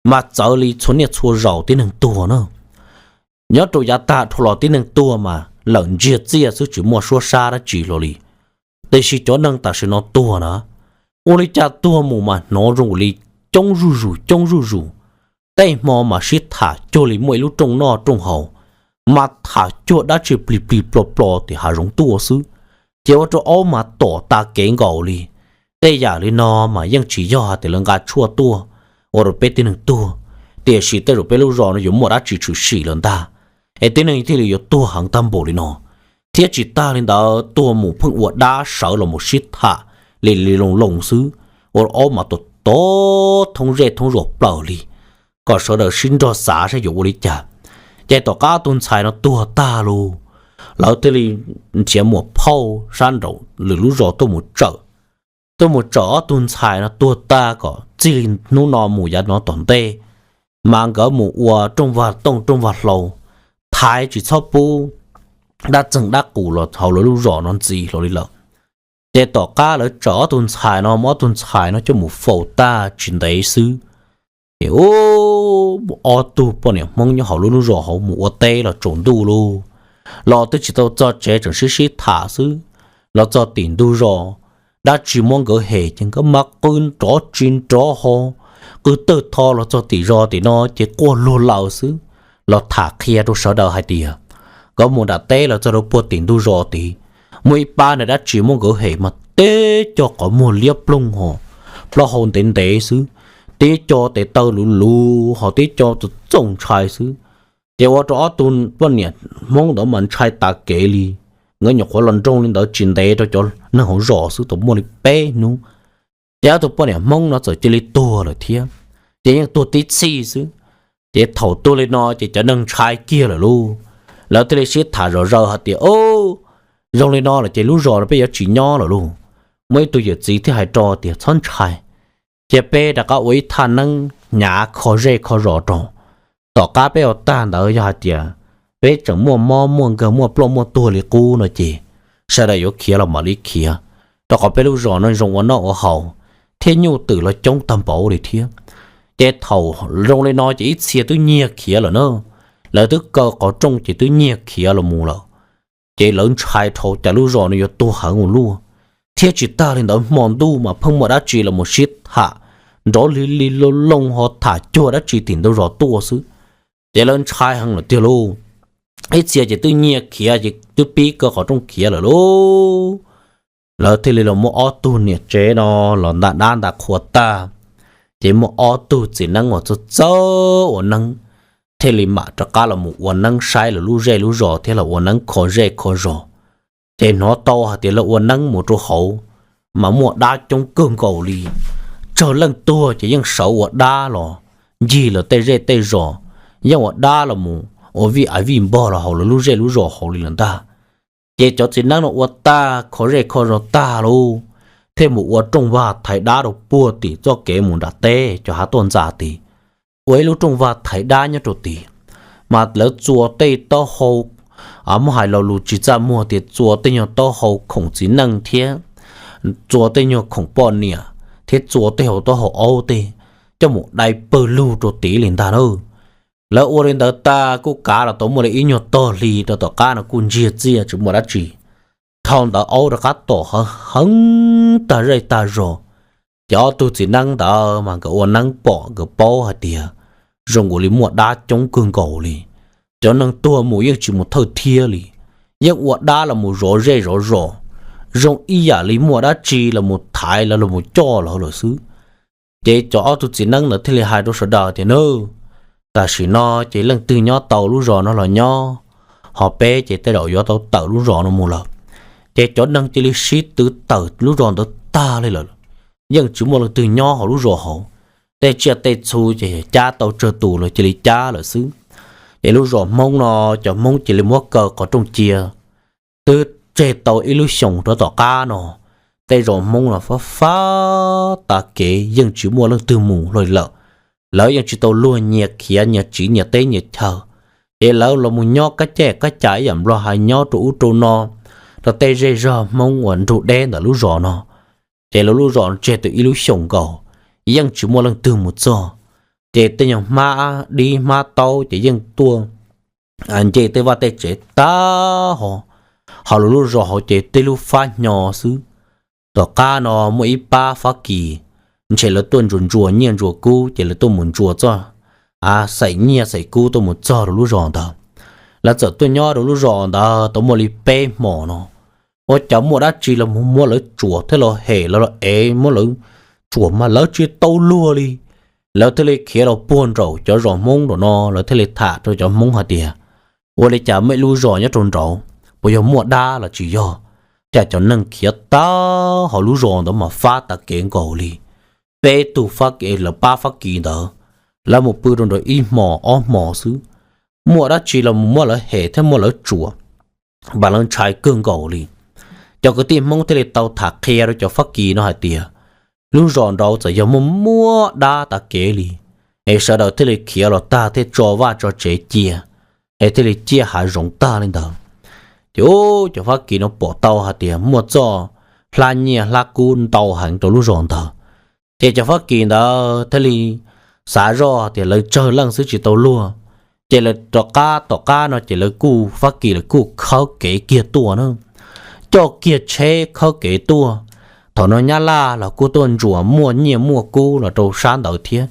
mas txawv li txhua niaj txhua zaus tib neeg tuag na. Nyob rau yav tag dhau los tib neeg tuag mas lawm ntsiag txiaj xwb, tsis muaj suab sab dab tsi hlo li. Tiam sis cov neeg tam sim no tuag na, ua li cas tuag mus mas hnov zoo li coob zuj zus coob zuj zus. Tej hmo mas sib tham cuag li muaj ib lub rooj noj rooj haus, mas tham cuag dab tsi plig plig plo plo tim hav zoov tuaj xwb, ces ua rau aub mas tom tas kev nkaus li. Tej yam li no mas yeej tsis yog hais tias lawv nqa tshuaj tuaj ua rau peb tib neeg tuag, tiam sis tej zaum peb lub zos no yuav muaj dab tsi tshwm sim lawm ntag, es tib neeg thiaj li yuav tuag heev tag npaum li no. Thiab tsis tag li ntawd, tuag mus pheej ua dab sawv los mus sib tham li li loo loo xwb, ua rau aub mas tom tom thoob zej thoob zos plaws li. Kom sawv daws sib nrog xav saib yuav ua li cas. Ces tom qab tus ntxhais no tuag tag los, lawv thiaj li nrhiav muam phauj sab nraud lwm lub zos tuaj mus tsawm, tuaj mus tsawm ob tug ntxhais no tuag tag kom txij li hnub no mus yav no tom ntej, mas nkawd mus ua rooj vag tooj rooj vag hlau, thaiv tsis txhob pub dab txeeg dab qus los hauv lawv lub zos no ntxiv hlo li lawm. Ces tom qab lawv tsa ob tug ntxhais no, muab ob tug ntxhais no coj mus faus tag tsis ntev xwb, ces ub, ob tug poj niam Hmoob nyob hauv lub lub zos hauv mus ua teb los tsaus ntuj lauj, los twb tsis tau txog tsev tseem sib sib tham xwb, los txog tim ntug zos, dab tsi muab nkawd hem ces nkawd mas qw nrov tsis nrov ho, qw tawg tho los txog tim zos tim no ces quaj luag laws xwb, los tham qhia rau sawv daws hais tias nkawd mus nram teb los txog rau puag tim ntug zos tid, muaj ib pab na dab tsi muab nkawd hem mas tib co qhov muag liab ploog ho, plaub hau ntev ntev xwb, tib co tes taw luv luv ho, tib co txaus ntshai xwb. Ces ua rau ob tug poj niam Hmoob ntawd mas ntshai tas kev li. Nkawd nyuam qhuav los nroo li ntawd tsis ntev rau cov neeg hauv zos xwb, tau muaj li peb hnub, ces ob tug poj niam Hmoob no txawm cia li tuag lawm thiab, ces yeej tuag tib txhij xwb. Ces thaum tuag li no ces cov neeg ntshai kiag lawm lauj, lawv thiaj li sib tham zom zaws hais tias, o, zoo li no lawm ces lub zos no peb yuav tsis nyob lawm lauj. Muaj ib tug yawm txiv thiaj hais rau tias, txhob ntshai, cia peb rov qab ua ib thaj neeb hnyav kho zej kho zos rau, tom qab peb ua tag ntawd yog hais tias peb tseem muaj mob muaj nkeeg muaj ploj muaj tuag li qub no ces sawv daws yuav khiav los mam li khiav, rau qhov peb lub zos no zoo ua noj ua haus, thiab nyuj twm los coob tag npaum li thiab. Ces thaum zoo li no ces ib txhia twb nyiag khiav lawm na, lawv twb kaw qhov rooj ces twb nyiag khiav los mus lawm. Ces lawv ntshai dhau cas lub zos no yuav tuag heev ua luaj, thiab tsis tag li ntawd hmo ntuj mas pheej muaj dab tsi los mus sib tham nrov li li loo loo ho tham cuag dab tsi tim ntug zos tuaj xwb. Ces lawv ntshai heev lawm tiag lauj, ib txhia ces twb nyiag khiav ces twb pib kaw qhov rooj khiav lawm lauj. Lawv thiaj li los muab ob tug niam tsev no los nta dab nta qhua tag, ces muaj ob tug txiv neeb uas txawj txawj ua neeb thiaj li mam rov qab los mus ua neeb saib lawv lub zej lub zos thiab los ua neeb kho zej kho zos. Ces hnov tau hais tias lawv ua neeb mus rau hauv mas muaj dab coob kawg nkaus li, tsawg leej tuag ces yeej sawv ua dab los ncig lawv tej zej tej zos, yeej ua dab los mus ua vij av vij npog los hauv lawv lub zej lub zos hauv li lawm ntag. Ces cov txiv neeb no ua tag kho zej kho zos tag lauj, thiaj mus ua rooj vag thaiv dab rau puag tim txoj kev mus nram teb cov hav tuaj ntxa tid, ua ib lub rooj vag thaiv dab nyob rau tid. Mas lawv txua tej taub hau, muab hais lo lus tsis txaj muag tias txua tej nyuag taub hau khoom txiv neej thiab txua tej nyuag khoom poj niam thiab txua tej hau taub hau aub tej coj mus dai pawg lug rau tid li ntag na. Lawv ua li ntawd tag kuj kav los tau muaj li ib nyuag tog hli rau tom qab no kuj ntsiag txiaj tsis muaj dab tsi. Dhau ntawd aub rov qab tom heev heev tag zej tag zos. Ces ob tug txiv neeb ntawd mas nkawd ua neeb pom nkawd paub hais tias zoo nkaus li muaj dab coob kawg nkaus li. Cov neeg tuag mus yeej tsis mus thawj thiab li, yeej ua dab los mus zov zej zov zos, zoo ib yam li muaj dab tsi los mus thaiv los los mus coj lawv lawm xwb. Ces cov ob tug txiv neeb ntawd thiaj li hais rau sawv daws tias, nawb, tam sim no ces leej twg nyob tau lub zos no los nyob, ho peb ces tej zaum yuav tau tawm lub zos no mus lawm. Ces cov neeg cia li sib tw tawm lub zos ntawd tag li lawm, yeej tsis muaj leej twg nyob hauv lub zos hauv. Tej tsiaj tej txhu ces cab tau tsawg tus los cia li cab lawm xwb. Ces lub zos Hmoob no, cov Hmoob cia li muab kaw qhov rooj cia, twb tseg tau ib lub xyoos rau tom qab no, tej zos Hmoob no fab fab tas kev yeej tsis muaj leej twg mus hlo lawm. Lawv yeej tsis tau luag nyias khiav nyias tsiv nyias teb nyias chaw, ces lawv los mus nyob kab caj kab cas ib yam nplog hais nyob rau ub rau no, rau tej zej zog Hmoob uas nrug deb ntawm lub zos no. Ces lawv lub zos tseg tau ib lub xyoos nkaus, yeej tsis muaj leej twg mus txog. Ces tej nyuag hmab dib hmab taub ces yeej tuaj nce tej vaj tej tsev tag ho, hauv lub zos hauv ces tej lub fab hnyo xwb. Tom qab no muaj ib pab Fab Kis, ntshe lawv tuaj ntsuas ntsuas nyiaj ntsuas kub ces lawv tuaj mus ntsuas txoj, xaim nyiaj xaim kub tuaj mus txog rau lub zos ntawd. Lawv txawm tuaj nyob rau lub zos ntawd tau muaj li peb hmos no, ua cas muaj dab tsi los muab lawv tsuam thiab los hem los los ev muab lawv tsuam mas lawv tsis tau luag li. Lawv thiaj li khiav los puag nraum cov zos Hmoob nraum no, lawv thiaj li tham rau cov Hmoob hais tias, ua li cas muaj ib lub zos nyob rau nraud, puas yog muaj dab los tsis yog? Cas cov neeg khiav tag hauv lub zos ntawd mas fab tas kev nkaus li. Peb tug Fab Kis, lawv pab Fab Kis ntawd, lawv mus pw rau nraud ib hmos ob hmos xwb, muaj dab tsi los muab lawv hem thiab muab lawv tsuam, mas lawv ntshai kawg nkaus li. Cov kwv tij Hmoob thiaj li tau tham qhia rau cov Fab Kis no hais tias, lub zos nraud txawm yog muaj muaj dab tas kev li, es sawv daws thiaj li khiav los tag thiaj tso vaj tso tsev cia, es thiaj li ciaj hav zoov tag li ntawd. Ces ub, cov Fab Kis no pom tau hais tias muaj txoj hlab nyiaj hlab kub ntau heev rau lub zos ntawd, ces cov Fab Kis ntawd thiaj li xav zoj tias lawv tsawg leej xwb tsis tau luag, ces lawv rov qab tom qab no ces lawv kuj, Fab Kis lawv kuj khawb kev kiag tuaj na, coj kiag tsheb khawb kev tuaj. Thaum no Nyab Laj los kuj tuaj ntsuas muaj nyiaj muaj kub los rau sab ntawd thiab.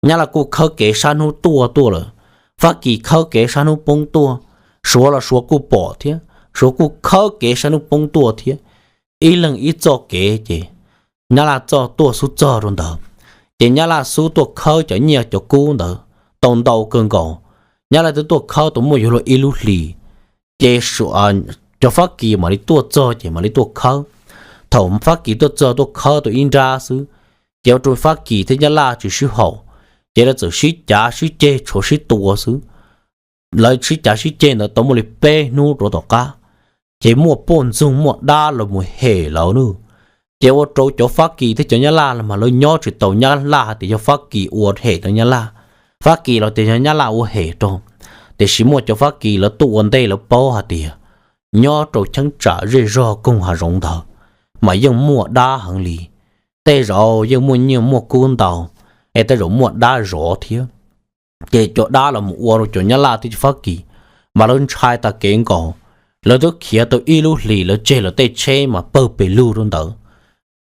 Nyab Laj kuj khawb kev sab hnub tuaj tuaj lawm, Fab Kis khawb kev sab hnub poob tuaj, Suav los Suav kuj pom thiab, Suav kuj khawb kev sab hnub poob tuaj thiab. Ib leeg ib txoj kev ces Nyab Laj txoj tuaj xub txog rau ntawd, ces Nyab Laj xub tuaj khawb cov nyiaj cov kub ntawd tau ntau kawg nkaus. Nyab Laj twb tuaj khawb tau muaj yuav luag ib lub hlis, ces cov Fab Kis mam li tuaj txog ces mam li tuaj khawb. Thaum Fab Kis tuaj txog tuaj khawb tau ib nrab xwb, ces ua rau Fab Kis thiab Nyab Laj tsis sib haum, ces lawv txawm sib cav sib ceg tshuav sib tua xwb. Lawv sib cav sib ceg ntawd tau muaj li peb hnub rau tom qab, ces muaj poj ntxoog muaj dab los mus hem lawv na. Ces ua rau cov Fab Kis thiab cov Nyab Laj los mas lawv nyob tsis tau, Nyab Laj hais tias yog Fab Kis ua hem rau Nyab Laj, Fab Kis los tias yog Nyab Laj ua hem rau. Tiam sis muaj cov Fab Kis lawv tuaj ua ntej lawv paub hais tias nyob rau cheeb tsam zej zog koog hav zoov ntawd mas yeej muaj dab heev li. Tej zaum yeej muaj nyiaj muaj kub ntau, es tej zaum muaj dab zov thiab. Ces cov dab los mus ua rau cov Nyab Laj thiab cov Fab Kis mas lawv ntshai tas kev nkaus. Lawv twb khiav tau ib lub hlis lawv tseg lawv tej tsheb mas pawg pes lug rau ntawd,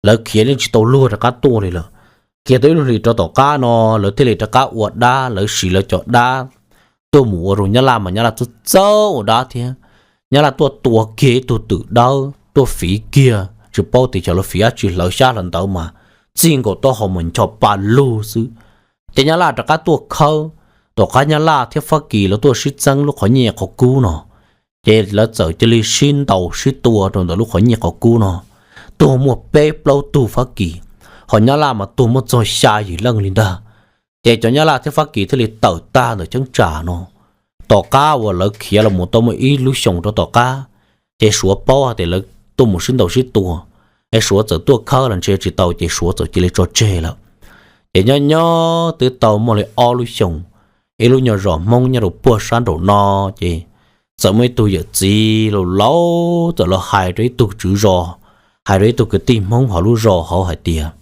lawv khiav yeej tsis tau luag rov qab tuaj li lawm. Khiav tau ib lub hlis rau tom qab no lawv thiaj li rov qab ua dab, lawv siv lawv cov dab tuaj mus ua rau Nyab Laj mas Nyab Laj txawj txawj ua dab thiab. Nyab Laj tuaj tua kiag ib tug twm dawb tuaj fiv kiag, tsis paub tias xyov lawv fiv dab tsi hlawv xyab hlawv ntawv mas txij nkaus taub hau mas ncho pa lug xwb. Ces Nyab Laj rov qab tuaj khawb, tom qab Nyab Laj thiab Fab Kis lawv tuaj sib txeeb lub qhov nyiaj qhov kub no, ces lawv txawm cia li sib ntaus sib tua rau ntawm lub qhov nyiaj qhov kub no. Tuag muaj peb plaub tug Fab Kis, ho Nyab Laj mas tuag muaj txog xya yim leej li ntag. Ces cov Nyab Laj thiab Fab Kis thiaj li tawm tag ntawm cheeb tsam no. Tom qab uas lawv khiav los mus tau muaj ib lub xyoos rau tom qab, ces Suav paub hais tias lawv tuaj mus sib ntaus sib tua, es Suav txawm tuaj khawb los ntshe tsis tau ces Suav txawm cia li tso tseg lawm. Ces nyob nyob twb tau muaj li ob lub xyoos, ib lub nyuag zos Hmoob nyob rau puag sab nraum no, ces txawm muaj ib tug yawm txiv laus laus txawm los hais rau ib tug tswv zos, hais rau ib tug kwv tij Hmoob hauv lub zos hauv hais tias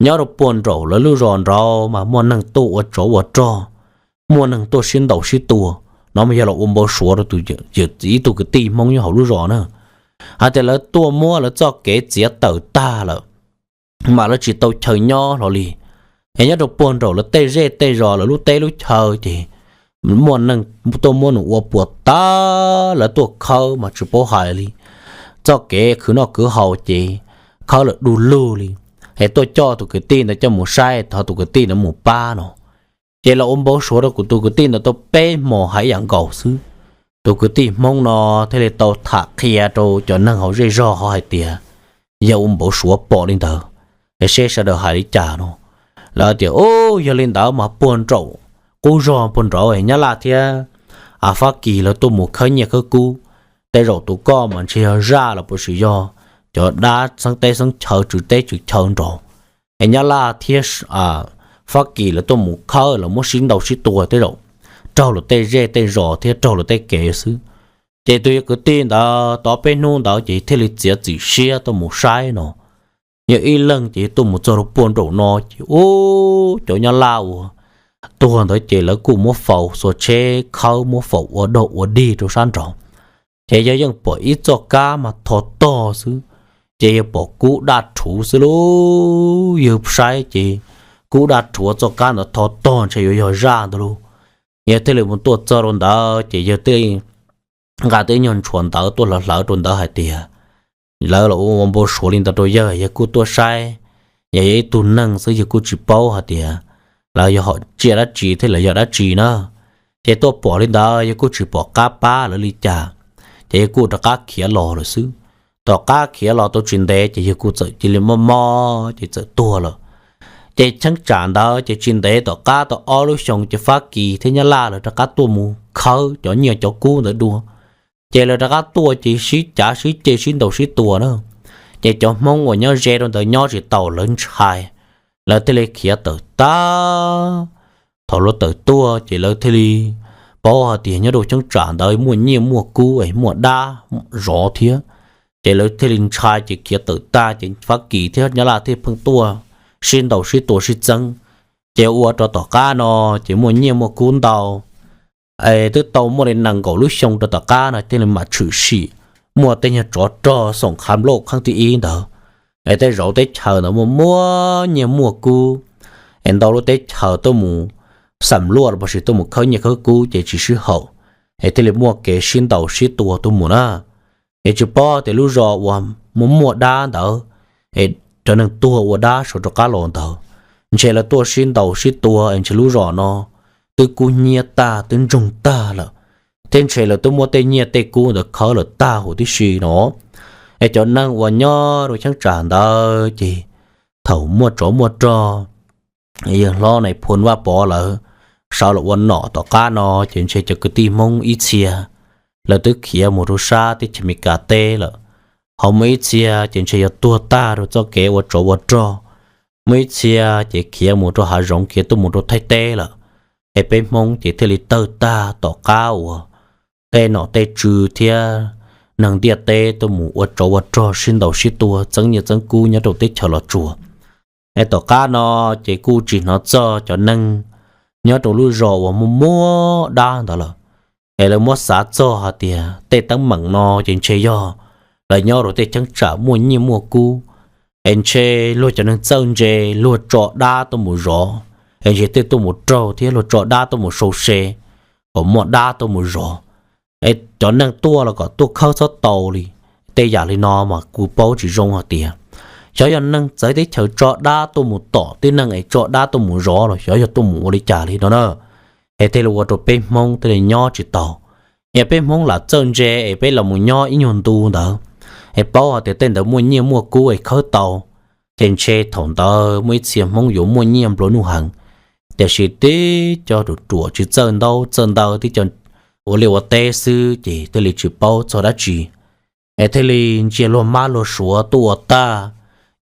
nyob rau puag nraum lawv lub zos nraud mas muaj neeg tuaj ua tsov ua rog, muaj neeg tuaj sib ntaus sib tua. No mas yog los ua npau suav rau tus yawm txiv ib tug kwv tij Hmoob nyob hauv lub zos na, hais tias lawv tuaj muab lawv txoj kev txiav tawm tag lawm, mas lawv tsis tau chaw nyob hlo li. Es nyob rau puag nraum lawv tej zej tej zos lawv lub teb lub chaw ces muaj neeg tuaj muab nws ua puas tas, lawv tuaj khawb mas tsis paub hais li. Txoj kev khwv noj khwv haus ces khawb lawm du lug li. Es tuaj coj tus kwv tij ntawd coj mus saib, thov tus kwv tij ntawd mus pab no. Ces los ua npau suav rau kuv tus kwv tij ntawd tau peb hmos hais yam nkaus xwb. Tus kwv tij Hmoob no thiaj li tau tham qhia rau cov neeg hauv zej zog hauv hais tias yog ua npau suav pom li ntawd, es seb sawv daws hais li cas no. Lawv tias, Ub, yog li ntawd mas puag nraum qub zog puag nraud Nyab Laj thiab Fab Kis lawv tuaj mus khawb nyiaj khawb kub. Tej zaum tus koj mas ntshe yog zaj los puas sis yog cov dab xeeb teb xeeb chaw tswv teb tswv chaw nraud. Es Nyab Laj thiab Fab Kis lawv tuaj mus khawb, lawv muab sib ntaus sib tua, tej zaum raug luag tej zej tej zos thiab raug luag tej kev xwb. Ces tus yawg kwv tij ntawd tau peb hnub ntawd ces thiaj li txiav txim siab tuaj mus saib no. Yog ib leeg ces tuaj mus txog rau puag nraum no ces ub, cov Nyab Laj uas tuag ntawd ces lawv kuj muab faus xuas tsheb khawb, muab faus ua dog ua dig rau sab nraud. Ces yog yeej pom ib txoj kab mas tho tog xwb, ces yog pom kub daj rhuv xwb lauj. Yog saib ces kub daj rhuv txoj kab ntawd tho tog ntshe yuav yog zaj ntag lauj. Yog thiaj li mus tuaj txog rau ntawd ces yog thiaj nqa tej nyuag ntshua ntawv tuaj hlawv hlawv rau ntawd hais tias, Lawv los ua npau suav li ntawd rau yawg, yawg kuj tuaj saib, yog yog ib tug neeg xwb, yawg kuj tsis paub hais tias lawv yog hom tsiaj dab tsi thiab lawv yog dab tsi na. Ces tuaj pom li ntawd yawg kuj tsis pom qab pab lawv li cas, ces yawg kuj rov qab khiav los lawm xwb. Tom qab khiav los tau tsis ntev ces yawg kuj txawm cia li mob mob ces txawm tuag lawm. Ces cheeb tsam ntawd ces tsis ntev tom qab tau ob lub xyoos ces Fab Kis thiab Nyab Laj lawv rov qab tuaj mus khawb cov nyiaj cov kub ntawd dua. Ces lawv rov qab tuaj ces sib cav sib ceg sib ntaus sib tua na. Ces cov Hmoob uas nyob ze rau ntawd nyob tsis taus, lawv ntshai, lawv thiaj li khiav tawm tag. Thaum lawv tawm tuaj ces lawv thiaj li paub hais tias nyob rau cheeb tsam ntawd muaj nyiaj muaj kub es muaj dab zov thiab. Ces lawv thiaj li ntshai ces khiav tawm tag, ces Fab Kis thiab Nyab Laj thiaj pheej tuaj sib ntaus sib tua sib txeeb. Ces ua rau tom qab no ces muaj nyiaj muaj kub ntau, es twb tau muaj li nees nkaum lub xyoo rau tom qab no thiaj li mam tshwm sim muaj tej nyuag tsov rog xoom qhav nplooj qheeb thib ib ntawd. Es tej zaum teb chaws ntawd muaj muaj nyiaj muaj kub, es ntau lub teb chaws tuaj mus xam luaj los sis tuaj mus khawb nyiaj khawb kub ces tsis sib haum, es thiaj li muaj kev sib ntaus sib tua tuaj mus na. Es tsis paub tias lub zos uas muaj muaj dab ntawd, es cov neeg tuag ua dab saum rov qab los ntawd, ntshe lawv tuaj sib ntaus sib tua es ntshe lub zos no twb kub hnyiab tag twb ntsoog tag lawm, thiab ntshe lawv twb muab tej nyiaj tej kub ntawd khawb lawm tag huv tib si no. Es cov neeg uas nyob rau cheeb tsam ntawd ces thaum muaj tsov muaj rog, yawg hlob Nais Phoo Vaj Pov lawv sawv los ua nom tom qab no ces ntshe cov kwv tij Hmoob ib txhia lawv twb khiav mus rau sab teb chaws Amelikas teb lawm. Ho muaj ib txhia ces ntshe yog tuag tag rau txoj kev ua tsov ua rog, muaj ib txhia ces khiav mus rau hav zoov khiav tuaj mus rau Thaib teb lawm. Es peb Hmoob ces thiaj li tawg tag tom qab uas tej nom tej tswv thiab neeg ntiaj teb tuaj mus ua tsov ua rog sib ntaus sib tua txeeb nyiaj txeeb kub nyob rau teb chaws Los Tsuas. Es tom qab no ces kuj tsis hnov txog cov neeg nyob rau lub zos uas muaj muaj dab ntawd lawm. Es lawv muab xav txog hais tias tej teeb meem no ces ntshe yog lawv nyob rau tej cheeb tsam muaj nyiaj muaj kub, es ntshe luag cov neeg txawj ntse luag tso dab tuaj mus zov, es ntshe tej tuaj mus raug thiab luag tso dab tuaj mus sau se kom muaj dab tuaj mus zov. Es cov neeg tuaj los kom tuaj khawb txhob tau li. Tej yam li no mas kuv paub tsis zoo hais tias xyov yog neeg txawv teb chaws tso dab tuaj mus tom tib neeg es tso dab tuaj mus zov los xyov yog tuaj mus ua li cas li no na. Es thiaj li ua rau peb Hmoob thiaj li nyob tsis tau. Yog peb Hmoob lam txawj ntse es peb los mus nyob ib nyuag ntu ntawd, es paub hais tias tej ntawd muaj nyiaj muaj kub es khawb tau, ces ntshe thaum ntawd muaj ib txhia Hmoob yuav muaj nyiaj nplua nuj heev. Tiam sis tib co ruam ruam tsis txawj ntaub txawj ntawv, tib co ua liaj ua teb xwb ces thiaj li tsis paub txog dab tsi. Es thiaj li ntsia luag mab luag suav tuaj ua tag,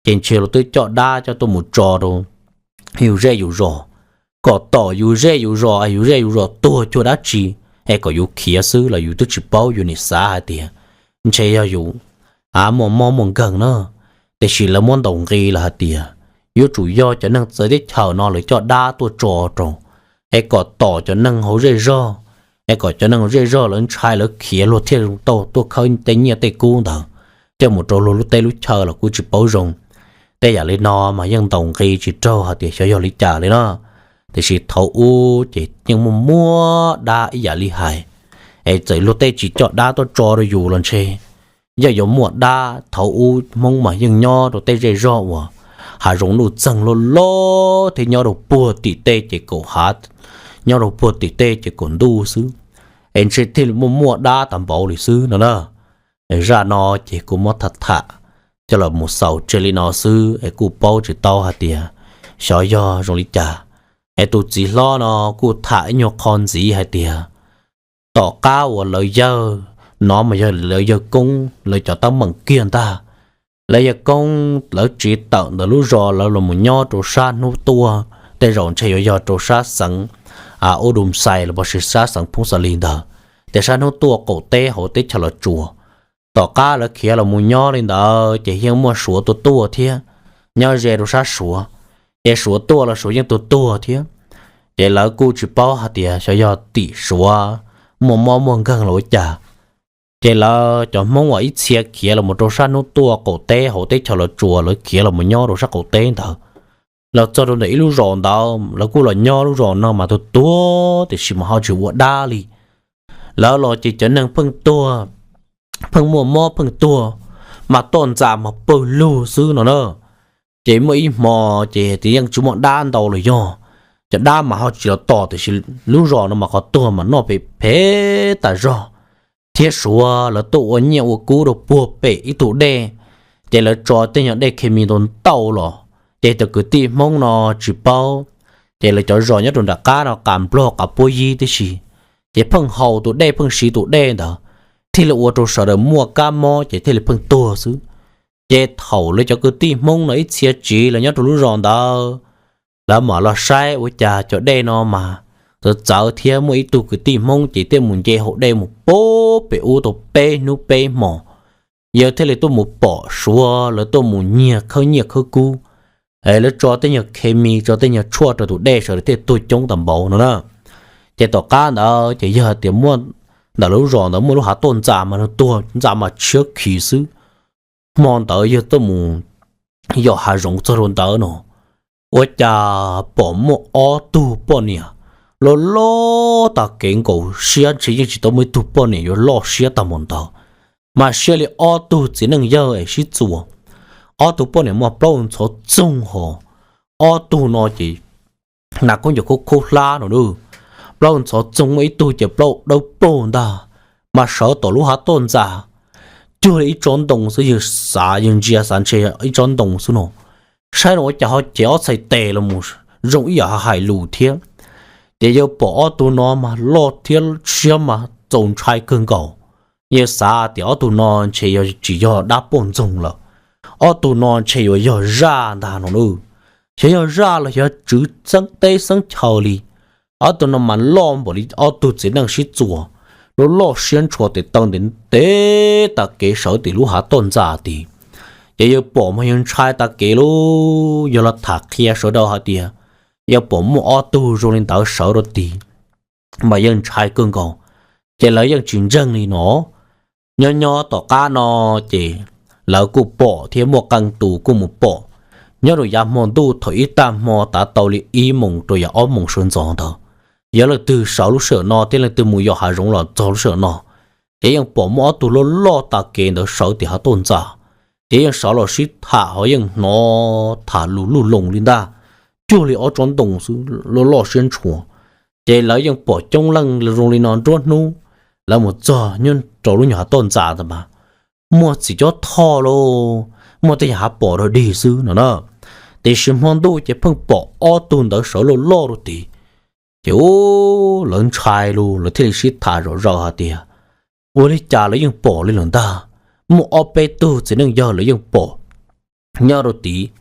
ces ntshe luag twb coj dab coj tuaj mus tso rau yus zej yus zos, kom tom yus zej yus zos, yus zej yus zos tuag cuag dab tsi, es kom yus khiav xwb los yus twb tsis paub, yus nim xav hais tias ntshe yog yus muaj mob muaj nkeeg na. Tiam sis lawv muab ntaus nqi lawm hais tias yuav tsum yog cov neeg txawv teb chaws no lawv coj dab tuaj tso rau, es kom tom cov neeg hauv zej zog, es kom cov neeg hauv zej zog lawv ntshai lawv khiav luag thiaj tau tuaj khawb tej nyiaj tej kub ntawd coj mus rau luag lub teb lub chaw los kuj tsis paub zoo. Tej yam li no mas yeej ntaus nqi tsis raug hais tias xyov yog li cas li na. Tiam sis thaum ub ces yeej muaj muaj dab ib yam li hais, es txawm luag tej tsis coj dab tuaj tso rau yus los ntshe yeej yuav muaj dab. Thaum ub Hmoob mas yeej nyob rau tej zej zog uas hav zoov nuj txeeg loj loj thiab nyob rau puag tim tej ces kaum hav, nyob rau puag tim tej ces kaum ntuj xwb, es ntshe thiaj li muaj muaj dab tag npaum li xwb no na. Zaj no ces kuv muab tham tham coj los mus xaus tseg li no xwb es kuj paub tsis tau hais tias xyov yog zoo li cas. Es tus txiv hlob no kuj tham ib nyuag qho ntxiv hais tias tom qab uas lawv yawg, no mas yog lawv yawg koob lawv cov teeb meem kiag ntag. Lawv yawg koob lawv tsiv tawm ntawm lub zos lawv los mus nyob rau sab hnub tuaj, tej zaum ntshe yuav yog rau sab xeev Ub Dum Xais los sis sab xeev Phoob Xa Lis ntawd, tias sab hnub tuaj qaum teb hauv teb chaws Los Tsuas. Tom qab lawv khiav los mus nyob li ntawd ces yeej muaj Suav tuaj tuaj thiab, nyob ze rau sab Suav, ces Suav tuaj los Suav yeej tuaj tuaj thiab. Ces lawv kuj tsis paub hais tias xyov yog tim Suav muaj mob muaj nkeeg los ua cas. Ces lawv cov Hmoob uas ib txhia khiav los mus rau sab hnub tuaj qaum teb hauv teb chaws Los Tsuas, lawv khiav los mus nyob rau sab qaum teb ntawd, los txog rau ntawm ib lub zos ntawd, lawv kuj los nyob lub zos no mas tuag tuag tiam sis mas ho tsis ua dab li. Lawv los ces cov neeg pheej tuag, pheej muaj mob pheej tuag, mas toj ntxas mas pawg lug xwb no na. Ces muaj ib hmo ces tias yeej tsis muaj dab ntau los yog, cov dab mas ho tsis los tom tiam sis lub zos no mas qhov tuag mas noj phem phem tas zog, thiab Suav lawv tuaj ua nyiaj ua kub rau puag pem ib tug dej, ces lawv tso tej nyuag dej khes mis ntau ntau los, ces cov kwv tij Hmoob no tsis paub, ces lawv cov zos nyob rau nram qab no qas Nplog qas Puab Yib tib si, ces pheej haus tus dej pheej siv tus dej ntawd, thiaj li ua rau sawv daws muaj kab mob ces thiaj li pheej tuag xwb. Ces thaum lawv cov kwv tij Hmoob no ib txhia tsiv los nyob rau lub zos ntawd, lawv mam los saib ua cas cov dej no mas txawv txawv thiab muaj ib tug kwv tij Hmoob ces thiaj mus nce hauv dej mus pem ub tau peb hnub peb hmos, yawg thiaj li tuaj mus pom suav lawv tuaj mus nyiag khawb nyiaj khawb kub, es lawv tso tej nyuag khes mis tso tej nyuag tshuaj rau tus dej sawv daws thiaj tuag coob tag npaum no na. Ces tom qab ntawd ces yog tias muaj ntawm lub zos ntawd muaj lub hav toj ntxas mas nws tuag ntxa mas tshiab khiv xwb. Hmo ntawd yawg tuaj mus yos hav zoov txog rau ntawd no, ua cas pom muaj ob tug poj niam loj loj tag kev nkaus siab ntshe yeej tsis tau muaj ib tug poj niam yuav loj siab tag npaum ntawd, mas siab li ob tug txiv neej yawg es sib txuas. Ob tug poj niam muaj plaub ntxhov txoog hos, ob tug no ces hnav khaub ncaws khaub khaub hlab no, plaub ntxhov txoog, muaj ib tug ces plaub dawb paug ntag, mas sawv tom lub hav toj ntxas cuag li ib tsob ntoo xwb. Yawg xav, yawg ntsia xav ntshe ib tsob ntoo xwb no, saib no ua cas ho cev ob txhais tes los mus zoo ib yam hais lus thiab. Ces yawg pom ob tug no mas loj thiab siab mas txaus ntshai kawg nkaus. Yawg xav tias ob tug no ntshe yog tsis yog dab poj ntxoog lawm, ob tug no ntshe yuav yog zaj ntag no. Xyov yog zaj los xyov tswv xeeb teb xeeb chaw li. Ob tug no mas loj npaum li ob tug txiv neej sib txuas, lub loj siab ntshua tes taw ntev ntev tas kev sawv tim lub hav toj ntxas tid. Ces yawg pom mas yawg ntshai tas kev lub, yawg los tham qhia sawv daws hais tias yawg pom muaj ob tug zoo li ntawd sawv rau tid, mas yawg ntshai kawg nkaus. Ces lawv yeej tsis ntseeg li no. Nyob nyob tom qab no ces lawv kuj pom thiab muaj qee tus kuj mus pom. Nyob rau yav hmo ntuj thaum ib tag hmo tav tau li ib moos rau yav ob moos sawv ntxov ntawd, yog leej twg sawv lub sij hawm no thiab leej twg mus yos hav zoov los txog lub sij hawm no, ces yeej pom muaj ob tug loj loj tas kev ntawd sawv tim hav toj ntxas. Ces yeej sawv los sib tham ho yeej hnov tham lus luj loos li ntag, cuag li ob tsob ntoo xwb, loj loj siab ntshua. Ces lawv yeej pom coob leej zoo li no nruab hnub. Lawv mus txog nyob rau lub nyuag hav toj ntxas ntawd mas muaj txiv cob thoj lauj, muaj tej yam hav pom dog dig xwb no na. Tiam sis hmo ntuj ces pheej pom ob tug ntawd sawv loj loj rau tid. Ces lawv ntshai lawm, lawv thiaj li sib tham zom zaws hais tias ua li cas lawv yeej pom li lawm ntag. Muaj ob peb tug txiv neej yawg lawv yeej pom nyob rau tid.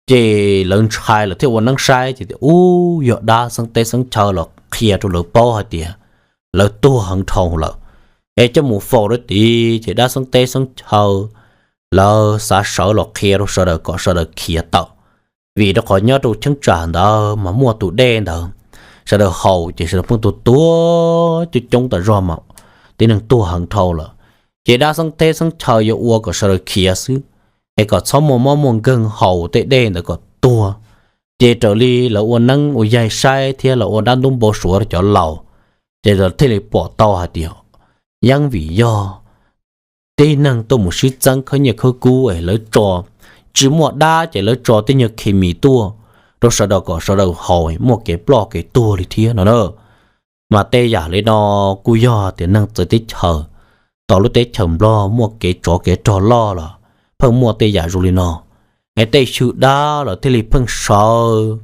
Ces lawv ntshai lawv thiaj ua neeb saib ces tias ub, yog dab xeeb teb xeeb chaw los qhia rau lawv paub hais tias lawv tuag heev dhau lawm, es coj mus faus rau tid ces dab xeeb teb xeeb chaw lawv xav sawv los qhia rau sawv daws kom sawv daws khiav tawm. Vim rau qhov nyob rau cheeb tsam ntawd mas muaj tus dej ntawd, sawv daws haus ces sawv daws pheej tuag tuag coob coob tas zog mas tib neeg tuag heev dhau lawm. Ces dab xeeb teb xeeb chaw yuav ua kom sawv daws khiav xwb, es kom txhob muaj mob muaj nkeeg haus tej dej ntawd kom tuag. Ces raws li lawv ua neeb ua yaig saib thiab lawv ua dab ntub npau suav rau cov laus, ces lawv thiaj li pom tau hais tias yeej vim yog tib neeg tuaj mus sib txeeb khawb nyiaj khawb kub es lawv tso, tsis muaj dab ces lawv tso tej nyuag khes mis tuaj rau sawv daws kom sawv daws haus muaj kev ploj kev tuag li thiab no na. Mas tej yam li no kuj yog tias neeg txawv teb chaws, tau lub teb chaws Nplog muaj kev tsov kev rog loj los pheej muaj tej yam zoo li no. Es tej xyw dab los thiaj li pheej sawv,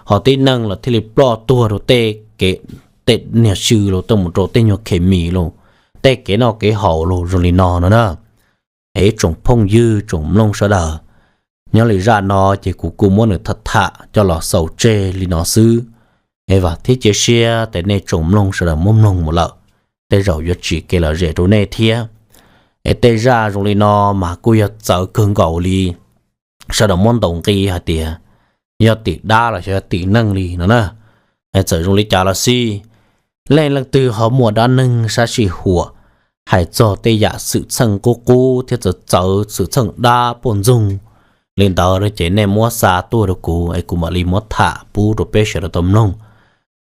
ho tib neeg los thiaj li ploj tuag rau tej kev, tej niag xyw los tuaj mus rau tej nyuag khes mis los, tej kev noj kev haus los zoo li no no na. Es ib tsoom phooj ywg tsoom mloog sawv daws, nyob li zaj no ces kuv kuj muab nws tham tham coj los xaus tseg li no xwb. Es vam thiab cia siab tias nej tsoom mloog sawv daws muab mloog mus lawm, tej zaum yuav tsim kev lom zem rau nej thiab. Es tej zaj zoo li no mas kuj yog txawv kawg nkaus li, sawv daws muab ntaus nqi hais tias yog tim dab los xyov yog tim neeg li no na. Txawm zoo li cas los xij, leej leej twg ho muaj dab neeg sab sij huam hais txog tej yam xwm txheej qub qub thiab txawv txawv xwm txheej dab poj ntxoog li ntawd no ces nej muab xa tuaj rau kuv es kuv mam li muab tham pub rau peb sawv daws tau mloog.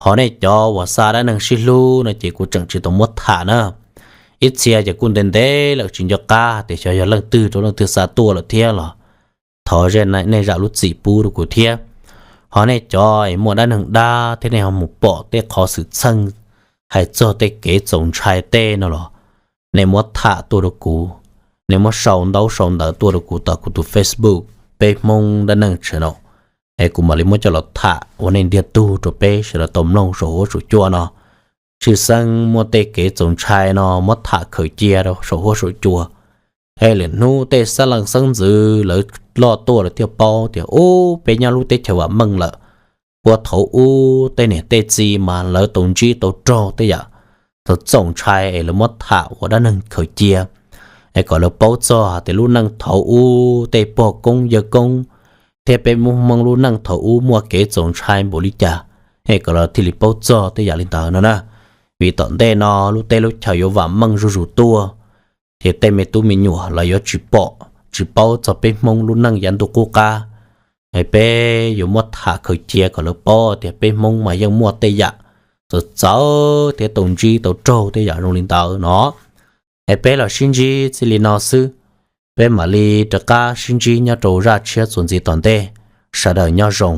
Ho nej cov uas xa dab neeg sib hlub no ces kuv tseem tsis tau muab tham na. Ib txhia ces kuj ntev ntev lawm tsis nco qab tias xyov yog leej twg rau leej twg xa tuaj lawm thiab los thov zej nej zam lub txim pub rau kuv thiab. Ho nej cov es muaj dab neeg dab thiab nej ho mus pom tej qhov xwm txheej hais txog tej kev txaus ntshai tej no los nej muab tham tuaj rau kuv, nej muab sau ntaub sau ntawv tuaj rau kuv tom kuv tus Facebook Peb Hmoob Dab Neeg Channel, es kuv mam li muab coj los tham ua neej ntiag tug rau peb sawv daws tau mloog saum huab saum cua no. Tshwj xeeb muaj tej kev txaus ntshai no muab tham khaws cia rau saum huab saum cua, Es lwm hnub tej xeeb leej xeeb ntxwv lawv loj tuaj lawv thiaj paub tias ub, peb nyob lub teb chaws vam meej lawm. Puag thaum ub tej niam tej txiv mas lawv tau ntsib tau raug tej yam txaus ntshai es lawv muab tham ua dab neeg khaws cia, es kom lawv paub txog tias lub neej thaum ub tej pog koob yawg koob thiab peb Hmoob lub neej thaum ub muaj kev txaus ntshai npaum li cas, es kom lawv thiaj li paub txog tej yam li ntawd no na. Vim tom ntej no lub teb lub chaws yuav vam meej zuj zus tuaj, ces tej me tub me nyuam los yuav tsis pom tsis paub txog peb Hmoob lub neej yav ntuj qub qab. Es peb yuav muab tham khaws cia kom lawv paub tias peb Hmoob mas yeej muaj tej yam txawv txawv thiab tau ntsib tau raug tej yam zoo li ntawd no. Es peb los sib ntsib txij li no xwb, peb mam li rov qab sib ntsib nyob rau zaj tshiab txuas ntxiv tom ntej. Sawv daws nyob zoo.